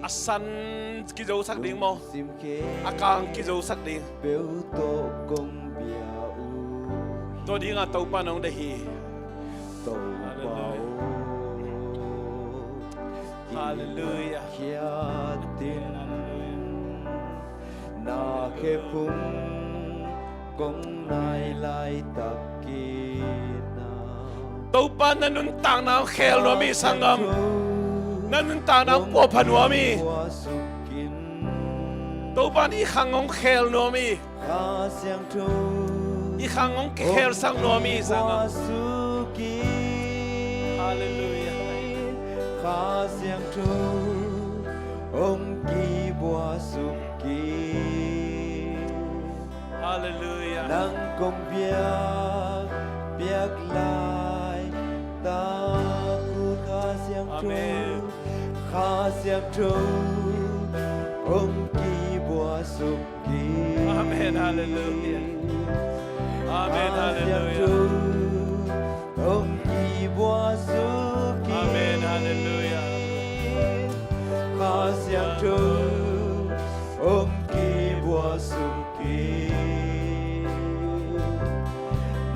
A san kizosak ding maw, a kang kizosak ding, tua dingah Topan hong deih hi. Halleluiah. Halleluiah. Na khe phung kong nai laitak in a, Topa na nuntakna hong khel nuam hi, sanggam. Na nuntakna hong puahpha nuam hi. Topa in i khang hong khel nuam hi. I khang hong khelsak nuam hi, sanggam. Halleluiah. Kha Siangtho hong kibuah suk kik. Halleluiah. Nang kong piak, piak laitak uh Kha Siangtho. Amen. Kha Siangtho hong kibuah suk kik. Amen. Halleluiah. Amen. Halleluiah. Kha Siangtho hong kibuah suk kik. Amen. Halleluiah. Kha Siangtho hong kibuah suk kik.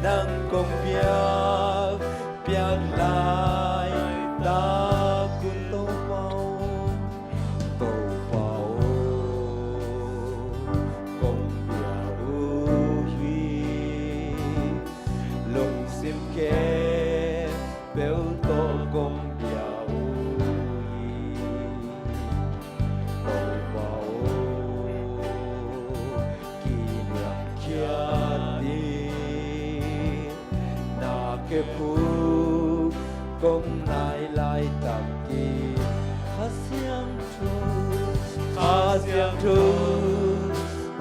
Nang kong piak, piak laitak un Topa aw, Topa aw, kong piak uh hi. Lungsim khempeuh tawh kong piak uh hi. Topa aw, kiniamkhiat in. Na khe phung kong nai laitak in. Kha Siangtho, Kha Siangtho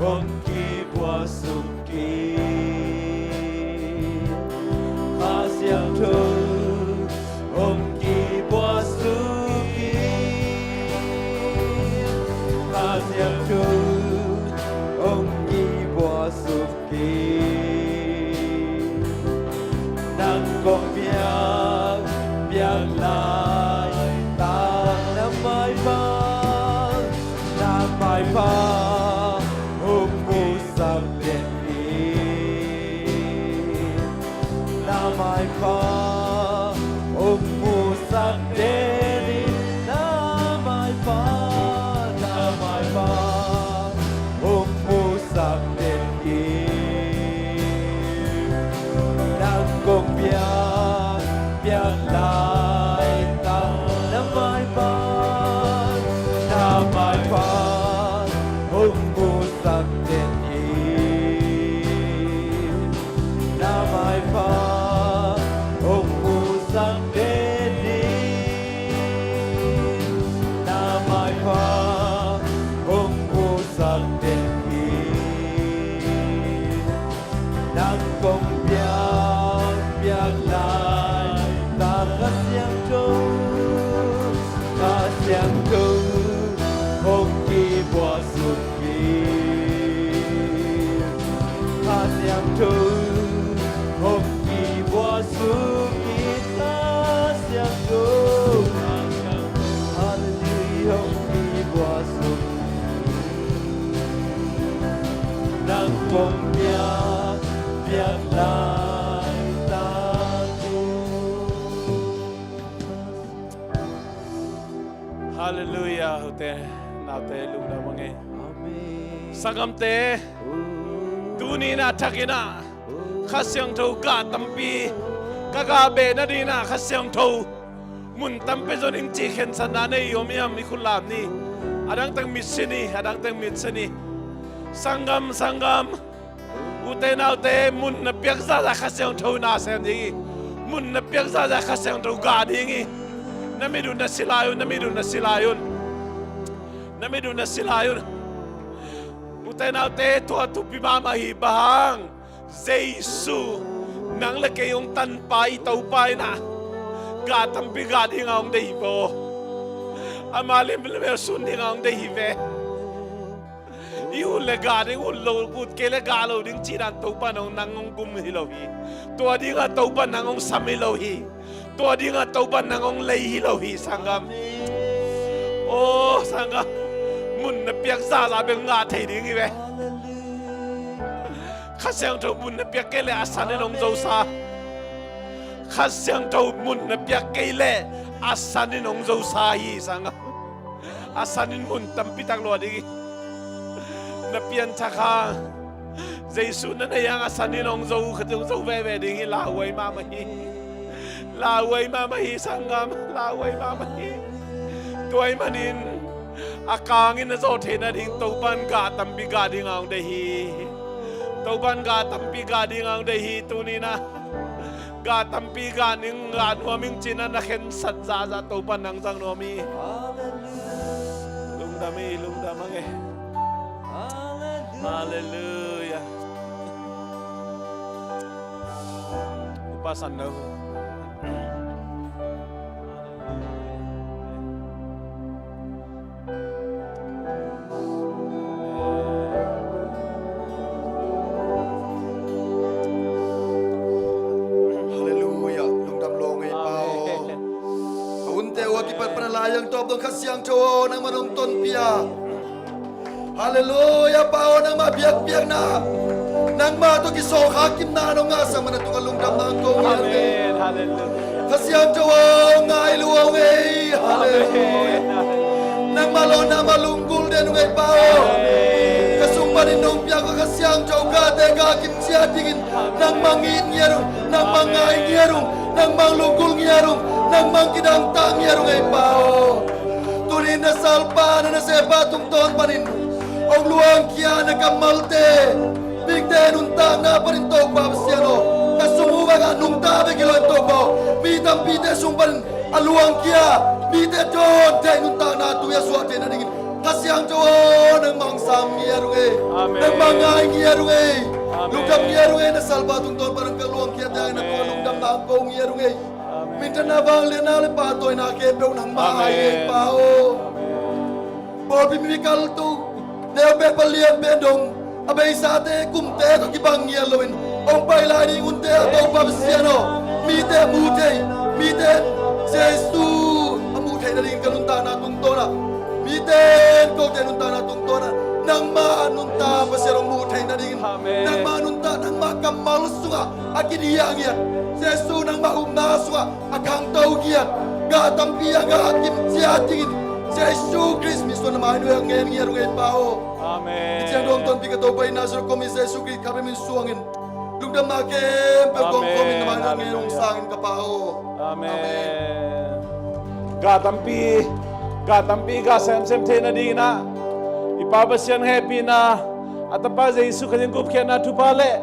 hong kibuah suk kik. Kha Siangtho hong kibuah suk kik. Kha Siangtho hong kibuah suk kik. Nang kong piak, piak laitak na maipha, na maipha hong musak den in. Na maipha hong musak den in. Na maipha, na maipha hong musak den in. Nang kong piak, piak laitak na maipha, na maipha hong musak den in. Na maipha hong musak den in. Na maipha hong musak den in. Nang kong piak, piak laitak Kha Siangtho, Kha Siangtho hong kibuah suk kik. Kha Siangtho hong kibuah suk kik. Kha Siangtho, Halleluiah, hong kibuah suk kik. Nang kong piak, piak laitak uh. Halleluiah. Ute naute lungdam ing ei. Amen. Sanggamte, tuni in a thak in a Kha Siangtho gah tampi ka gah beh nading in a Kha Siangtho mun tampi zon ing cih khensatna nei i om hiam? I khut lam ni. A dang teng mit si ni, a dang teng mit si ni. Sanggam, sanggam, ute naute, mun na piak zahzah Kha Siangtho na sem ding hi. Mun na piak zahzah Kha Siangtho gah ding hi. Na mit uh na si lai un, na mit uh na si lai un. Na mit uh na si lai un. Ute naute, tua thupi mahmah hi. Bang hang? Jesu, nang le kei hong tanpa i Topa in a gah tampi gah ding a hong deih hi ve aw. Ama lim le mel sun ding a hong deih hi ve. I ut le gah ding, ut lo, ut kei le gah lo ding cih dan Topa nang hong gum hi lo hi. Tua dingah Topa nang hong sam hi lo hi. Tua dingah Topa nang hong lei hi lo hi, sanggam. Aw, sanggam. Mun na piak zahzah bek ngah thei ding hi ve. Kha Siangtho mun na piak kei leh a san in hong zosa. Kha Siangtho mun na piak kei leh a san in hong zosa hi, sanggam. A san in mun tampi tak lua ding hi. Na pianthak hang, Jesu na nei hang a san in hong zo, hong zo veve ding hi. Lauhuai mahmah hi. Lauhuai mahmah hi, sanggam. Lauhuai mahmah hi. Tua ahih manin a kang in a zawh theih nading Topa in gah tampi gah ding a hong deih hi. Topa in gah tampi gah ding a hong deih hi. Tuni-in ah gah tampi gah ning, gah nuam ing ci-in ah na khensat zahzah Topa in nang zang nuam hi. Lungdam hi, lungdam hi. Halleluiah. Upa san lo. Halleluiah. Lungdam lawng ei, Pa aw. Amen. A hunte uh a kipat pan a lai hong tawp dong Kha Siangtho aw, nangmah nong tonpih a. Halleluiah, Pa aw, nangmah biakpiakna, nangmah tawh kisawlkha kimna nong ngahsak man a tungah lungdamna hong ko ngiat hi. Amen. Halleluiah. Kha Siangtho aw, ngai lua ung ei. Halleluiah. Amen. Nangmah lawhna mah lunggulh den ung ei, Pa aw. Amen. Ka sung panin nong piak uh Kha Siangtho, gahte gah kim ciat dingin nangmah it ngiat ung, nangmah ngai ngiat ung, nangmah lunggulh ngiat ung, nangmah kidangtak ngiat ung ei, Pa aw. Tuni na salpa, na nasepa tungtawn panin hong luangkhia na kammalte, mite nuntakna panin Topa Pasian aw, ka sung uh bangah nungta bek hi lo in Topa aw, mi tampite sung panin a luangkhia, mite dawn theih nuntakna tui a suah theih nadingin Kha Siangtho aw, nangmah hong sam ngiat ung ei. Amen. Nangmah ngai ngiat ung ei. Amen. Lungdam ngiat ung ei, na salpa tungtawn panin ka luangkhia te hangin a tungah lungdamna hong ko ngiat ung ei. Amen. Minthanna, vangliatna le pahtawina khempeuh nangmah a hi ei, Pa aw. Amen. Pawlpi mi kaltu, neupeuh palian pen dong, a beisate kumte tawh kibang ngiat loin hong pai lai ding hunte ah Topa Pasian aw, mite mu thei, mite Jesu a muh theih nadingin ka nuntakna tungtawn ah, mite in kote nuntakna tungtawn ah nangmah nuntak Pasian hong muh theih nadingin, amen, nangmah nuntak, nangmah kammal sungah a kidiah ngiat, Jesu nangmah upna sungah a khangto ngiat, gah tampi a gah kim ciat dingin Jesu Khrist min suangin na mainuai ah ngen ngiat ung ei, Pa aw. Amen. Hih ciang dong tonpih ka Topa i Nazareth khuami Jesu Khrist kha bek min suangin lungdamna khempeuh kong khuamin na mainuai ah ngen ung sangin ka Pa aw. Amen. Amen. Gah tampi, gah tampi gah semsem theih nadingin ah i Pa Pasian hehpihna, a Tapa Jesu Khrist in gupkhiatna thupha le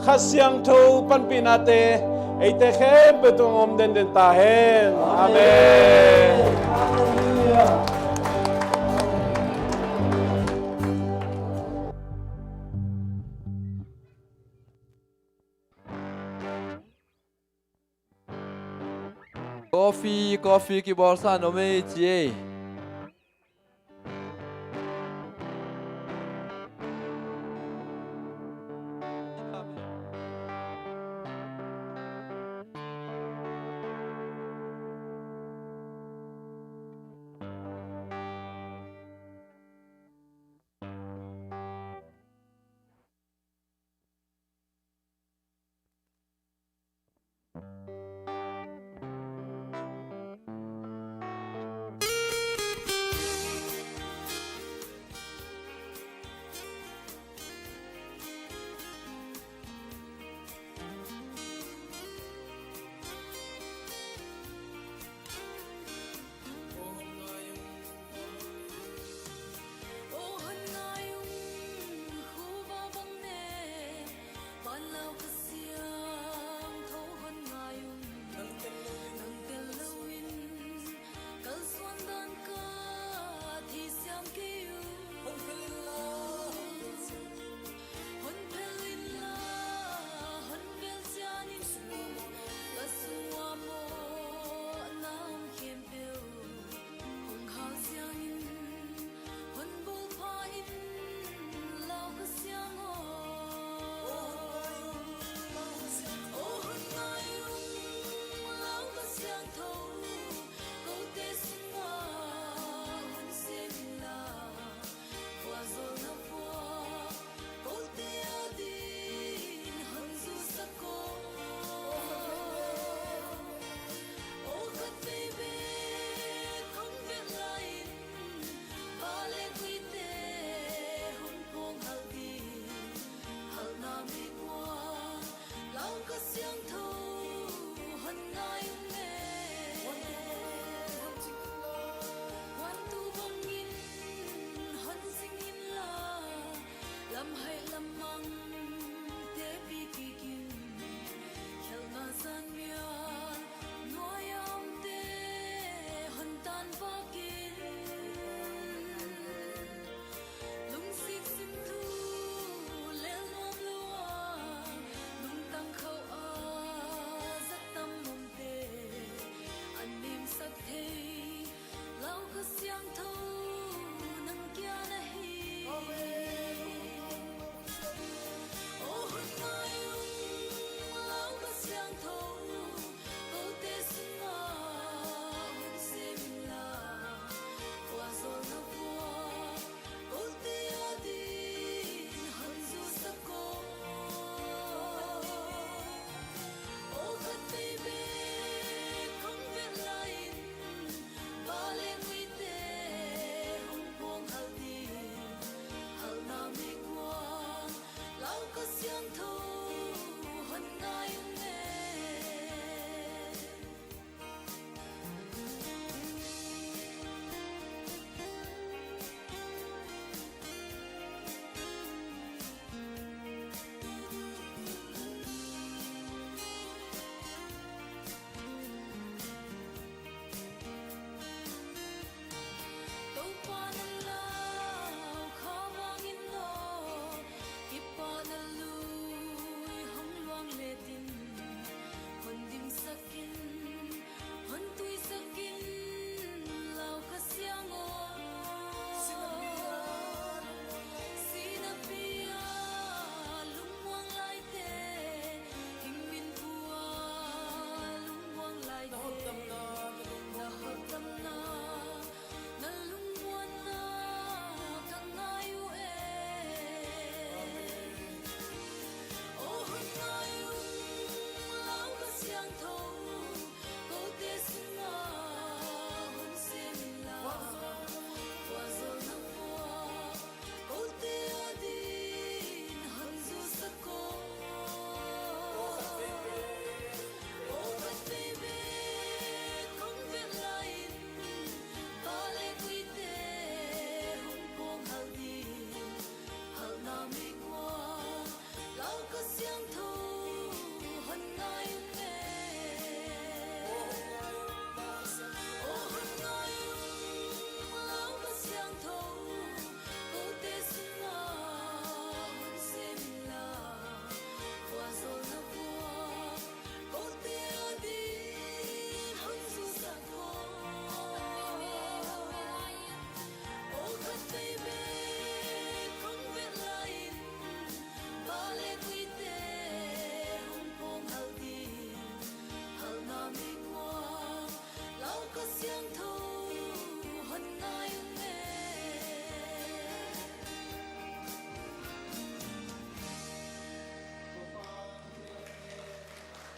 Kha Siangtho panpihnate eite khempeuh tungah om denden ta hen. Amen. Coffee, coffee kibawlsa nuam ei ci ei.